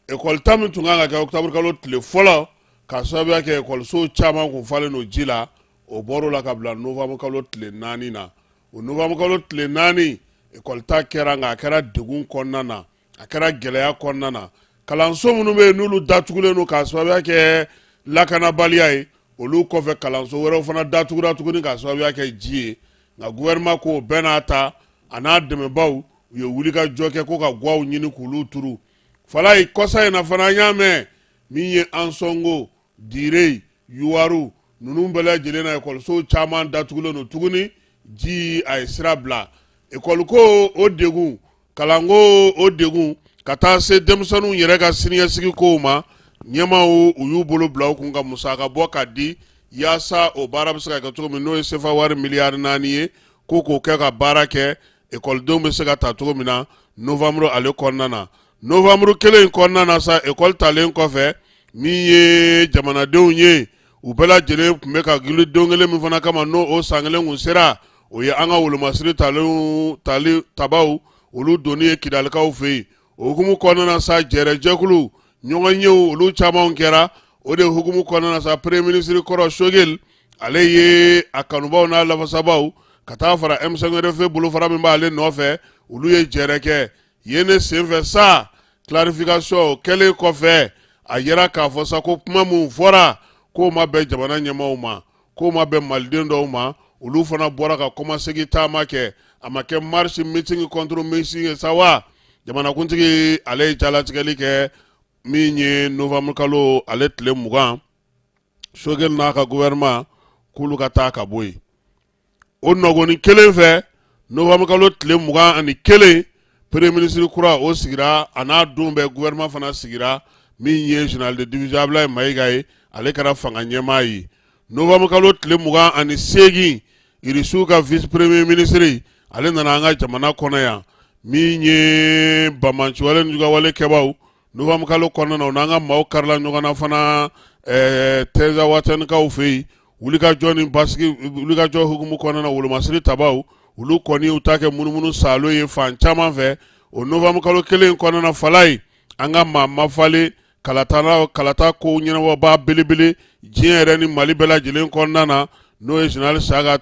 Ekɔli ta min tun kan ka kɛ octobre kalo tile fɔlɔ, ka sababuya kɛ ekɔliso caman kun falen don ji la, o bɔr'o la ka bila novembre kalo tile 4 na. O novembre kalo tile 4, ekɔli ta kɛra, nka a kɛra degun kɔnɔna na, a kɛra gɛlɛya kɔnɔna na. Kalanso minnu bɛ yen n'olu datugulen don k'a sababuya kɛ lakanabaliya ye, olu kɔfɛ kalanso wɛrɛw fana datugura tuguni k'a sababuya kɛ ji ye. Nka gouvernement ko o bɛɛ n'a ta, a n'a dɛmɛbaaw, u ye wulikajɔ kɛ ko ka gwaw ɲini k'olu turu. Falayi, kɔsa in na fana, an y'a mɛn min ye Ansɔngo, Dire, Yuwaru ninnu bɛɛ lajɛlen na, ekɔliso caman datugulen don tuguni, ji a ye sira bila. Ekɔliko o degun, kalanko o degun, ka taa se denmisɛnninw yɛrɛ ka siniɲɛsigi kow ma, ɲɛmaaw u y'u bolo bila u kun ka musaka bɔ ka di yaasa o baara bɛ se ka kɛ cogo min, n'o ye sefa wari miliyari 4 ye, ko k'o kɛ ka baara kɛ, ekɔlidenw bɛ se ka ta cogo min na novembre ale kɔnɔna na. Novembre kelen in kɔnɔna na sa, ekɔli talen kɔfɛ, min ye jamanadenw ye, u bɛɛ lajɛlen tun bɛ ka wuli don kelen min fana kama, n'o o san kelen kun sera, o ye an ka wolomasiri tali tabaw olu donni ye Kidalikaw fɛ yen. O hukumu kɔnɔna na sa, jɛrɛjɛkulu ɲɔgɔnyew olu caman kɛra. O de hukumu kɔnɔna na sa, premier ministre kɔrɔ Sogɛli, ale ye a kanubaw n'a lafasabaaw ka taa fara M5 RFP bolofara min b'ale nɔfɛ, olu ye jɛrɛ kɛ yen de senfɛ sa. Clarification kɛlen kɔfɛ, a yira k'a fɔ sa ko kuma min fɔra, k'o ma bɛn jamana ɲɛmaaw ma, k'o ma bɛn maliden dɔw ma. Olu fana bɔra ka kɔmasegin taama kɛ. A ma kɛ marche, meeting contre meeting ye sa wa? Jamanakuntigi ale ye jalatigɛli kɛ min ye novembre kalo ale tile 20, Sogɛli n'a ka gouvernement k'olu ka taa ka bɔ yen. O nɔgɔnin kelen fɛ, novembre kalo tile 21, premier ministre kura o sigira, a n'a don bɛɛ gouvernement fana sigira. Min ye général de division Ablaye Mayiga ye, ale kɛra fanga ɲɛmaa ye. Novembre kalo tile 28, Irisiw ka vice premier ministre ale nana an ka jamana kɔnɔ yan. Min ye banbaanciwale ni jugawale kɛbaaw, novembre kalo kɔnɔna na, u n'an ka maaw karila ɲɔgɔn na fana Tɛnzawatɛnikaw fɛ yen. Wulikajɔ ni basigi wulikajɔ hukumu kɔnɔna na, wolomasiri tabaw olu kɔni u ta kɛ munumunu saalo ye fan caman fɛ. O novembre kalo kelen kɔnɔna na, Falaye, an ka maa mafalen kalata kalata ko ɲɛnabɔbaa belebele diɲɛ yɛrɛ ni Mali bɛɛ lajɛlen kɔnɔna na, n'o ye général Siyaka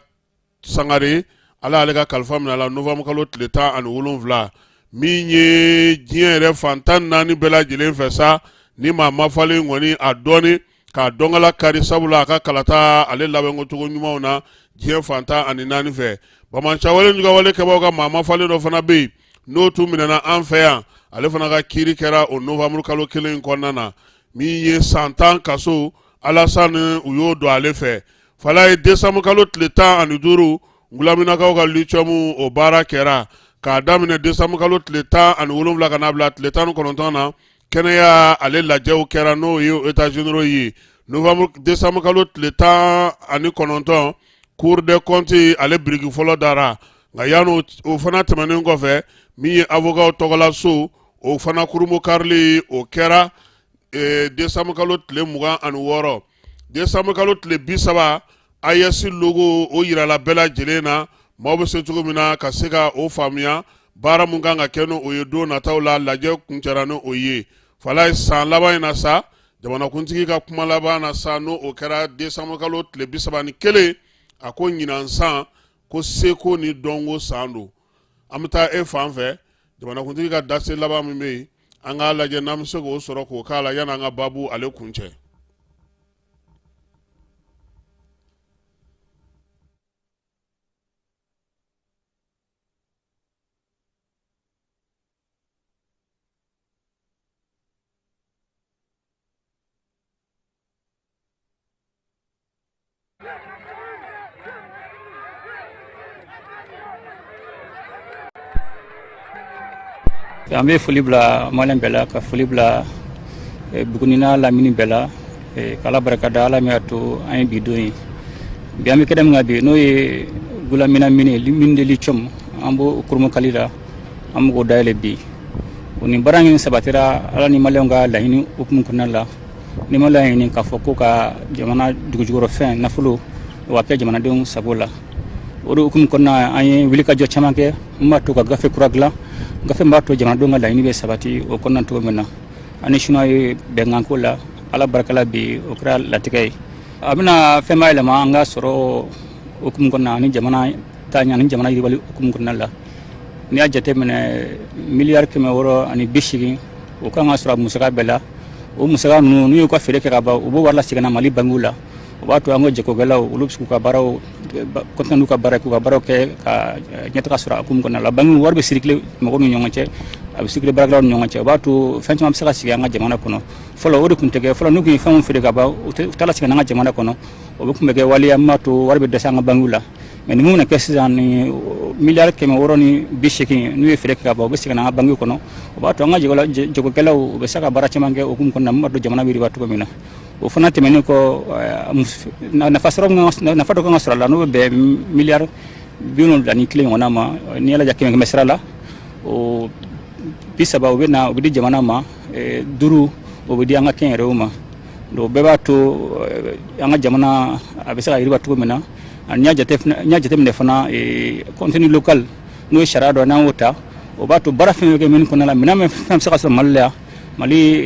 Sangare, Ala y'ale ka kalifa minɛ a la novembre kalo tile 17. Min ye diɲɛ yɛrɛ fan 14 bɛɛ lajɛlen fɛ sa, ni maa mafalen kɔni a dɔɔni k'a dɔnkala kari, sabula a ka kalata ale labɛnko cogo ɲumanw na diɲɛ fan 14 fɛ. Banbaanciwale jugawale kɛbaaw ka maa mafalen dɔ fana bɛ yen, n'o tun minɛna an fɛ yan, ale fana ka kiiri kɛra o novembre kalo kelen in kɔnɔna na. Min ye san 10 kaso, Alasani u y'o don ale fɛ. Falaye, décembre kalo tile 15, Gulaminakaw ka lithium o baara kɛra k'a daminɛ décembre kalo tile 17 ka n'a bila tile 19 na. Kɛnɛya ale lajɛw kɛra, n'o ye états généraux ye. Novembre décembre kalo tile 19, Cour des comptes ale biriki fɔlɔ dara. Nka yanni o fana tɛmɛnen kɔfɛ, min ye avocat tɔgɔlaso, o fana kurunbonkarili o kɛra décembre kalo tile 26. Décembre kalo tile 30, AES logo o yirala bɛɛ lajɛlen na, maaw bɛ se cogo min na ka se ka o faamuya baara mun kan ka kɛ n'o ye don nataw la. Lajɛ kuncɛra ni o ye. Falaye, san laban in na sa, jamanakuntigi ka kuma laban na sa, n'o o kɛra décembre kalo tile 31, a ko ɲinan san ko seko ni dɔnko san don. An bɛ taa e fan fɛ, jamanakuntigi ka dase laban min bɛ yen, an k'a lajɛ n'an bɛ se k'o sɔrɔ k'o k'a la yanni an ka baabu ale kuncɛ. An bɛ foli bila maliyɛn bɛɛ la, ka foli bila Buguni n'a lamini bɛɛ la, k'Ala barika da, Ala min y'a to an ye bi don ye. Bi an bɛ kɛnɛ min kan bi, n'o ye Gulamina mine, mine de lithium, an b'o kurunbonkari la, an bɛ k'o dayɛlɛ bi. O ni baara min sabatira Ala ni maliyɛnw ka laɲini hukumu kɔnɔna la, ni ma laɲini k'a fɔ ko ka jamana dugujukɔrɔfɛn nafolo o ka kɛ jamanadenw sago la. O de hukumu kɔnɔna, an ye wulikajɔ caman kɛ min b'a to ka gafe kura dilan, gafe min b'a to jamanadenw ka laɲini bɛ sabati o kɔnɔna cogo min na. An ni Chinois ye bɛnkan ko la, Ala barika la, bi o kɛra latigɛ ye. A bɛna fɛn ba yɛlɛma an ka sɔrɔ hukumu kɔnɔna ani jamana taaɲɛ ani jamana yiriwali hukumu kɔnɔna la. N'i y'a jateminɛ, miliyari 680, o kan ka sɔrɔ a musaka bɛɛ la. O musaka ninnu, n'u y'u ka feere kɛ ka ban, u b'o wari lasegin na Mali bankiw la. O b'a to an ka jagokɛlaw, olu bɛ se k'u ka baaraw continuer n'u ka baara, k'u ka baaraw kɛ ka ɲɛtaga sɔrɔ a hukumu kɔnɔna la. Bankiw wari bɛ circuler mɔgɔw ni ɲɔgɔn cɛ, a bɛ circuler baarakɛlaw ni ɲɔgɔn cɛ. O b'a to fɛn caman bɛ se ka sigi an ka jamana kɔnɔ. Fɔlɔ, o de tun tɛ kɛ. Fɔlɔ, n'u tun ye fɛnw feere ka ban, u t'a lasegin an ka jamana kɔnɔ. O bɛ tun bɛ kɛ waleya min b'a to wari bɛ dɛsɛ an ka bankiw la. Mais ni mun bɛna kɛ sisan, ni miliyari 680, n'u ye feere kɛ ka ban, u bɛ segin an ka bankiw kɔnɔ. O b'a to an ka jagokɛlaw, u bɛ se ka baara caman kɛ o hukumu kɔnɔna na, min b'a to jamana bɛ yiriwa cogo min na. O fana tɛmɛnen kɔ, nafa sɔrɔ, nafa dɔ kan ka sɔrɔ a la, n'o bɛ bɛn miliyari 71 ɲɔgɔnna ma. N'i y'a lajɛ kɛmɛ kɛmɛ sira la, o 30, o bɛ na, o bɛ di jamana ma, 5, o bɛ di an ka kɛnyɛrɛyew ma. Donc o bɛɛ b'a to an ka jamana a bɛ se ka yiriwa cogo min na. Ani n'i y'a jateminɛ fana, contenu local, n'o ye sariya dɔ, n'an y'o ta, o b'a to baara fɛn fɛn kɛ mine kɔnɔna la, minɛn min fɛn bɛ se ka sɔrɔ Mali la yan, Mali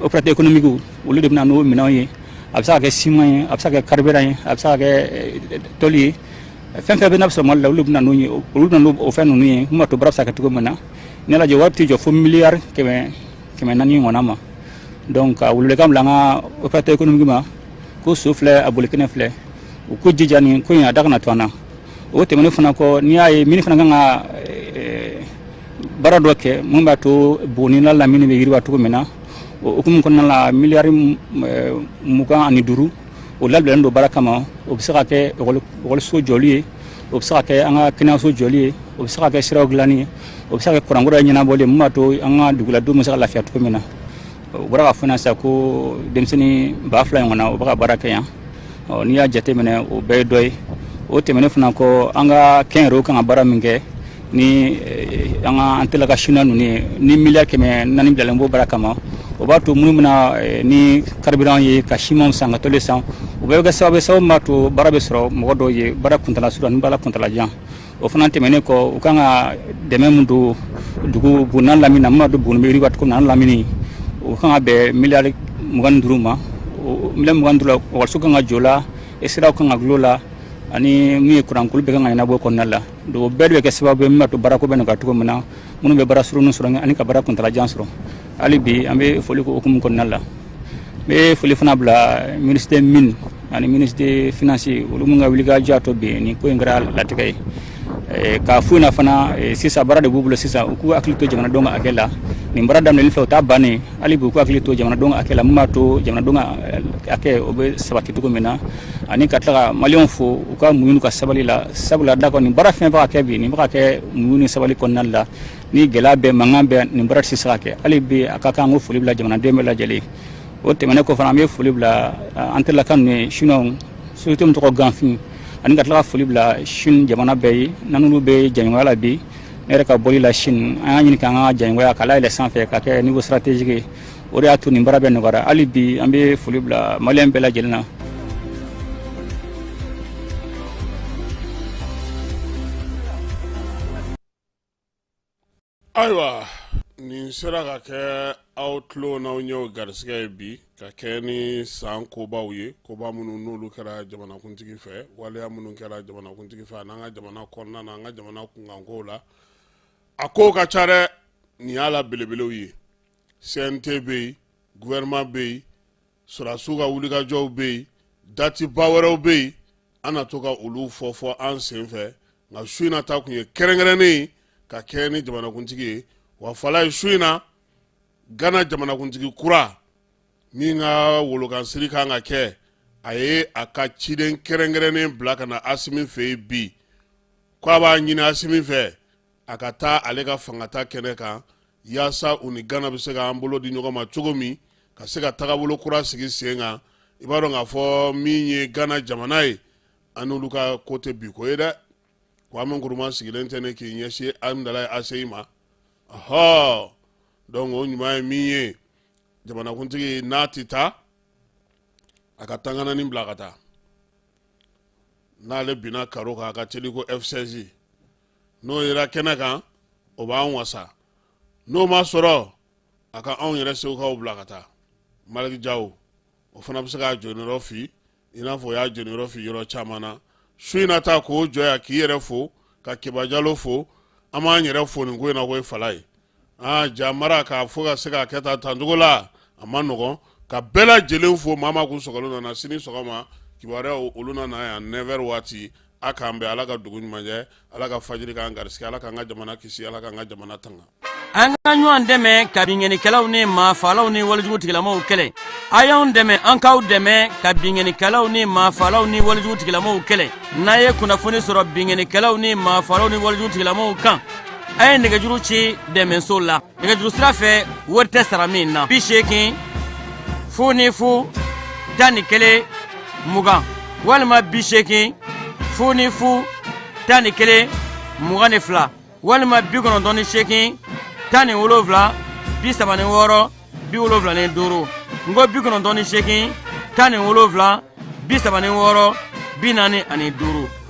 opérateur économique, olu de bɛ na n'o minɛnw ye. A bɛ se ka kɛ ciment ye, a bɛ se ka kɛ carburant ye, a bɛ se ka kɛ tôle ye, fɛn fɛn bɛ n'a bɛ sɔrɔ Mali la, olu bɛ na n'o ye, olu bɛ na n'o fɛn ninnu ye, mun b'a to baara bɛ se ka kɛ cogo min na. N'i y'a lajɛ, wari bɛ t'i jɔ fo miliyari 400 ɲɔgɔnna ma. Donc ka welewelekan bila an ka opérateur économique ma ko so filɛ, a bolikɛnɛ filɛ, u ko jija nin ko in a da kana to an na. O tɛmɛnen fana kɔ, n'i y'a ye mine fana kan ka baara dɔ kɛ mun b'a to Buguni n'a lamini bɛ yiriwa cogo min na, o hukumu kɔnɔna la, miliyari 25, o labilalen don baara kama. O bɛ se ka kɛ ekɔliso jɔli ye, o bɛ se ka kɛ an ka kɛnɛyaso jɔli ye, o bɛ se ka kɛ siraw dilanni ye, o bɛ se ka kɛ kuranko dɔ ɲɛnabɔli ye, mun b'a to an ka duguladenw bɛ se ka lafiya cogo min na. U bɔra ka fɔ sisan ko denmisɛnnin 2000 ɲɔgɔnna, o bɛ ka baara kɛ yan. Ɔ, n'i y'a jateminɛ, o bɛɛ ye dɔ ye. O tɛmɛnen fana kɔ, an ka kɛnyɛrɛyew kan ka baara min kɛ ni an ka an tɛla ka chinois ninnu ye, ni miliyari 400 bilalen b'o baara kama, o b'a to minnu bɛna ni carburant ye ka simanw san, ka tôle san, o bɛɛ bɛ kɛ sababu ye, sababu min b'a to baara bɛ sɔrɔ mɔgɔ dɔw ye, baara kuntala surun ani baara kuntala jan. O fana tɛmɛnen kɔ, u kan ka dɛmɛ min don dugu Buguni n'a lamini na, min b'a to Buguni bɛ yiriwa cogo min na, an lamini, o kan ka bɛn miliyari 25 ma. O miliyari 25 la, ekɔliso kan ka jɔ la, siraw kan ka dulon la, ani min ye kuranko bɛɛ kan ka ɲɛnabɔ kɔnɔna la. Donc o bɛɛ de bɛ kɛ sababu ye min b'a to baarako bɛ nɔgɔya cogo min na, minnu bɛ baara surunnin sɔrɔ ani ka baara kuntalajan sɔrɔ. Hali bi, an bɛ foli k'o hukumu kɔnɔna la. N bɛ foli fana bila ministre des Mines ani ministre des Finances, olu minnu ka wulikajɔ y'a to bi nin ko in kɛra latigɛ ye. K'a f'u ɲɛna fana, sisan baara de b'u bolo sisan, u k'u hakili to jamanadenw ka hakɛ la. Nin baara daminɛli fɛ, o t'a bannen. Hali bi, u k'u hakili to jamanadenw ka hakɛ la, min b'a to jamanadenw ka hakɛ o bɛ sabati cogo min na, ani ka tila ka maliyɛnw fo u ka muɲu n'u ka sabali la. Sabula da kɔ, nin baara fɛn bɛ ka kɛ bi, nin bɛ ka kɛ muɲu ni sabali kɔnɔna la. Ni gɛlɛya bɛ, mankan bɛ, nin baara tɛ se ka kɛ. Hali bi, a ka kan ko foli bila jamanaden bɛɛ lajɛlen. O tɛmɛnen kɔ fana, an bɛ foli bila an terilaka ninnu ye, chinois, société min tɔgɔ Ganfeng, ani ka tila ka foli bila Chine jamana bɛɛ ye, n'an n'olu bɛ jɛɲɔgɔnya la bi. Ne yɛrɛ ka bɔli la Chine, an y'a ɲini k'an ka jɛɲɔgɔnya k'a layɛlɛ sanfɛ ka kɛ niveau stratégique ye. O de y'a to nin baara bɛɛ nɔgɔyara. Hali bi, an bɛ foli bila maliyɛn bɛɛ lajɛlen na. Ayiwa, nin sera ka kɛ aw tulo n'aw ɲɛw garisɛgɛ ye bi, ka kɛ ni san kobaw ye, koba minnu n'olu kɛra jamanakuntigi fɛ, waleya minnu kɛra jamanakuntigi fɛ, an'an ka jamana kɔnɔna na, an ka jamana kunkankow la. A kow ka ca dɛ, nin y'a la belebelew ye. CNT bɛ yen, gouvernement bɛ yen, sɔrɔdasiw ka wulikajɔw bɛ yen, datiba wɛrɛw bɛ yen, an na to ka olu fɔ fɔ an sen fɛ. Nka su in na ta kun ye kɛrɛnkɛrɛnnen ye ka kɛ ni jamanakuntigi ye. Wa fala ye, su in na, Ghana jamanakuntigi kura min ka wolokansiri kan ka kɛ, a ye a ka ciden kɛrɛnkɛrɛnnen bila ka na Asimi fɛ yen bi, ko a b'a ɲini Asimi fɛ a ka taa ale ka fangata kɛnɛ kan, yaasa u ni Ghana bɛ se k'an bolo di ɲɔgɔn ma cogo min, ka se ka tagabolo kura sigi sen kan. I b'a dɔn k'a fɔ min ye Ghana jamana ye, an n'olu ka ko tɛ bi ko ye dɛ. Kwame Nkrumah sigilen tɛ ne k'i ɲɛsin Amudalayi ACI ma. Ɔhɔ, donc o ɲuman ye min ye, jamanakuntigi n'a tɛ taa, a ka tankananin bila ka taa. N'ale binna karo kan, a ka teli ko F16. N'o yera kɛnɛ kan, o b'an wasa. N'o ma sɔrɔ, a ka anw yɛrɛ segukaw bila ka taa. Maliki Jaw, o fana bɛ se k'a jɔniyɔrɔ fi, i n'a fɔ o y'a jɔniyɔrɔ fi yɔrɔ caman na. Su in na ta k'o jɔ yan, k'i yɛrɛ fo, ka Keba Jalo fo. An b'an yɛrɛ fo nin ko in na ko ye fala ye. Aa, jamara k'a fo ka se k'a kɛ tan tancogo la, a ma nɔgɔn. Ka bɛɛ lajɛlen fo, maa maa kun sɔgɔlen nana. Sini sɔgɔma kibaruyaw olu nana yan 9h waati. A k'an bɛn. Ala ka dugu ɲuman jɛ, Ala ka fajiri k'an garisɛgɛ, Ala k'an ka jamana kisi, Ala k'an ka jamana tanga. An ka ɲɔgɔn dɛmɛ ka binkannikɛlaw ni maafaalaw ni walejugu tigilamaw kɛlɛ. A y'anw dɛmɛ, an k'aw dɛmɛ ka binkannikɛlaw ni maafaalaw ni walejugu tigilamaw kɛlɛ. N'a ye kunnafoni sɔrɔ binkannikɛlaw ni maafaalaw ni walejugu tigilamaw kan, a ye nɛgɛjuru ci dɛmɛso la nɛgɛjuru sira fɛ, wari tɛ sara min na: 80 00 11 20 walima 80 00 11 22 walima 98 17 36 75. N ko 98 17 36 45.